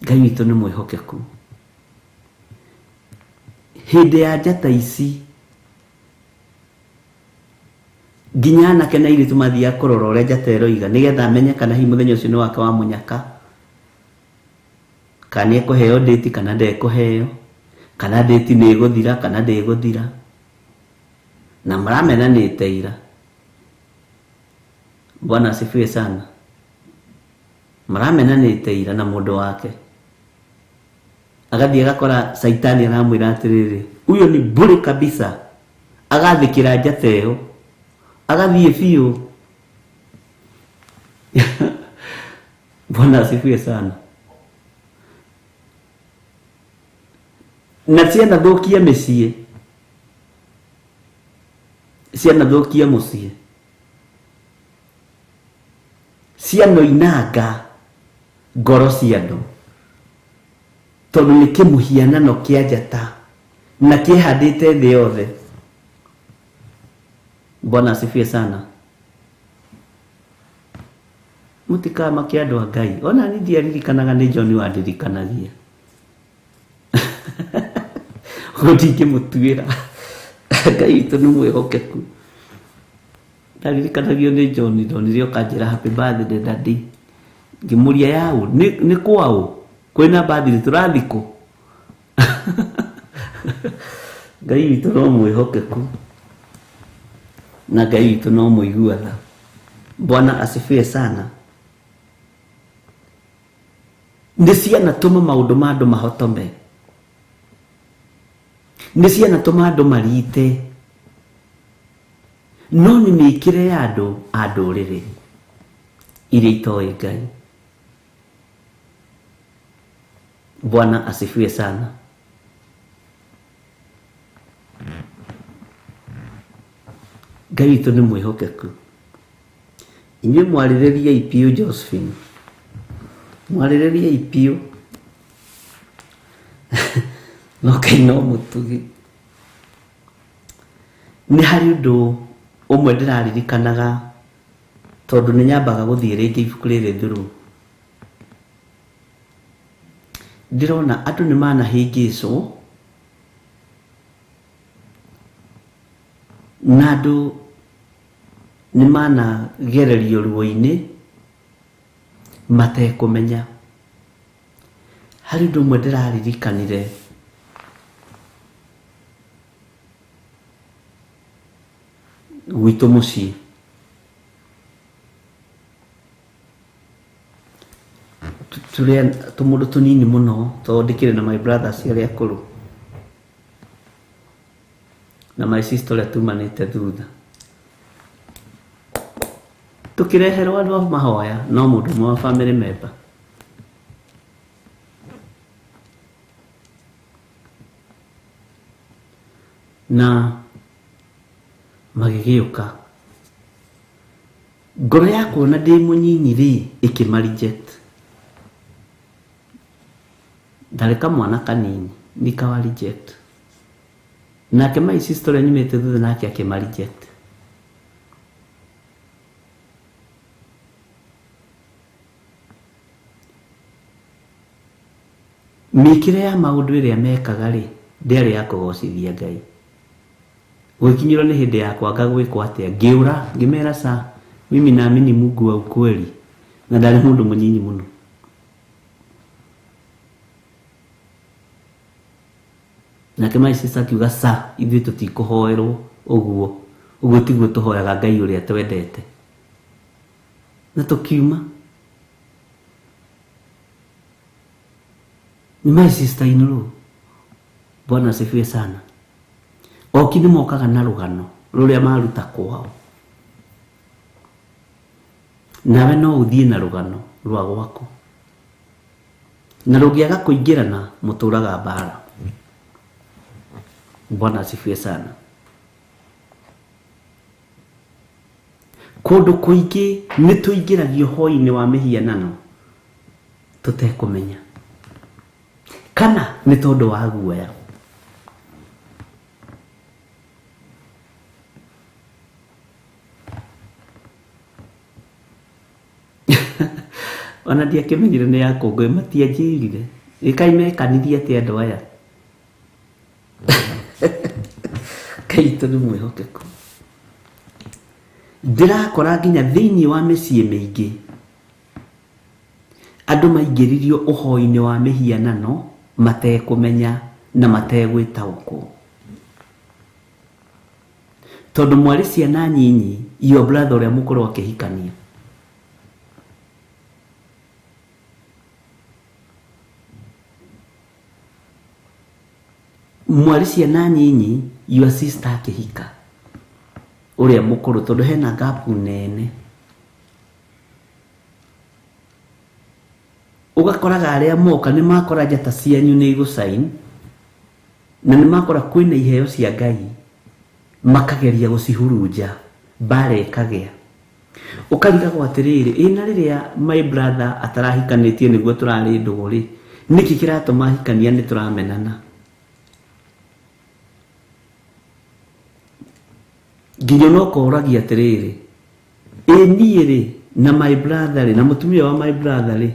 Ngai witũ nĩ mwĩhokeku. Hĩndĩ ya njata ici nginya anake na airĩtu mathiaga kũrora ũrĩa njata ĩroiga nĩgetha amenye kana hihi mũthenya ũcio nĩ wake wa mũnyaka, kana nĩ ekũheo ndĩti kana ndekũheo, kana ndĩti nĩ ĩgũthira kana ndĩgũthira. Na maramenanĩte ira. Bwana asifiwe sana. Maramenanĩte ira na mũndũ wake. Agathiĩ agakora Saitani aramwĩra atĩrĩrĩ, huyo ni bure kabisa. Agathĩkĩra njata ĩyo, agathiĩ biũ. Bwana asifiwe sana. Na cianathũkia mĩciĩ, cianathũkia mũciĩ, cianoinanga ngoro cia andũ, tondũ nĩ kĩmũhianano kĩa njata na kĩhandĩte thĩ yothe. Bwana asifiwe sana. Mũtikamake andũ a Ngai. Ona niĩ ndiaririkanaga nĩ John wandirikanagia. Ũguo ndingĩmũtuĩra. Ngai witũ nĩ mwĩhokeku. Ndaririkanagio nĩ John ndonire ũkanjĩra happy birthday daddy. Ngĩmũria yaũ nĩ kwaũ kwĩna birthday tũrathiĩ kũ? Ngai witũ no mwĩhokeku na Ngai witũ no mũiguaga. Bwana asifiwe sana. Nĩ cianatũma maũndũ ma andũ mahotome. Nĩ cianatũma andũ marite. No nĩ mĩĩkĩre ya andũ a ndũrĩrĩ iria itoĩ Ngai. Bwana asifiwe sana. Ngai witũ nĩ mwĩhokeku. Inyuĩ mwarĩrĩriei biũ Josephine. Mwarĩrĩriei biũ. No Ngai no mũtugi. Nĩ harĩ ũndũ ũmwe ndĩraririkanaga tondũ nĩ nyambaga gũthiĩ rĩngĩ ibuku rĩrĩ through. Ndĩrona andũ nĩ manahĩngĩcwo na andũ nĩ managererio ruo-inĩ matekũmenya. Harĩ ũndũ ũmwe ndĩraririkanire gwitũ mũciĩ. Tũrĩa tũmũndũ tũnini mũno tondũ ndĩkĩrĩ na my brothers arĩa akũrũ na my sister ũrĩa tumanĩte thutha. Tũkĩreherwo andũ a mahoya no mũndũ ũmwe wa family member. Na magĩgĩũka. Ngoro yakwa ona ndĩ mũnyinyi rĩ ĩkĩma reject. Ndarĩ kamwana kanini nikawa reject. Nake my sister ũrĩa nyumĩte thutha nake akĩma reject. Mĩĩkĩre ya maũndũ ĩrĩa mekaga rĩ ndĩarĩ ya kũgocithia Ngai. Gũgĩkinyĩrwo nĩ hĩndĩ ya kwanga gwĩkwo atĩa, ngĩũra ngĩmera ca mimi naamini Mungu wa ukweli, na ndarĩ mũndũ mũnyinyi mũno. Nake my sister akiuga ca ithuĩ tũtikũhoerwo ũguo, ũguo tiguo tũhoyaga Ngai ũrĩa twendete. Na tũkiuma. Ni my sister in law. Bwana asifiwe sana. Oki nĩ mokaga na rũgano rũrĩa maruta kwao. Nawe no ũthiĩ na rũgano rwa gwaku. Na rũngĩaga kũingĩrana mũtũraga mbara. Bwana asifiwe sana. Kũndũ kũingĩ nĩ tũingĩragio hoi-inĩ wa mĩhianano tũtekũmenya. Kana nĩ tondũ wa guoya. Ona ndiakĩmenyire nĩ ya kũngũĩ matianjĩrire. Ĩkai mekanithia atĩa andũ aya. Ngai witũ nĩ mwĩhokeku. Ndĩrakora nginya thĩinĩ wa mĩciĩ mĩingĩ andũ maingĩririo ũhoi-inĩ wa mĩhianano matekũmenya na mategwĩtaũkwo. Tondũ mwarĩ ciana nyinyi, your brother ũrĩa mũkũrũ akĩhikania. Mwarĩ ciana nyinyi, your sister akĩhika ũrĩa mũkũrũ tondũ hena gap nene. Ũgakoraga arĩa moka nĩ makora njata cianyu nĩ igũcain na nĩ makora kwĩna iheo cia Ngai makageria gũcihurunja mbara ĩkagĩa. Ũkarigagwo atĩrĩrĩ, ĩ na rĩrĩa my brother atarahikanĩtie nĩguo tũrarĩ ndũgũ rĩ, nĩkĩ kĩratũma ahikania nĩ tũramenana? Nginya no koragia atĩrĩrĩ, ĩ niĩ rĩ Na my brother rĩ, na mũtumia wa my brother rĩ,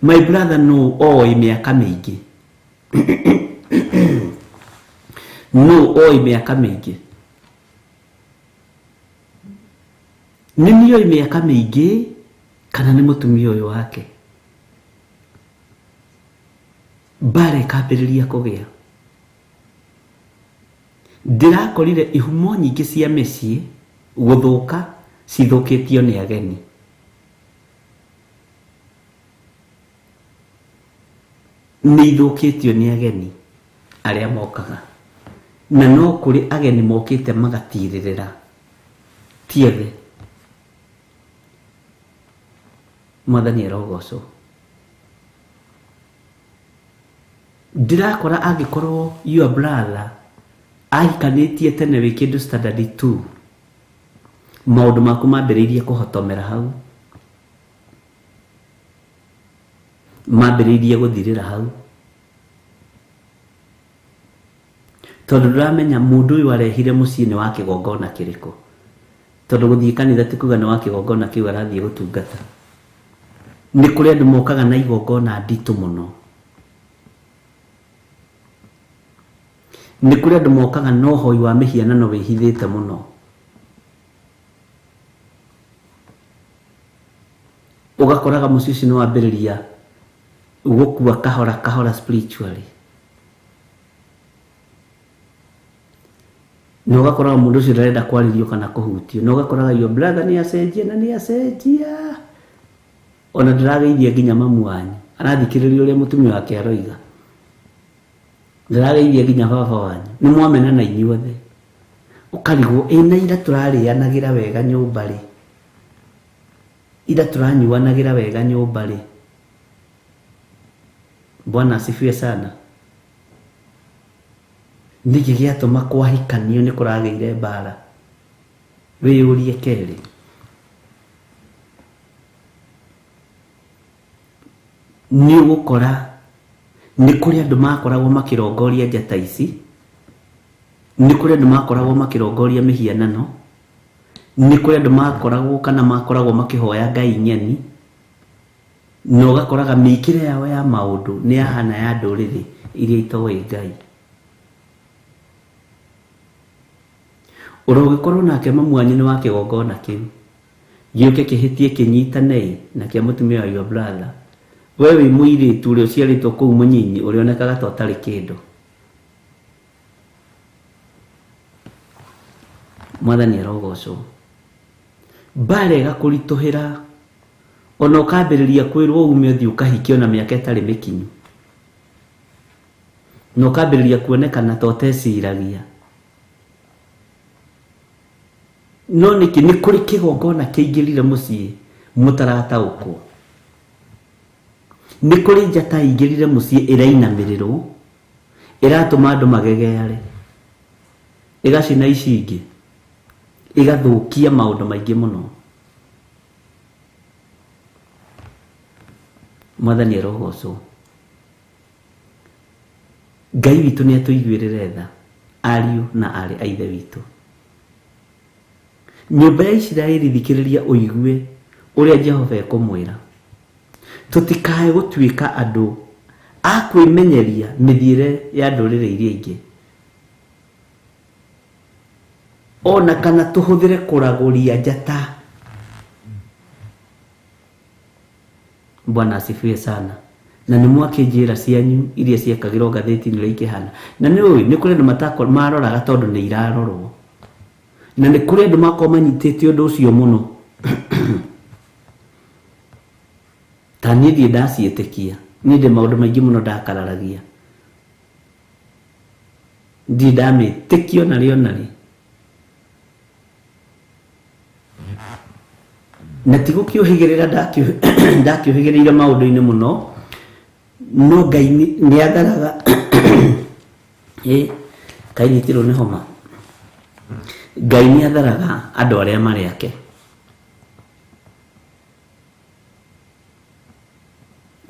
my brother no oĩ mĩaka mĩingĩ. No oĩ mĩaka mĩingĩ. Nĩ niĩ oĩ mĩaka mĩingĩ kana nĩ mũtumia ũyũ wake. Mbara ĩkambĩrĩria kũgĩa. Ndĩrakorire ihumo nyingĩ cia mĩciĩ gũthũka cithũkĩtio nĩ ageni. Nĩ ithũkĩtio nĩ ageni arĩa mokaga. Na no kũrĩ ageni mokĩte magatirĩrĩra. Ti othe. Mwathani arogocwo. Ndĩrakora angĩkorwo your brother ahikanĩtie tene wĩ kĩndũ standard 2, maũndũ maku mambĩrĩirie kũhotomera hau, mambĩrĩirie gũthirĩra hau, tondũ ndũramenya mũndũ ũyũ arehire mũciĩ nĩ wa kĩgongona kĩrĩkũ. Tondũ gũthiĩ kanitha ti kuga nĩ wa kĩgongona kĩu arathiĩ gũtungata. Nĩ kũrĩ andũ mokaga na igongona nditũ mũno. Nĩ kũrĩ andũ mokaga na ũhoi wa mĩhianano wĩhithĩte mũno. Ũgakoraga mũciĩ ũcio nĩ wambĩrĩria gũkua kahora kahora spiritually. Na ũgakoraga mũndũ ũcio ndarenda kwarĩrio kana kũhutio. Na ũgakoraga your brother nĩ acenjia na nĩ acenjia. Ona ndarageithia nginya mamu wanyu. Arathikĩrĩria ũrĩa mũtumia wake aroiga. Ndarageithia nginya baba wanyu. Nĩ mwamenana inyuothe. Ũkarigwo ĩ na ira tũrarĩanagĩra wega nyũmba rĩ. Ira tũranyuanagĩra wega nyũmba rĩ. Bwana asifiwe sana. Nĩkĩ gĩatũma kwahikanio nĩ kũragĩire mbara? Wĩyũrie kerĩ. Nĩ ũgũkora nĩ kũrĩ andũ makoragwo makĩrongoria njata ici, nĩ kũrĩ andũ makoragwo makĩrongoria mĩhianano, nĩ kũrĩ andũ makoragwo kana makoragwo makĩhoya ngai ng'eni, na ũgakoraga mĩikĩre yao ya maũndũ nĩ yahana ya ndũrĩrĩ iria itoĩ Ngai. Ũrogĩkorwo nake mamu wanyu nĩ wa kĩgongona kĩu, gĩũke kĩhĩtie kĩnyitane na kĩa mũtumia wa your brother. We wĩ mũirĩtu ũrĩa ũciarĩtwo kũu mũnyinyi ũrĩa onekaga ta ũtarĩ kĩndũ. Mwathani arogocwo. Mbara ĩgakũritũhĩra ona ũkambĩrĩria kwĩrwo ume ũthiĩ ũkahikie ona mĩaka ĩtarĩ mĩkinyu. Na ũkambĩrĩria kuonekana ta ũteciragia. No nĩkĩ nĩ kũrĩ kĩgongona kĩingĩrire mũciĩ mũtarataũkwo. Nĩ kũrĩ njata ingĩrire mũciĩ ĩrainamĩrĩrwo, ĩratũma andũ magegeare, ĩgacina ici ingĩ, ĩgathũkia maũndũ maingĩ mũno. Mwathani arogocwo. Ngai witũ nĩ atũiguĩrĩre tha, ariũ na aarĩ a Ithe witũ. Nyũmba ya Isiraeli thikĩrĩria ũigue ũrĩa Jehova ekũmwĩra. Tũtikae gũtuĩka andũ a kwĩmenyeria mĩthiĩre ya ndũrĩrĩ iria ingĩ, ona kana tũhũthĩre kũragũria njata. Bwana asifiwe sana. Na nĩ mwakĩnjĩra cianyu iria ciekagĩrwo ngathĩti-inĩ ũrĩa ikĩhana. Na nĩ ũĩ nĩ kũrĩ andũ maroraga tondũ nĩ irarorwo. Na nĩ kũrĩ andũ makoragwo manyitĩte ũndũ ũcio mũno. Ta niĩ ndirĩ ndaciĩtĩkia. Niĩ ndĩ maũndũ maingĩ mũno ndakararagia. Ndirĩ ndamĩtĩkia ona rĩ ona rĩ. Na ti gũkĩũhĩgĩrĩra ndakĩũhĩgĩrĩire maũndũ-inĩ mũno, no Ngai nĩ atharaga. Kaĩ nyitirwo nĩ homa. Ngai nĩ atharaga andũ arĩa marĩ ake.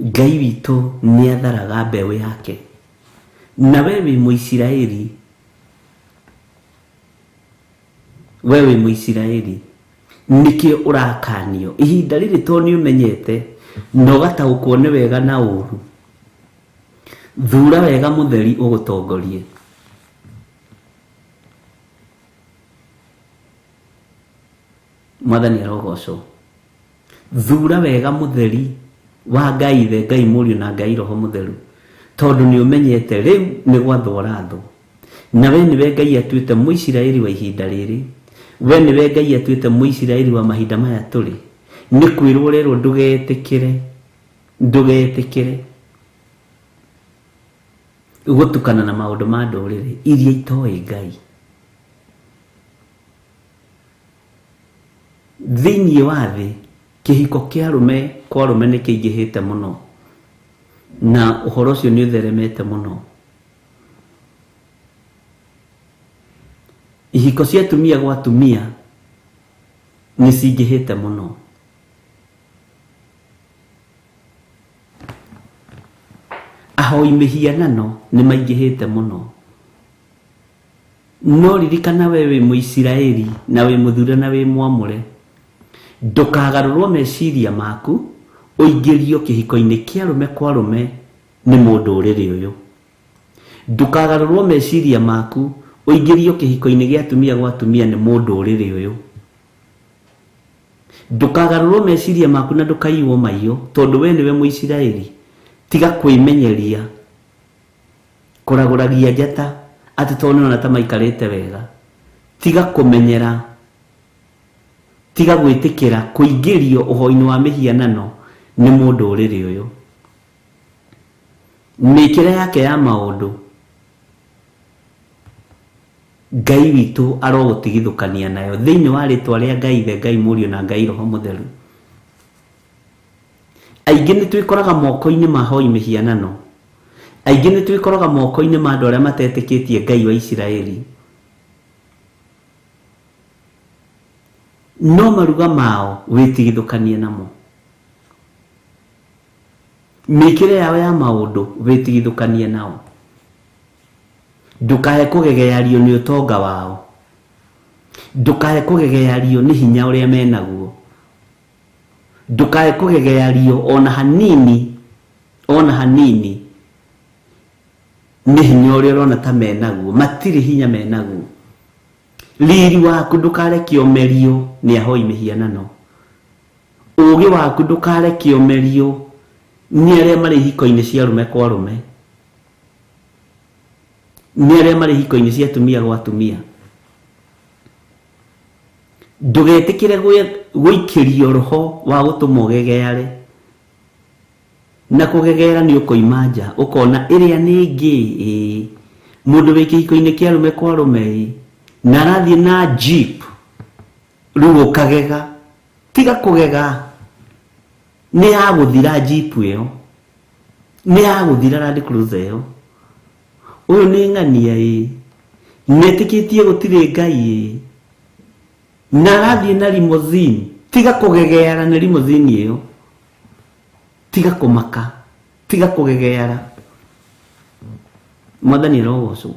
Ngai witũ nĩ atharaga mbeũ yake. Na we wĩ Mũisiraeli, we wĩ Mũisiraeli, Nĩkĩo ũrakanio ihinda rĩrĩ tondũ nĩ ũmenyete na ũgataũkwo nĩ wega na ũru. Thura wega mũtheri ũgũtongorie. Mwathani arogocwo. Thura wega mũtheri wa Ngai Ithe, Ngai Mũriũ na Ngai Roho Mũtheru, tondũ nĩ ũmenyete rĩu nĩ gwathwo ũrathwo. Na we nĩwe Ngai atuĩte Mũisiraeli wa ihinda rĩrĩ, we nĩwe Ngai atuĩte Mũisiraeli wa mahinda maya tũrĩ. Nĩ kwĩrwo ũrerwo ndũgetĩkĩre, ndũgetĩkĩre gũtukana na maũndũ ma ndũrĩrĩ iria itoĩ Ngai. Thĩinĩ wa thĩ kĩhiko kĩa arũme kwa arũme nĩ kĩingĩhĩte mũno, na ũhoro ũcio nĩ ũtheremete mũno. Ihiko cia atumia gwa atumia nĩ cingĩhĩte mũno. Ahoi mĩhianano nĩ maingĩhĩte mũno. No ririkana we wĩ Mũisiraeli na wĩ mũthure na wĩ mwamũre, ndũkagarũrwo meciria maku ũingĩrio kĩhiko-inĩ kĩa arũme kwa arũme nĩ mũndũ ũrĩrĩ ũyũ. Ndũkagarũrwo meciria maku ũingĩrio kĩhiko-inĩ gĩa atumia gwa atumia nĩ mũndũ ũrĩrĩ ũyũ. Ndũkagarũrwo meciria maku na ndũkaiywo maiyo, tondũ we nĩwe Mũisiraeli. Tiga kwĩmenyeria kũragũragia njata atĩ tondũ nĩũrona ta maikarĩte wega. Tiga kũmenyera, tiga gwĩtĩkĩra kũingĩrio ũhoi-inĩ wa mĩhianano nĩ mũndũ ũrĩrĩ ũyũ. Mĩkĩre yake ya maũndũ Ngai witũ arogũtigithũkania nayo thĩinĩ wa rĩtwa rĩa Ngai Ithe, Ngai Mũriũ na Ngai Roho Mũtheru. Aingĩ nĩ twĩkoraga moko-inĩ ma hoi mĩhianano. Aingĩ nĩ twĩkoraga moko-inĩ ma andũ arĩa matetĩkĩtie Ngai wa Isiraeli. No maruga mao wĩtigithũkanie namo. Mĩkĩre yao ya maũndũ wĩtigithũkanie nao. Ndũkae kũgegeario nĩ ũtonga wao. Ndũkae kũgegeario nĩ hinya ũrĩa menaguo. Ndũkae kũgegeario ona hanini, ona hanini nĩ hinya ũrĩa ũrona ta menaguo. Matirĩ hinya menaguo. Riri waku ndũkareke ũmerio nĩ ahoi mĩhianano. Ũũgĩ waku ndũkareke ũmerio nĩ arĩa marĩ ihiko-inĩ cia arũme kwa arũme, nĩ arĩa marĩ ihiko-inĩ cia atumia gwa atumia. Ndũgetĩkĩre gũikĩrio roho wa gũtũma ũgegeare. Na kũgegeara nĩ ũkoima nja ũkona ĩrĩa nĩ ĩngĩ, ĩĩ mũndũ wĩ kĩhiko-inĩ kĩa arũme kwa arũme, ĩĩ na arathiĩ na jeep, rĩu ũkagega. Tiga kũgega, nĩ ya gũthira jeep ĩyo, nĩ ya gũthira Land Cruiser ĩyo. Ũyũ nĩ ng'ania, ĩĩ nĩetĩkĩtie gũtirĩ Ngai, ĩĩ na arathiĩ na limousine. Tiga kũgegeara nĩ limousine ĩyo. Tiga kũmaka, tiga kũgegeara. Mwathani arogocwo.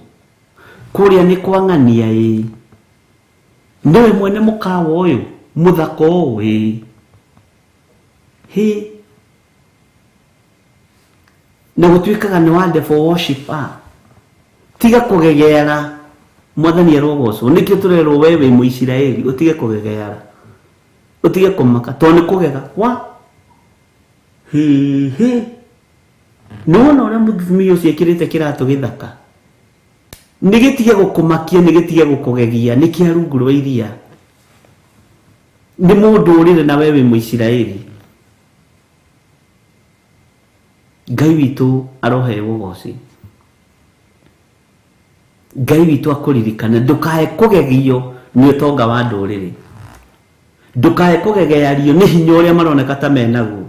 Kũrĩa nĩ kwa ng'ania, ĩĩ nĩwe mwene mũkawa ũyũ mũthako ũyũ, ĩĩ hĩ na gũtuĩkaga nĩ wa devil worship. Tiga kũgegeara. Mwathani arogocwo. Nĩkĩo tũrerwo we wĩ Mũisiraeli ũtige kũgegeara, ũtige kũmaka, tondũ nĩ kũgega wa hĩ hĩ. Nĩwona ũrĩa mũtumia ũcio ekĩrĩte kĩratũ gĩthaka, nĩ gĩtige gũkũmakia, nĩ gĩtige gũkũgegia, nĩ kĩa rungu rwa iria, nĩ mũndũ ũrĩrĩ na we wĩ Mũisiraeli. Ngai witũ aroheo ũgoci. Ngai witũ akũririkane. Ndũkae kũgegio nĩ ũtonga wa ndũrĩrĩ. Ndũkae kũgegeario nĩ hinya ũrĩa maroneka ta menaguo.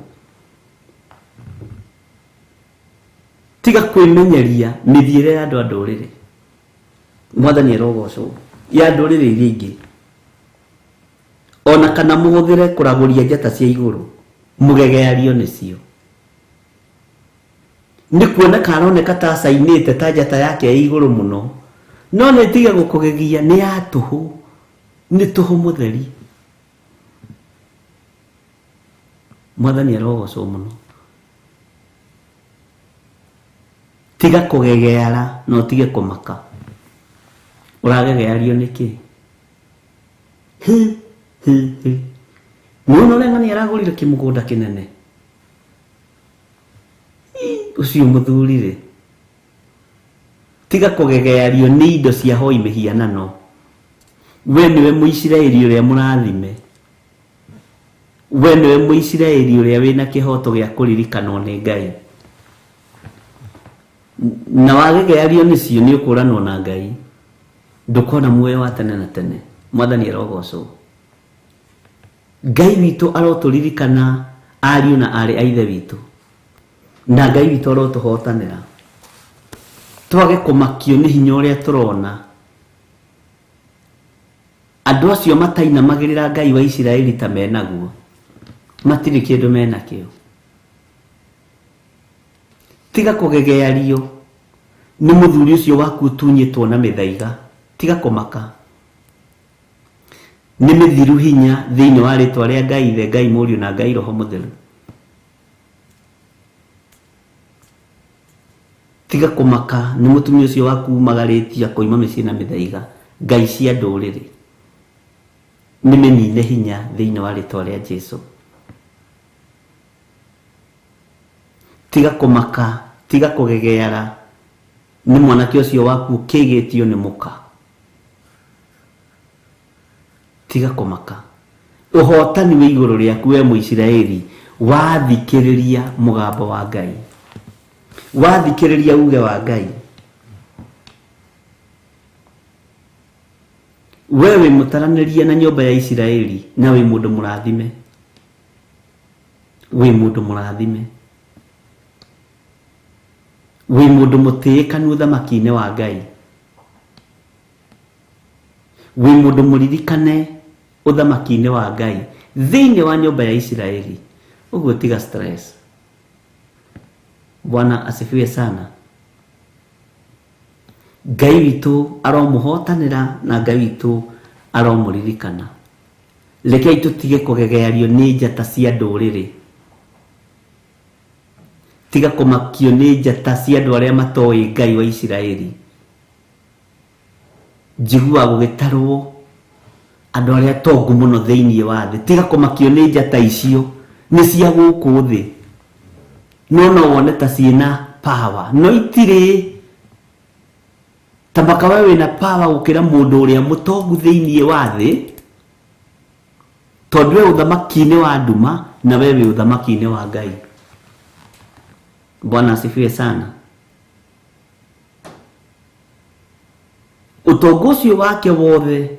Tiga kwĩmenyeria mĩthiĩre ya andũ a ndũrĩrĩ. Mwathani arogocwo. Ya ndũrĩrĩ iria ingĩ. Ona kana mũhũthĩre kũragũria njata cia igũrũ, mũgegeario nĩcio. Nĩ kuoneka aroneka ta acainĩte ta njata yake ĩ igũrũ mũno, no nĩ tige gũkũgegia, nĩ ya tũhũ, nĩ tũhũ mũtheri. Mwathani arogocwo muno. Tiga kugegeara na utige kumaka. Uragegeario niki? Hi hi hi. Nĩwona ũrĩa ng'ania aragũrire kĩmũgũnda kĩnene? Ũcio mũthuri rĩ. Tiga kũgegeario nĩ indo cia hoi mĩhianano. We nĩwe Mũisiraeli ũrĩa mũrathime. We nĩwe Mũisiraeli ũrĩa wĩna kĩhoto gĩa kũririkanwo nĩ Ngai. Na wagegeario nĩcio nĩ ũkũranwo na Ngai. Ndũkona muoyo wa tene na tene. Mwathani arogocwo. Ngai witũ arotũririkana ariũ na aarĩ a ithe witũ. Na Ngai witũ arotũhotanĩra. Twage kũmakio nĩ hinya ũrĩa tũrona. Andũ acio matainamagĩrĩra Ngai wa Isiraeli ta menaguo. Matirĩ kĩndũ menakĩo. Tiga kũgegeario nĩ mũthuri ũcio waku ũtunyĩtwo na mĩthaiga. Tiga kũmaka. Nĩ mĩthiru hinya thĩinĩ wa rĩtwa rĩa Ngai Ithe, Ngai Mũriũ na Ngai Roho Mũtheru. Tiga kũmaka nĩ mũtumia ũcio waku umagarĩtie akoima mĩciĩ na mĩthaiga. Ngai cia ndũrĩrĩ nĩ mĩnine hinya thĩinĩ wa rĩtwa rĩa Jesu. Tiga kũmaka, tiga kũgegeara nĩ mwanake ũcio waku ũkĩgĩtio nĩ mũka. Tiga kũmaka. Ũhotani wĩ igũrũ rĩaku we Mũisiraeli wathikĩrĩria mũgambo wa Ngai. Wathikĩrĩria uge wa Ngai. We wĩ mũtaranĩria na nyũmba ya Isiraeli na wĩ mũndũ mũrathime. Wĩ mũndũ mũrathime. Wĩ mũndũ mũtĩĩkanu ũthamaki-inĩ wa Ngai. Wĩ mũndũ mũririkane ũthamaki-inĩ wa Ngai thĩinĩ wa nyũmba ya Isiraeli. Ũguo tiga stress. Bwana asifiwe sana. Ngai witũ aromũhotanĩra na Ngai witũ aromũririkana. Rekei tũtige kũgegeario nĩ njata cia ndũrĩrĩ. Tiga kũmakio nĩ njata cia andũ arĩa matoĩ Ngai wa Isiraeli. Njiguaga gũgĩtarwo andũ arĩa tongu mũno thĩinĩ wa thĩ. Tiga kũmakio nĩ njata icio, nĩ cia gũkũ thĩ. No no wone ta ciĩna power, no itirĩ. Ta maka we wĩna power gũkĩra mũndũ ũrĩa mũtongu thĩinĩ wa thĩ, tondũ we ũthamaki-inĩ wa nduma na we wĩ ũthamaki-inĩ wa Ngai. Bwana asifiwe sana. Ũtonga ũcio wake wothe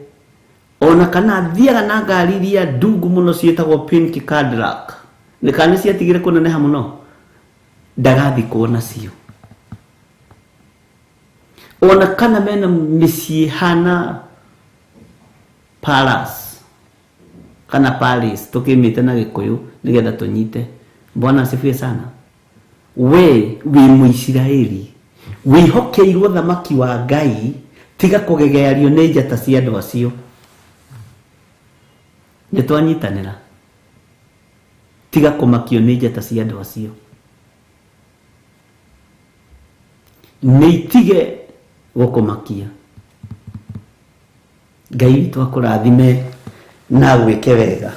ona kana athiaga na ngari iria ndungu mũno ciĩtagwo pink Cadillac, nĩ kana nĩ ciatigire kũneneha mũno, ndagathikwo nacio. Ona kana mena mĩciĩ hana palace kana palace tũkĩmĩte na Gĩkũyũ nĩgetha tũnyite. Bwana asifiwe sana. We wĩ Mũisiraeli wĩhokeirwo thamaki wa Ngai, tiga kũgegeario nĩ njata cia andũ acio. Nĩ twanyitanĩra. Tiga kũmakio nĩ njata cia andũ acio. Nĩ itige gũkũmakia. Ngai witũ akũrathime na agwĩke wega.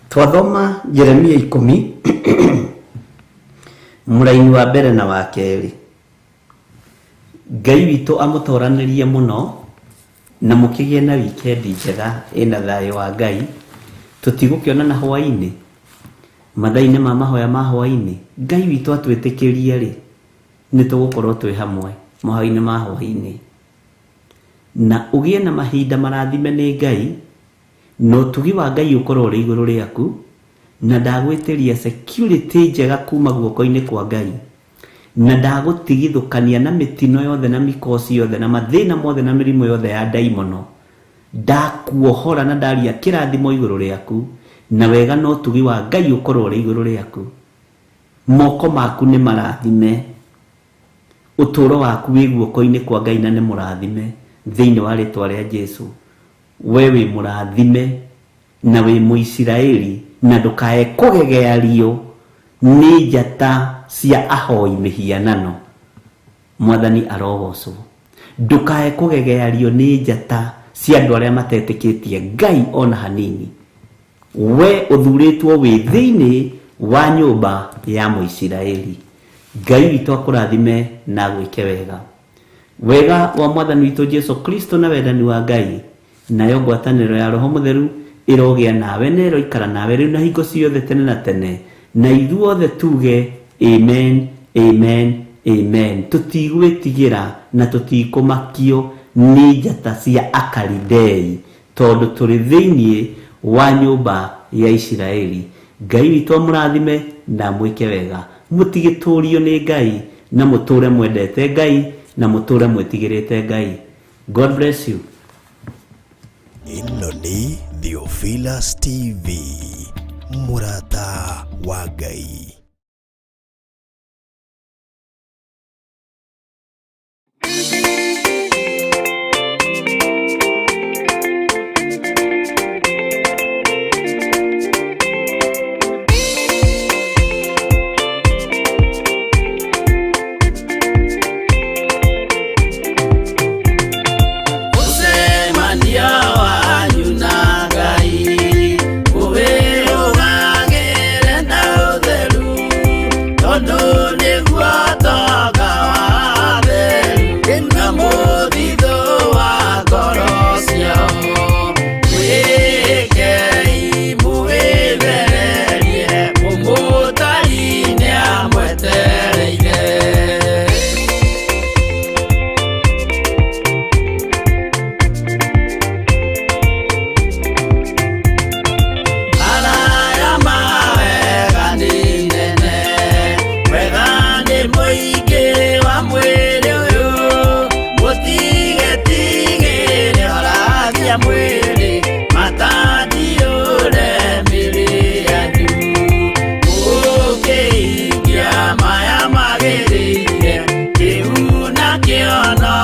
Twathoma Jeremia 10 mũraini wa mbere na wa kerĩ. Ngai witũ amũtoranĩrie mũno na mũkĩgĩe na wikendi njega ĩna thayũ wa Ngai. Tũtigũkĩonana hwaĩ-inĩ, mathaa-inĩ ma mahoya ma hwaĩ-inĩ. Ngai witũ atwĩtĩkĩrie rĩ, nĩ tũgũkorwo twĩ hamwe mahoya-inĩ ma hwaĩ-inĩ. Na ũgĩe na mahinda marathime nĩ Ngai, na ũtugi wa Ngai ũkorwo ũrĩ igũrũ rĩaku, na ndagwĩtĩria security njega kuma guoko-inĩ kwa Ngai, na ndagũtigithũkania na mĩtino yothe na mĩkosi yothe na mathĩna mothe na mĩrimũ yothe ya ndaimono. Ndakuohora na ndaria kĩrathimo igũrũ rĩaku, na wega na ũtugi wa Ngai ũkorwo ũrĩ igũrũ rĩaku. Moko maku nĩ marathime, ũtũũro waku wĩ guoko-inĩ kwa Ngai na nĩ mũrathime thĩinĩ wa rĩtwa rĩa Jesu. We wĩ mũrathime na wĩ Mũisiraeli Na ndũkae kũgegeario nĩ njata cia ahoi mĩhianano. Mwathani arogocwo. Ndũkae kũgegeario nĩ njata cia andũ arĩa matetĩkĩtie Ngai ona hanini. We ũthurĩtwo wĩ thĩinĩ wa nyũmba ya Mũisiraeli. Ngai witũ akũrathime na agwĩke wega. Wega wa Mwathani witũ Jesu Kristo na wendani wa Ngai nayo ngwatanĩro ya Roho Mũtheru ĩrogĩa nawe na ĩroikara nawe rĩu na hingo ciothe tene na tene, na ithuothe tuge amen, amen, amen. Tũtigwĩtigĩra na tũtikũmakio nĩ njata cia Akalidei, tondũ tũrĩ thĩinĩ wa nyũmba ya Isiraeli. Ngai witũ amũrathime na amwĩke wega. Mũtigĩtũrio nĩ Ngai na mũtũre mwendete Ngai na mũtũre mwĩtigĩrĩte Ngai. God bless you. Ĩno nĩ Theophilus TV, mũrata wa Ngai. Ũcemania wanyu na Ngai ũwĩrũgagĩre na ũtheru, tondũ nĩguo ũtonga wa atheru na mũthithũ wa ngoro ciao. Mwĩkei mũwĩthererie, mũmũtari nĩamwetereire. Araya mawega nĩ nene, wega nĩ mũingĩ wa mwĩrĩ ũyũ, mũtigetigĩre horagia mwĩrĩ, matandiũre mĩrĩ yanyu. Mũkĩhingia maya magĩrĩire, kĩu nakĩo no